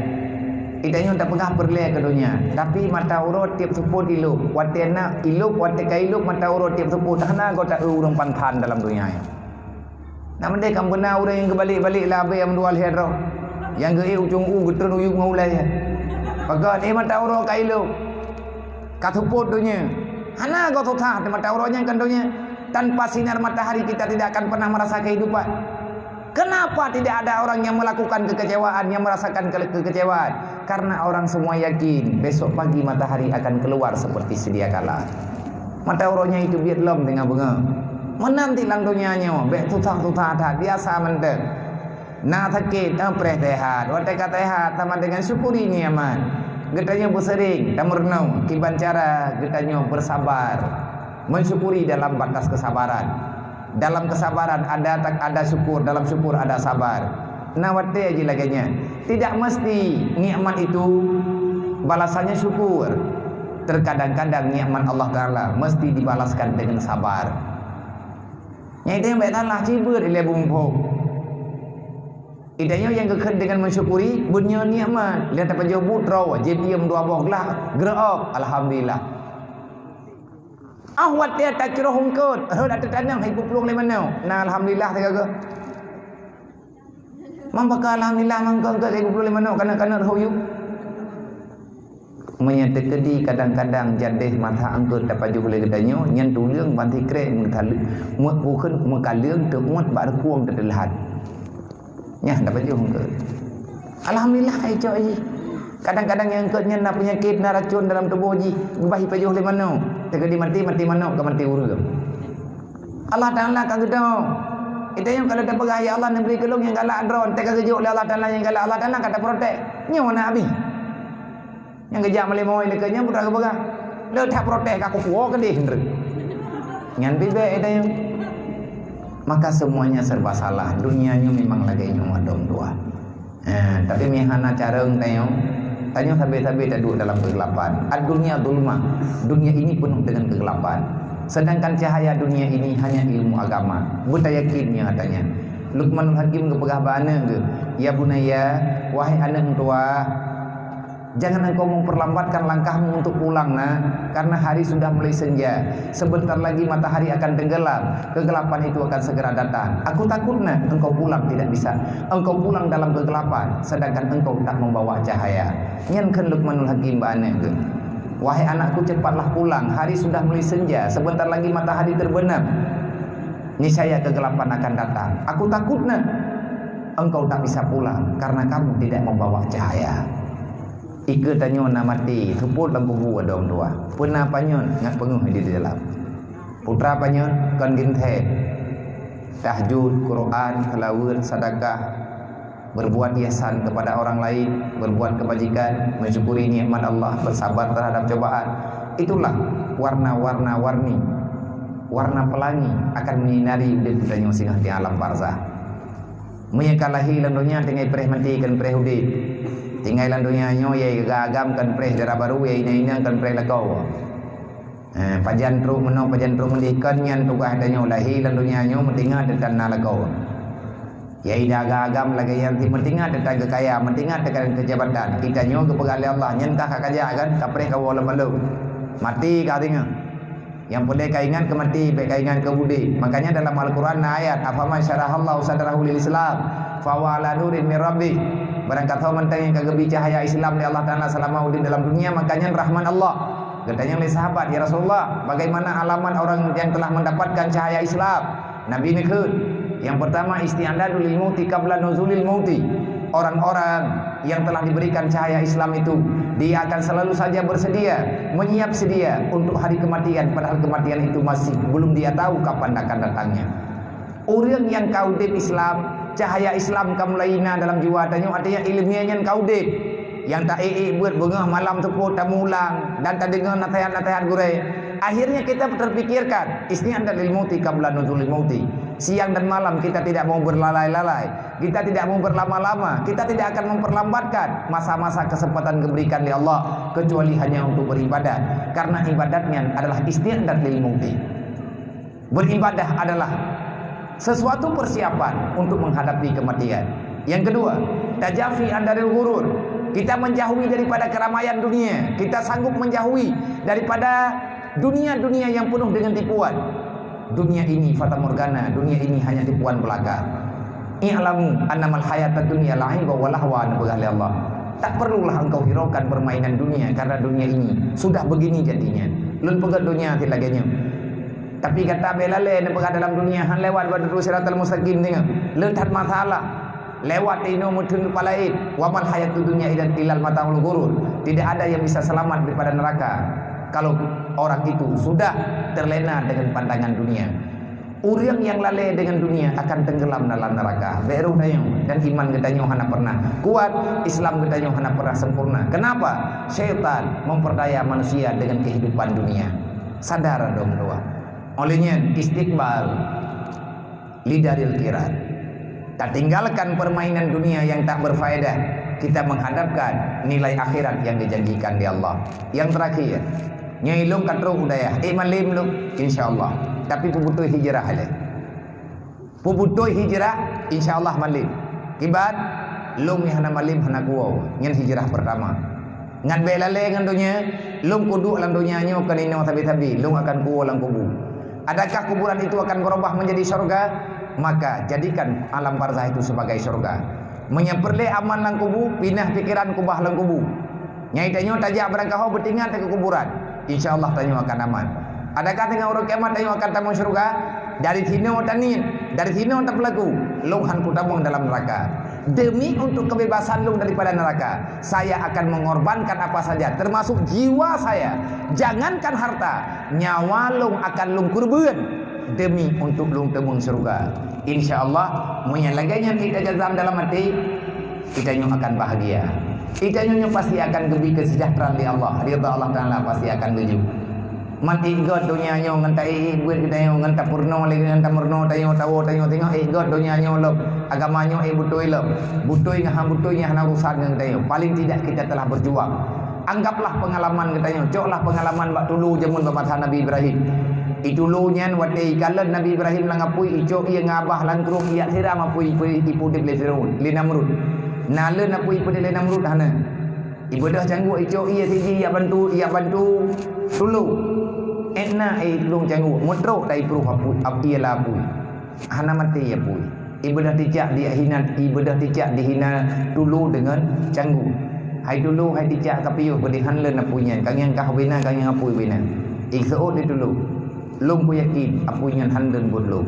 Geutanyoe tapeugah peureulèe keu donya, tapi mata uroe tiep seupôt ilôp. Watèe na ilôp, watèe ka ilôp mata uroe tiep seupôt, hana gota eu ureueng panthan dalam donya nyoe. Nak meudeh kan beuna ureueng nyang geubalek-balek labée nyang meudua lhèe droe. Nyang geuék ujong u geutreun u yup ngon ulèe. Pakon, eh, mata uroe ka ilôp. Ka seupôt donya. Hana goe susah di mata uroe nyan kan donya. Tanpa sinar matahari kita tidak akan pernah merasa kehidupan. Kenapa tidak ada orang yang melakukan kekecewaan, yang merasakan ke-, kekecewaan? Karena orang semua yakin besok pagi matahari akan keluar seperti sedia kala. Mata uroe nyan itu biet lom teungoh beungoh. Meunan cit lam donya nyoe, bèk susah-susah that, biasa mantong. Na sakét, eh, preh sehat. Watèe ka sehat, sama dengan syukuri nikmat. Geutanyoe beuseuring tameurunoe kiban cara geutanyoe bersabar, mensyukuri dalam batas kesabaran. Dalam kesabaran ada tak, ada syukur, dalam syukur ada sabar. Nah, watèe jih lagèe nyan. Tidak mesti nikmat itu balasannya syukur. Terkadang-kadang nikmat Allah Taala mesti dibalaskan dengan sabar. Nyang itu nyang bèk salah, cibeuet ilèe beumpôk. Geutanyoe nyang geukheun dengan mensyukuri, buet nyoe nikmat. Lheuh tapajoh bu troe, jép diem dua boh glah, geureuok, alhamdulillah. Ah, watèe tacroh eungkôt, rhot ateueh taneuh, ipuplueng lé manok. Nah, alhamdulillah, teuka geuh. Mambaka alhamdulillah, mangkong eungkôt, ipuplueng lé manok, kanot-kanot rhot u yup. Meunyoe teukeudi kadang-kadang jadeh mata eungkôt tapajoh lé geutanyoe, nyan tuleueng ban sikrek meutaleueng, meukaleueng teuuet bak reukueng teuteulhat. Nyan tapajoh eungkôt. Alhamdulillah, ka icok jih. Kadang-kadang nyang eungkôt nyan na peunyakét, na racôn dalam tuboh jih, bah jipajoh lé manok. Teukeudi maté, maté manok, ka maté ureuëng. Allah Taala ka geudong. Geutanyoe ka lheueh tapeugah, "Ya Allah, neubri keu lôn nyang galak droe." Teuka geujok lé Allah Taala nyang galak, Allah Taala ka taprotek. Nyoe na Abi. Nyang geujak meulimoe lé keu nyan, putra geupeugah, "Le that protek, ka kupuwoe keudeh ndeuek." Nyan pih bèk geutanyoe. Maka semuanya serba salah. Dunia nyoe memang lagèe nyoe, dong dua. Eh, tapi meuhana carông tanyoe, tanyoe sabe-sabe taduek dalam kegelapan. Ad-dunya zulmah, dunia ini penuh dengan kegelapan. Sedangkan cahaya dunia ini hanya ilmu agama. Beutayakin nyan katanya. Luqmanul Hakim geupeugah bak aneuk geuh, "Ya bunayya, wahai aneuk meutuwah, jangan engkau memperlambatkan langkahmu untuk pulang, nak, karena hari sudah mulai senja. Sebentar lagi matahari akan tenggelam. Kegelapan itu akan segera datang. Aku takut, nak, engkau pulang tidak bisa. Engkau pulang dalam kegelapan, sedangkan engkau tak membawa cahaya." Nyan kheun Luqmanul Hakim bak aneuk geuh, "Wahai anakku, cepatlah pulang. Hari sudah mulai senja. Sebentar lagi matahari terbenam. Niscaya kegelapan akan datang. Aku takut, nak, engkau tak bisa pulang karena kamu tidak membawa cahaya." Ikeue tanyoe na maté, seupôt lam kubu, dong dua. Peue na panyöt ngat peungeuh di dalam. Putra panyöt kon ginthèe. Tahajud, Quran, seulaweuet, sedekah, berbuat ihsan kepada orang lain, berbuat kebajikan, mensyukuri nikmat Allah, bersabar terhadap cobaan. Itulah warna-warna warni, warna pelangi akan menyinari udép geutanyoe singoh di alam barzah. Meunyoe ka lahé lam donya tinggai preh maté kon preh udép. Tinggai lam donya nyoe yai agam-agam kon preh dara barô, yai inong-inong kon preh lakoe. Eh, pajan trok meunoe, pajan trok meudeh, kon nyan tugaih tanyoe lahé lam donya nyoe meutinggai teutan na lakoe. Yai agam-agam lagèe nyan, meutinggai teutan geukaya, meutinggai teutan keu jabatan. Geutanyoe geupeugah lé Allah, nyan ka ka kajak kan, ka preh kawoe lam balong. Maté ka tinggai. Nyang peureulèe ka ingat keu maté, bèk ka ingat keu udép. Makanya dalam Al-Quran na ayat, "Afaman syarahallahu sadrahu lil Islam, fahuwa ala nurin min rabbih." Barang gasoe mantong nyang ka geubri cahaya Islam lé Allah Taala seulama udép dalam dunia, maka nyan rahmat Allah. Geutanyong lé sahabat, "Ya Rasulullah, bagaimana alamat orang yang telah mendapatkan cahaya Islam?" Nabi neukheun, yang pertama, isti'dadu lil mauti qabla nuzulil mauti. Orang-orang yang telah diberikan cahaya Islam itu, dia akan selalu saja bersedia, menyiap sedia untuk hari kematian, padahal kematian itu masih belum dia tahu kapan akan datangnya. Ureuëng nyang ka udép Islam, cahaya Islam ka mulai na dalam jiwa tanyoe, artinya ileumèe nyan ka udép. Nyang ta ék-ék beuet beungoh malam seupôt tamulang dan tadeungoe naseuhat-naseuhat gurèe. Akhirnya kita terpikirkan, isti'dad lil mauti qabla nuzulil mauti. Siang dan malam kita tidak mau berlalai-lalai, kita tidak mau berlama-lama, kita tidak akan memperlambatkan masa-masa kesempatan diberikan oleh Allah, kecuali hanya untuk beribadah. Karena ibadat nyan adalah isti'dad lil mauti. Beribadah adalah sesuatu persiapan untuk menghadapi kematian. Yang kedua, tajafi andaril ghurur. Kita menjauhi daripada keramaian dunia. Kita sanggup menjauhi daripada dunia-dunia yang penuh dengan tipuan. Dunia ini fatamorgana, dunia ini hanya tipuan belaka. "I'lamu annamal hayatad dunya la'ibun wa lahwa," neupeugah lé Allah. "Tak perlulah engkau hiraukan permainan dunia, karena dunia ini sudah begini jadinya." Lôn peugah dunia ti lagèe nyoe. Tapi gata bèk lalè neupeugah dalam dunia han lewat bak dudu siratal mustaqim, deungö. Le that masalah. Lewat inoe meuteun lupa laén. "Wa mal hayatud dunya idan illal mataul ghurur." Tidak ada yang bisa selamat daripada neraka kalau orang itu sudah terlena dengan pandangan dunia. Ureuëng nyang lalè dengan dunia akan tenggelam dalam neraka. Bèk roh tanyoe dan iman geutanyoe hana pernah kuat, Islam geutanyoe hana pernah sempurna. Kenapa? Syaitan memperdaya manusia dengan kehidupan dunia. Sadar dong dua. Oleh nyan, istiqbal lidaril kirar. Tatinggalkan permainan dunia yang tak berfaedah. Kita menghadapkan nilai akhirat yang dijanjikan di Allah. Yang terakhir, nyoe lôn ka trok u dayah. Eh, malem lôn, insya Allah. Tapi peubeutôi hijrah lé. Peubeutôi hijrah, insya Allah malem. Kiban, lôn nyang hana malem, hana kuwoe. Nyan hijrah pertama. Ngat bèk lalè ngon donya, lôn kuduek lam donya nyoe kon inoe sabe-sabe, lôn akan kuwoe lam kubu. Adakah kuburan itu akan berubah menjadi syurga? Maka jadikan alam barzah itu sebagai syurga. Meunyoe peureulèe aman lam kubu, pinah pikeran keubah lam kubu. Nyan tanyoe tajak barangkaho beutingat keu kuburan. Insya Allah tanyoe akan aman. Adakah teungoh uroe kiamat tanyoe akan tamong syurga? Dari sinoe taniet, dari sinoe tapeulaku, lôn han kutamong dalam neuraka. Demi untuk kebebasan lôn daripada neuraka, saya akan mengorbankan apa saja, termasuk jiwa saya. Jangankan harta, nyawa lôn akan lôn kurban demi untuk lôn tamong syeuruga. Insya Allah, meunyo lagée nyan ék tajazam dalam até, geutanyoe akan bahagia. Geutanyoe nyoe pasti akan geubri keuseujahteuraan lé Allah, ridha Allah Taala pasti akan geujok. Man ék gét donya nyoe ngon taék-ék buet geutanyoe, ngon tapeurunoe lé, ngon tameurunoe tanyoe, tawoe tanyoe, singoh ék gét donya nyoe lom, agama nyoe ék beutôi lom. Beutôi ngon hana beutôi nyan hana urusan ngon geutanyoe. Paling tidak kita telah berjuang. Anggaplah pengalaman geutanyoe, coklah pengalaman bak tulo jameun bak masa Nabi Ibrahim. I tulo nyan watée ikalon Nabi Ibrahim lam apui, icok ié ngon abah lam krueng, ijak siram apui, ipeu-, ipeudeb lé Firaun, lé Namrud. Na lôn apui ipeudeb lé Namrud hana. Ibeudôh cangguek, icok ié siji, ijak bantu, ijak bantu tulo. Ék na, eh, tulông cangguek, meutrok ta ipruh apui, ap-, ié lam apui. Hana maté apui. Ibeudôh ticak dihina, ibeudôh ticak dihina tulo deungon cangguek. Hai tulo, hai ticak ka piôh, peudeh han lôn apui nyan, ka ngieng kah bina, ka ngieng apui bina. Iseuôt lé tulo. Lôn kuyakin apui nyan han lôn buet lôn.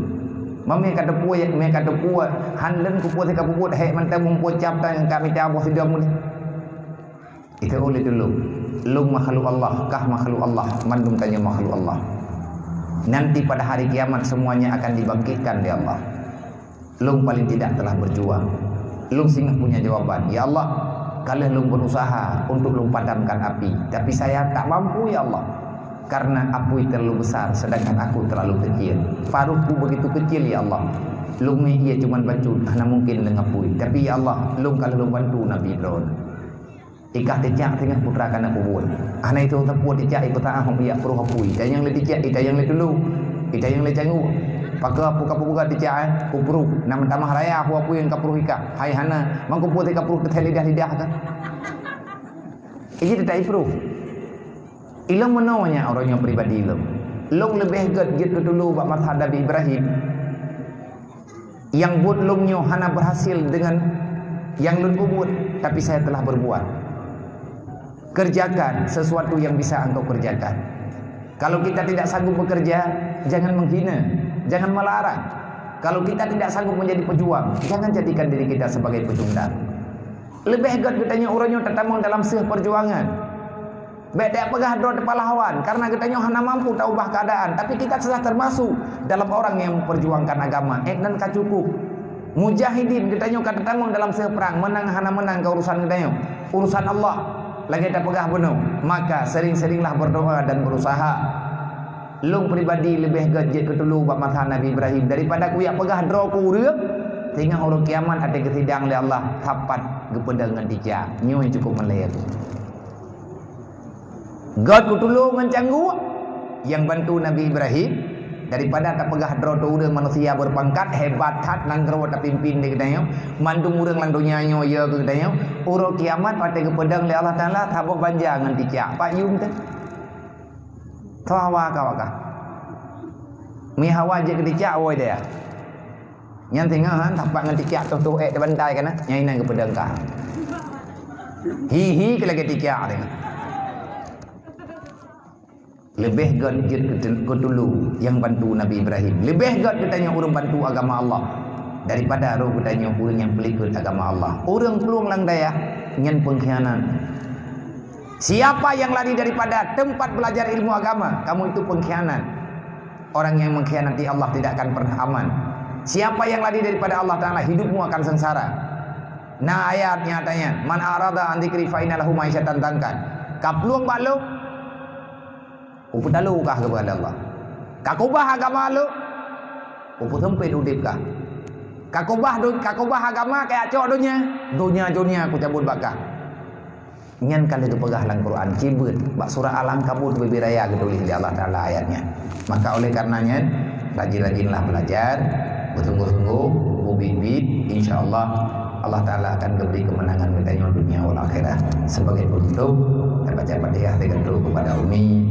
Meunyo ka teupeu, meunyo ka teupeu han lôn kupeue, ka peubuet hék mantong muphom cap tan ka mita boh sidom. Itu oleh dulu. Lôn makhluk Allah, kah makhluk Allah, mandum tanyoe makhluk Allah. Nanti pada hari kiamat semuanya akan dibangkitkan di Allah. Lôn paling tidak telah berjuang. Lôn singoh punya jawaban, "Ya Allah, ka lheueh lôn berusaha untuk lôn padamkan api, tapi saya tak mampu, ya Allah. Karena apui terlalu besar, sedangkan aku terlalu kecil. Paruhku begitu kecil, ya Allah. Lôn mé ié cuman bacut, hana mungkin deungon apui. Tapi, ya Allah, lôn ka lheueh lôn bantu Nabi Ibrahim." Ikah ticak singoh putra kana peubuet. Hana itu teupeu ticak ipeusaah hom ijak pruh apui. Itanyong lé ticak, itanyong lé tulo, itanyong lé cangguek. Pakon apui ka peubuka ticak, eh? Kupruh. Na meutamah raya apui-apui nyang kapruh ikah. Hai hana, mang kupruh teuka pruh teuthée lidah-lidah ka. Iji teutai pruh. Ilôn meunoe nyan uroe nyoe pribadi lôn. Lôn leubeh gét jeuet keu tulo bak masa Nabi Ibrahim. Nyang buet lôn nyoe hana berhasil dengan nyang lôn peubuet, tapi saya telah berbuat. Kerjakan sesuatu yang bisa engkau kerjakan. Kalau kita tidak sanggup bekerja, jangan menghina, jangan melarang. Kalau kita tidak sanggup menjadi pejuang, jangan jadikan diri kita sebagai pecundang. Leubeh gét geutanyoe uroe nyoe tatamong dalam seuh perjuangan. Bék tapeugah droe teupahlawan, karena geutanyoe hana mampu taubah keadaan, tapi kita sudah termasuk dalam orang yang memperjuangkan agama. Eh, dan ka cukup. Mujahidin, geutanyoe ka tatamong dalam seuh perang, menang hana menang ka urusan geutanyoe. Urusan Allah, lagée tapeugah bunoe. Maka sering-seringlah berdoa dan berusaha. Lôn pribadi leubeh gét jeuet keu tulo bak masa Nabi Ibrahim daripada kujak peugah droe keu ureuëng, singoh uroe kiamat até geusidang lé Allah, sapat geupeudong ngon ticak. Nyoe cukup meulée. Gét keu tulo ngon cangguek nyang bantu Nabi Ibrahim daripada tapeugah droe teuh ureuëng manusia berpangkat hebat that nanggroe tapimpin di geutanyoe, mandum ureuëng lam donya nyoe ya keu geutanyoe. Uroe kiamat watée geupeudong lé Allah Taala saboh banja ngon ticak. Pak yum teuh. Tho hawa ka wakah. Mi hawa jeuet keu ticak woe deh. Nyan singoh han sapat ngon ticak toh-toh ék teubantai kana, nyan inan geupeudong kah. Hi-hi keu lagée ticak singoh. Leubeh gét jeuet keu tu-, keu tulo nyang bantu Nabi Ibrahim. Leubeh gét geutanyoe ureuëng bantu agama Allah daripada roh geutanyoe ureuëng nyang peulikot agama Allah. Ureuëng plueng lam dayah nyan pengkhianat. Siapa yang lari daripada tempat belajar ilmu agama, kamu itu pengkhianat. Orang yang mengkhianati Allah tidak akan pernah aman. Siapa yang lari daripada Allah Taala, hidupmu akan sengsara. Na ayat nyata nyan, "Man a'rada an dzikri fa inna lahu ma'isyatan dhanka." Ka plueng bak lôn, kupeutalo kah keupada Allah. Ka kubah agama lôn, kupeuseumpét udeb kah. Ka kubah do-, ka kubah agama kajak cok donya, donya-donya kucabot bak kah. Nyan ka lheueh geupeugah lam Quran, cibeuet bak surah Al-Ankabut bubé raya geutuléh lé Allah Taala ayat nyan. Maka oleh karena nyan, rajin-rajinlah belajar, bersungguh-sungguh, beubiet-biet, insya Allah, Allah Taala akan geubri keumeunangan geutanyoe dunia wal akhirah. Sebagai penutup, tabaca Fatihah teugantung kepada Umi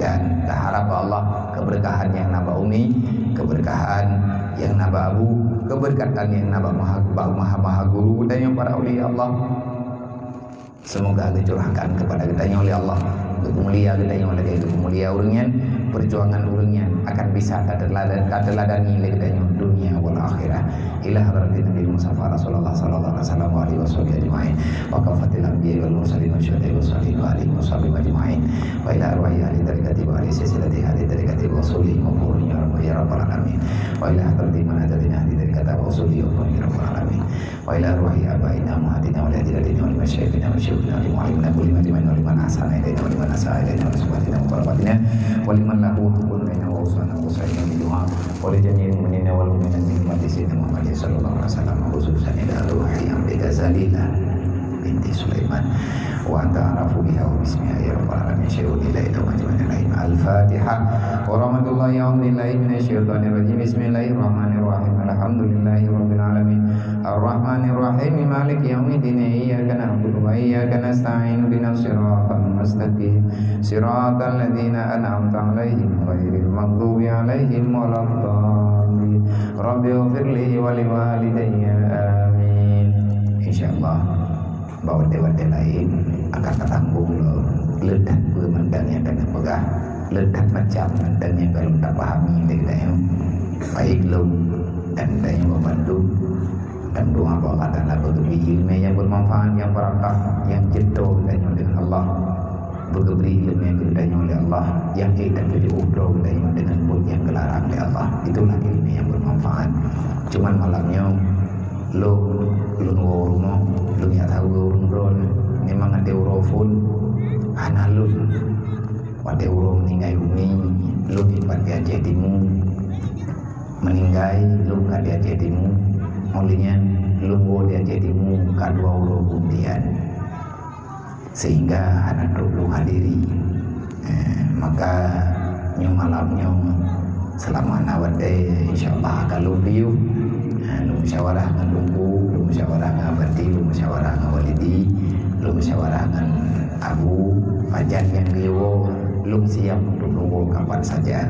dan taharap bak Allah keberkahan nyang na bak Umi, keberkahan nyang na bak Abu, keberkatan nyang na bak maha, bak maha, maha guru geutanyoe para aulia Allah. Semoga geucurahkan kepada geutanyoe lé Allah, geupeumulia geutanyoe lagée geupeumulia ureuëng nyan, Perjuangan ureuëng nyan akan bisa tateulada-, tateuladani lé geutanyoe dunia wal akhirah. Ila hadratin Nabi Mustafa Rasulullah sallallahu alaihi wasallam wa alihi wasahbihi ajma'in. Wa kafatil anbiya wal mursalin wa syuhada wa salihin wa alihi wasahbihi ajma'in. Wa ila arwahi ahli tariqati wa ahli silsilati ahli tariqati wa usulihim wa furu'ihim ya rabbal alamin. Wa ila hadratin man hadratina ahli tariqati wa usulihim wa furu'ihim ya rabbal alamin. Wa ila arwahi abaina wa ummahatina wa ajdadina wa masyayikhina wa syuyukhina wa muallimina kulli majma'in wa liman ahsana ilaina wa liman asaa ilaina wa suhbatina wa qarabatina wa liman lahu haqqun alaina wa usana wa usaina bi du'a wa li jami'il mu'minina wal mu'minat bi hurmati sayyidina Muhammadin sallallahu alaihi wasallam, khususan ila arwahi Amri Ghazalina binti Sulaiman wa anta a'rafu biha wa bismiha ya rabbal alamin. Syai'un ila ila majma'in alaihim. Al-Fatihah. Wa rahmatullahi wa billahi minasyaitonir rajim. Bismillahirrahmanirrahim. Alhamdulillahi rabbil alamin. Ar-Rahmanir Rahim. Maliki yaumiddin. Iyyaka na'budu wa iyyaka nasta'in. Ihdinas siratal mustaqim. Siratal ladzina an'amta 'alaihim ghairil maghdubi 'alaihim waladdallin. Rabbighfirli wa liwalidayya. Amin. Insyaallah, bak watée-watée laén akan tatambong lom le that peue mantong nyang ka neupeugah, le that macam mantong nyang ka lom tapahami lé geutanyoe. Baik lom dan geutanyoe bandum, dan doa bak Allah Taala beugeubri iéleumé nyang beumanfaat, nyang barakah, nyang jeuet droe geutanyoe deungon Allah. Beugeubri iéleumé keu geutanyoe lé Allah, nyang ék dan tujoh droe geutanyoe deungon buet nyang geularang lé Allah. Itulah iéleumé nyang beumanfaat. Cuman malam nyoe, lôn, lôn woe u rumoh, lôn jak saweue ureuëng droeneuh. Memang até uroe phon hana lôn. Watée uroe meuninggai umi, lôn dipat di Aceh Timu. Meuninggai, lôn ka di Aceh Timu. Óh lheueh nyan, lôn woe di Aceh Timu ka dua uroe keumudian. Sehingga hana trok lôn hadiri. Eh, maka nyoe malam nyoe, seulama na watée, insya Allah akan lôn piôh. Eh, lôn musyawarah ngon Teungku, lôn musyawarah ngon Abati, lôn musyawarah ngon Walidi, lôn musyawarah ngon Abu, pajan nyang geuyue woe, lôn siap untuk lôn woe kapan saja.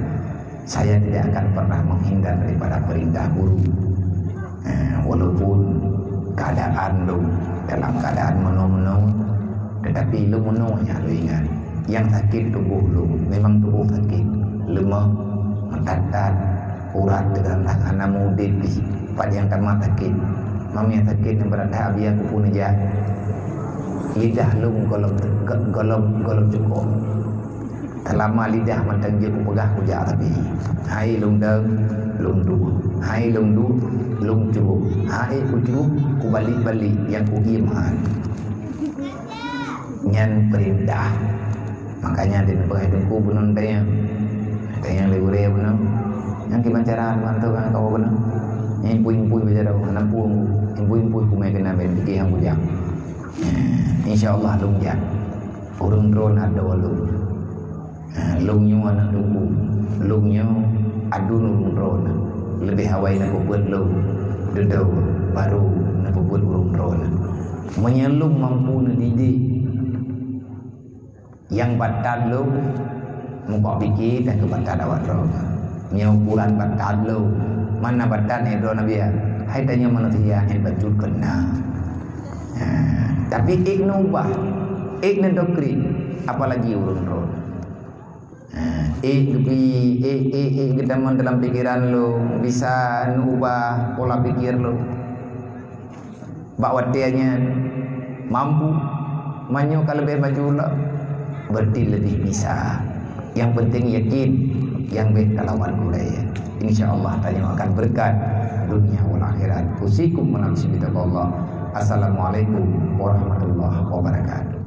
Saya tidak akan pernah menghindar daripada perintah guru. Eh, walaupun keadaan lôn dalam keadaan meunoe-meunoe, tetapi lôn meunoe nyang lôn ingat. Nyang sakét tuboh lôn, memang tuboh sakét, leumah, meutat-tat, urat teugantak hana meu-udeb pih. Pat nyang tamah sakét. Mam nyang sakét nyang brat that, abi aku pun neujak. Lidah lôn gohlom, gohlom, gohlom cukôp. Seulama lidah mantong jeuet kupeugah kujak sabe. Hai lôn dong, lôn duek. Hai lôn duek, lôn cruek. Hai kucruek, kubalik-balik nyang kuiem han. Nyan peurintah. Makanya di neupeugah Teungku bunoe tanyong. Tanyong lé gurée bunoe. Nyang kiban cara mantong nyang kawa bunoe. Nyang impui-impui bicara bunoe. Nampu impui-impui kumai keunan bak pike nyang bujang. Insya Allah lôn jak. Ureuëng droe na adoe lôn. Ha, lôn nyoe aneuk Teungku. Lôn nyoe aduen ureuëng droe na. Leubeh awai neupeubuet lôn. Dudoe barô neupeubuet ureuëng droe na. Meunyoe lôn mampu neudidik nyang batat lôn, meukeubah pike dan keu batat awak droe. Meunyoe ukuran batat lôn, mana batat nyang droe na biya? Hai tanyoe manusia nyang bacut keu na. Ha, tapi ék neuubah, ék neudoktrin, apalagi ureuëng droe. Ha, ék geubi, ék, ék, ék geutamong dalam pikeran lôn, bisa neuubah pola pikir lôn. Bak watée nyan, mampu, meunyoe ka leubeh maju lom, berarti leubeh bisa. Nyang penting yakin, nyang bék talawan gurée. Insya Allah tanyoe akan beureukat dunia wal akhirat. Usikum wa nafsi bitaqwallah. Assalamualaikum warahmatullahi wabarakatuh.